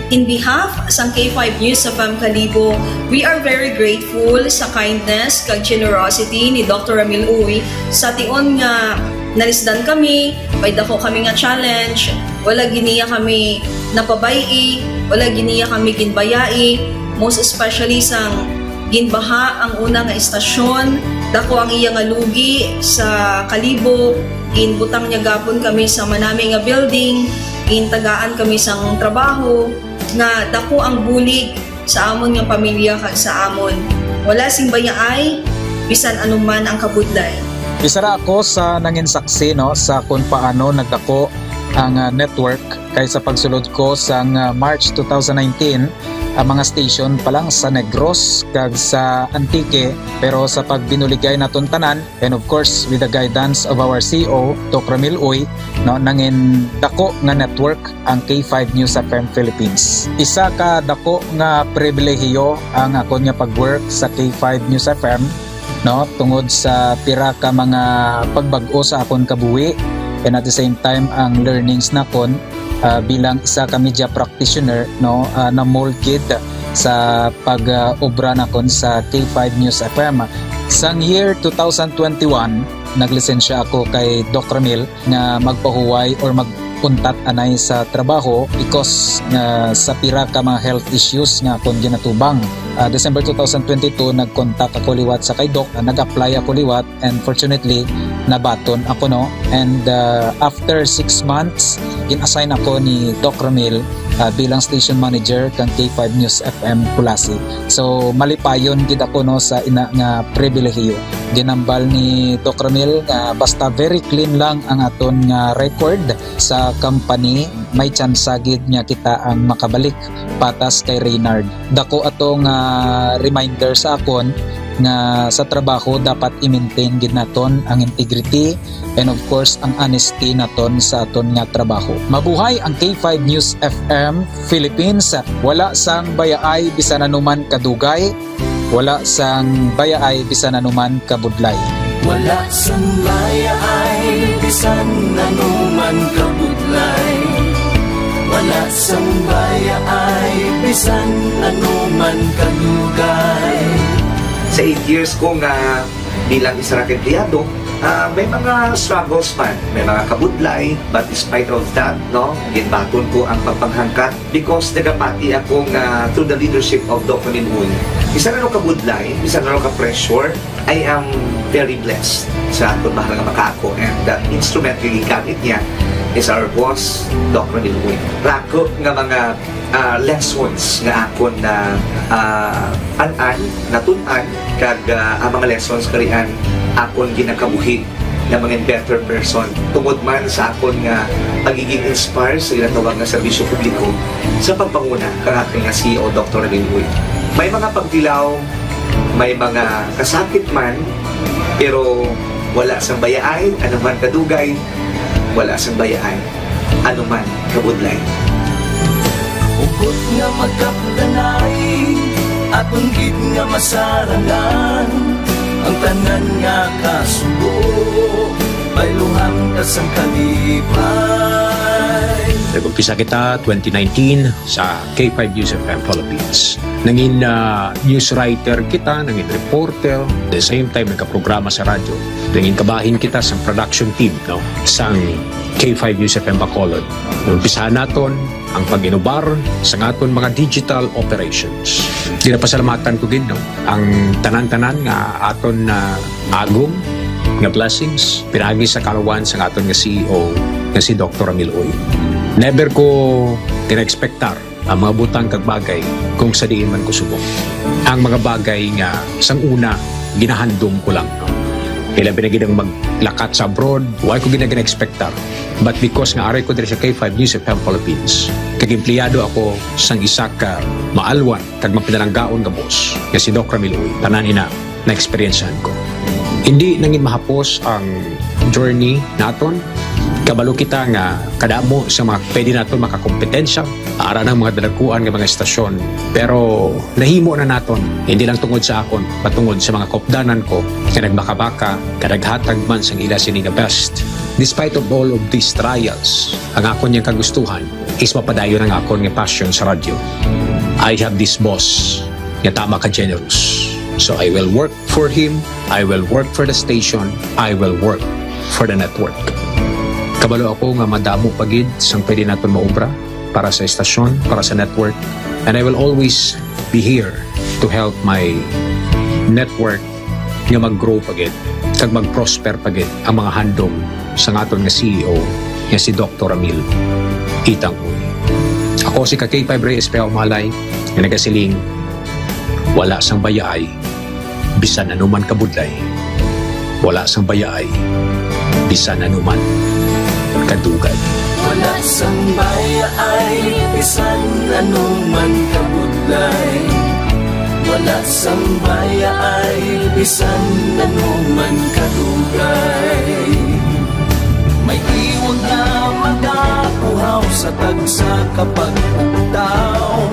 In behalf sang K five News F M Kalibo, we are very grateful sa kindness kag generosity ni Doctor Ramil Uy. Sa tion nga nalisdan kami, may dako kami nga challenge, wala gid niya kami napabay-i, wala gid niya kami ginbayai, most especially sang ginbaha ang una nga estasyon, dako ang iya nga lugi sa Kalibo, ginbutang niya gapon kami sa manami nga building, gintagaan kami sang trabaho, nga dako ang bulig sa amon nga pamilya kag sa amon. Wala sing bayaay, bisan anuman ang kabudlay. Isa ra ako sa nangin saksi, no, sa kung paano nagdako ang, ah, network, kay sa pagsulod ko sang, ah, March two thousand nineteen, ang mga station pa lang sa Negros kag sa Antique, pero sa pagbinuligay naton tanan, and of course, with the guidance of our C E O, Doc Ramil Uy, no, nangin dako nga network ang K five News F M Philippines. Isa ka dako nga pribilehiyo ang akon nga pag-work sa K five News F M, no, tungod sa pira ka mga pagbag-o sa akon kabuhi, and at the same time, ang learnings nakon, ah, bilang isa ka media practitioner, no, ah, na-mold gid sa pag, ah, obra nakon sa K five News F M. Sang year two thousand twenty-one, naglisensya ako kay Doc Ramil nga magpahuway or mag-untat anay sa trabaho because nga sa pira ka mga health issues nga akon ginatubang. Ah, December two thousand twenty-two, nag-contact ako liwat sa kay Doc, ah, nag-apply ako liwat, and fortunately, nabaton ako, no? And, ah, after six months, gin-assign ako ni Doc Ramil, ah, bilang station manager kang K five News F M Culasi. So, malipayon gid ako, no, sa ina nga pribilehiyo. Ginambal ni Doc Ramil nga basta very clean lang ang aton nga record sa company, may tsansa gid nga kita ang makabalik patas kay Reynard. Dako ato nga reminder sa akon nga sa trabaho dapat i-maintain gid naton ang integrity and of course ang honesty naton sa aton nga trabaho. Mabuhay ang K five News F M Philippines. Wala sang bayaay bisan anuman kadugay, wala sang bayaay bisan anuman kabudlay. Wala sang bayaay bisan anuman kabudlay. Wala sang bayaay bisan anuman kadugay. Sa eight years ko nga bilang isa ra ka empleyado, ah, may mga struggles man, may mga kabudlay, but despite of that, no, ginbaton ko ang pagpanghangkat because nagapati ako nga through the leadership of Doc Ramil Uy, bisan ano kabudlay, bisan ano ka pressure, I am very blessed sa akon mahal nga makaako, and the instrument nga gigamit niya is our boss, Doc Ramil Uy. Rako nga mga, ah, lessons nga akon na, ah, an-an, natun-an, kag, ah, ang mga lessons karian akon ginakabuhi na mangin better person tungod man sa akon nga pagiging inspire sa ginatawag nga serbisyo publiko sa pagpanguna kang akon nga C E O, Doctor Ramil Uy. May mga pagtilaw, may mga kasakit man, pero wala sang bayaay, ano man kadugay, wala sang bayaay, ano man kabudlay. Hugot nga magkapdanay, aton gid nga masarangan, ang tanan nga kasubo, bayluhan ka sang kalipay. Nag-umpisa kita twenty nineteen sa K five News F M Philippines. Nangin, ah, news writer kita, nangin reporter, the same time nagkaprograma sa radyo. Nangin kabahin kita sa production team, no, sang K five News F M Bacolod. Umpisahan naton ang pag-inubar sa aton mga digital operations. Ginapasalamatan ko gid, no, ang tanan-tanan nga aton na agom nga blessings pinaagi sa kaluwan sa aton nga C E O nga si Doctor Ramil Uy. Never ko ginaekspektar ang mga butang kag bagay kung sa diin man ko subong. Ang mga bagay nga sang una ginahandom ko lang, no? Ilabi na gid ang maglakat sa abroad, wala ko gid na gina-expectar. But because nga aray ko diri sa K five News F M Philippines, kag empleyado ako sang isa ka maalwan kag mapinalanggaon nga boss, nga si Doc Ramil Uy, tanan ina na-experiencehan ko. Hindi nangin mahapos ang journey naton. Kabalo kita nga kadamo sa mga pwede naton makakompetensya, Ara ng mga dalakuan nga mga estasyon, pero nahimo na naton, hindi lang tungod sa akon, patungod sa mga kaupdanan ko nga nagmakabaka nga naghatag man sang ila sini nga best. Despite of all of these trials, ang akon yang kagustuhan is mapadayon ang akon nga passion sa radyo. I have this boss nga tama ka generous. So I will work for him, I will work for the station, I will work for the network. Kabalo ako nga madamo pa gid sang pwede naton maobra para sa estasyon, para sa network, and I will always be here to help my network nga mag-grow pa gid kag mag-prosper pa gid ang mga handom sang aton nga C E O nga si Doktor Ramil Itang. Ako si Kakay Five Reyes Peao Malay nga nagasiling, wala sang bayaay bisan anuman kabudlay, wala sang bayaay bisan anuman kadugay. Wala sang bayaay bisan anuman kabudlay, wala sang bayaay bisan anuman kadugay. May iwag nga magapuhaw sa tagsa ka pag-ugtaw.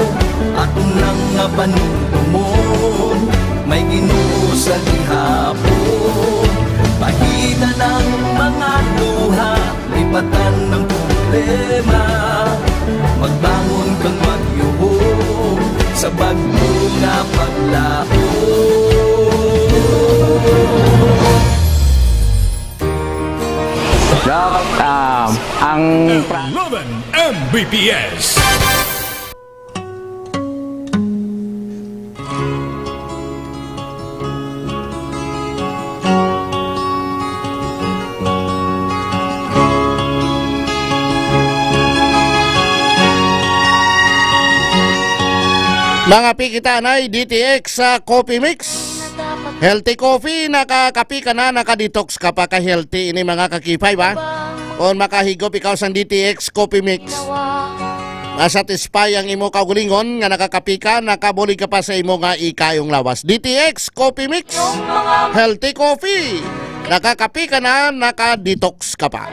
Aton lang nga panumdumon, may Ginoo sa gihapon. Pahitan ang mga luha, lipatan ang problema. Magbangon kang maghihom sa bag-o nga paglaom. Doc, um, ang pra- Eleven M B P S. Mga pikita anay, D T X sa Coffee Mix. Healthy coffee, nakakapi ka na, naka-detox ka pa, ka-healthy ini, mga ka-K five, ha? Kung makahigop ikaw sang D T X Coffee Mix, ma-satisfy ang imo kaugalingon nga nakakapi ka, nakabulig ka pa sa imo nga ikayong lawas. D T X Coffee Mix, healthy coffee. Nakakapi ka na, naka-detox ka pa.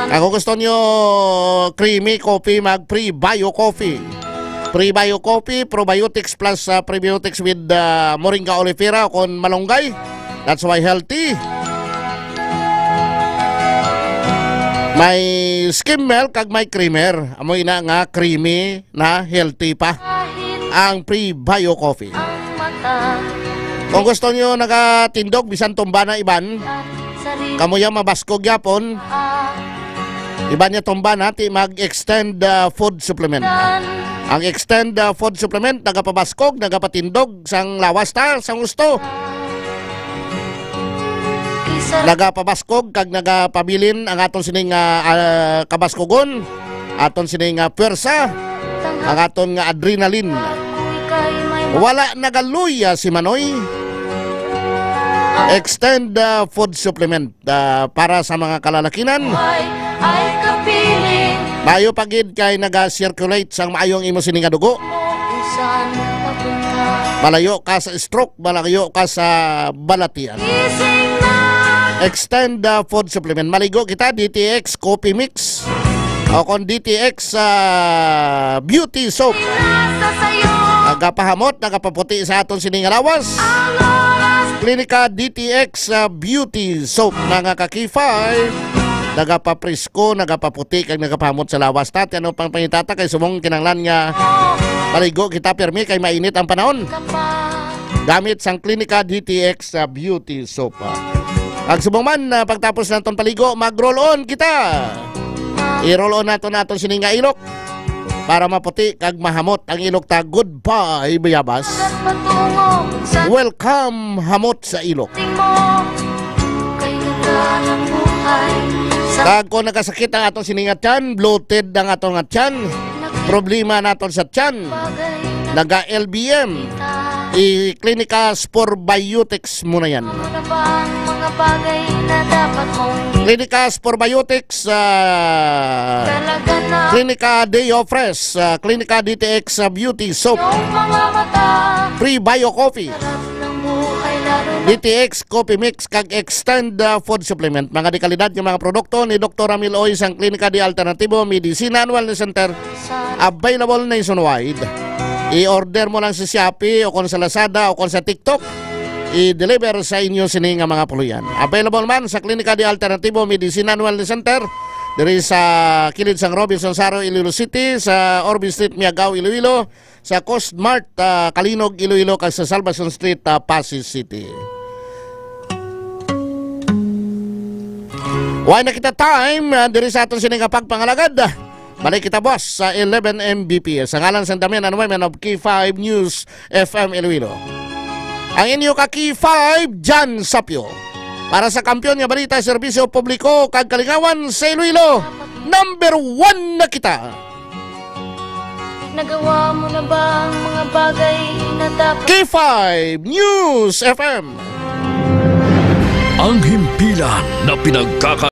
Ako gusto nyo creamy coffee, mag Prebio Coffee. Prebio Coffee, probiotics plus, ah, prebiotics with, ah, moringa oleifera o kon malunggay. That's why healthy. May skim milk kag may creamer. Amo ina nga creamy na healthy pa ang Prebio Coffee. Kung gusto nyo nagatindog, bisan tumba na iban, kamo ya mabaskog yapon. Iban niya tumba na, ti mag-extend, ah, food supplement. Ang extend, ah, food supplement, nagapabaskog, nagapatindog, sang lawas ta, sang gusto. Nagapabaskog, kag nagapabilin ang aton sining, ah, ah, kabaskogon, aton sining, ah, pwersa, ang aton nga adrenaline. Wala nagaluya si Manoy. Extend, ah, food supplement, ah, para sa mga kalalakinan. Ay, ay, kapiling. Maayo pa gid kay naga-circulate sang maayo ang imo sini nga dugo. Kung saan papunta. Malayo ka sa stroke, malayo ka sa balatian. Gising na. Extend, ah, food supplement. Maligo kita, D T X Coffee Mix. O kon D T X, ah, Beauty Soap. Nasa sayo. Nagapahamot, nagapaputi sa aton sini nga lawas. Ang oras. Klinika D T X, ah, Beauty Soap, mga ka-K five. Nagapaprisko, nagapaputi, kag nagapahamot sa lawas. Tati, ano pang pangitata kay subong kinahanglan nga maligo kita pirmi kay mainit ang panahon? Gamit sang Klinika D T X, ah, Beauty Soap, ah. Ag subong man, ah, pagtapos naton paligo, mag-roll on kita. I-roll on naton, naton sini nga ilok para maputi kag mahamot ang ilok ta. Goodbye, Bayabas. Welcome, hamot sa ilok. Kag kung nagasakit ang aton sini nga tiyan, bloated ang aton nga tiyan, problema naton sa tiyan, naga-L B M, i-Klinika Sporbiotics mo na yan. Ano na ba ang mga bagay na dapat mong Klinika Sporbiotics, ah, Talaga na Klinika Day of Rest, ah, Klinika D T X, ah, Beauty Soap, yung mga mata Prebio Coffee, Sarap ng buhay, lalo na D T X Coffee Mix, kag Extend, ah, Food Supplement. Mga dekalidad nga mga produkto ni Doktor Ramil Oy sang Klinika de Alternativo Medicina and Wellness Center. Sa Available nationwide. I-order mo lang sa Shopee o kung sa Lazada o kung sa TikTok. I-deliver sa inyo sini nga mga puloy-an. Available man sa Klinika de Alternativo Medicina and Wellness Center, diri sa kilid sang Robinson Saro, Iloilo City, sa Orbe Street, Miagao, Iloilo, sa Coast Mart, ah, Calinog, Iloilo, kag sa Salvacion Street, ah, Passi City. Wala na kita time, ah, diri sa aton sini nga pagpangalagad. Balik kita, boss, sa eleven M B P S. Sa ngalan sa Damian and Women of K five News F M Iloilo. Ang inyo ka K five, Jan Sapio. Para sa kampiyon nga balita, serbisyo publiko, kag kalingawan sa Iloilo, number one na kita. Nagawa mo na ba ang mga bagay na dapat? K five News F M. Ang himpilan na pinagkaka-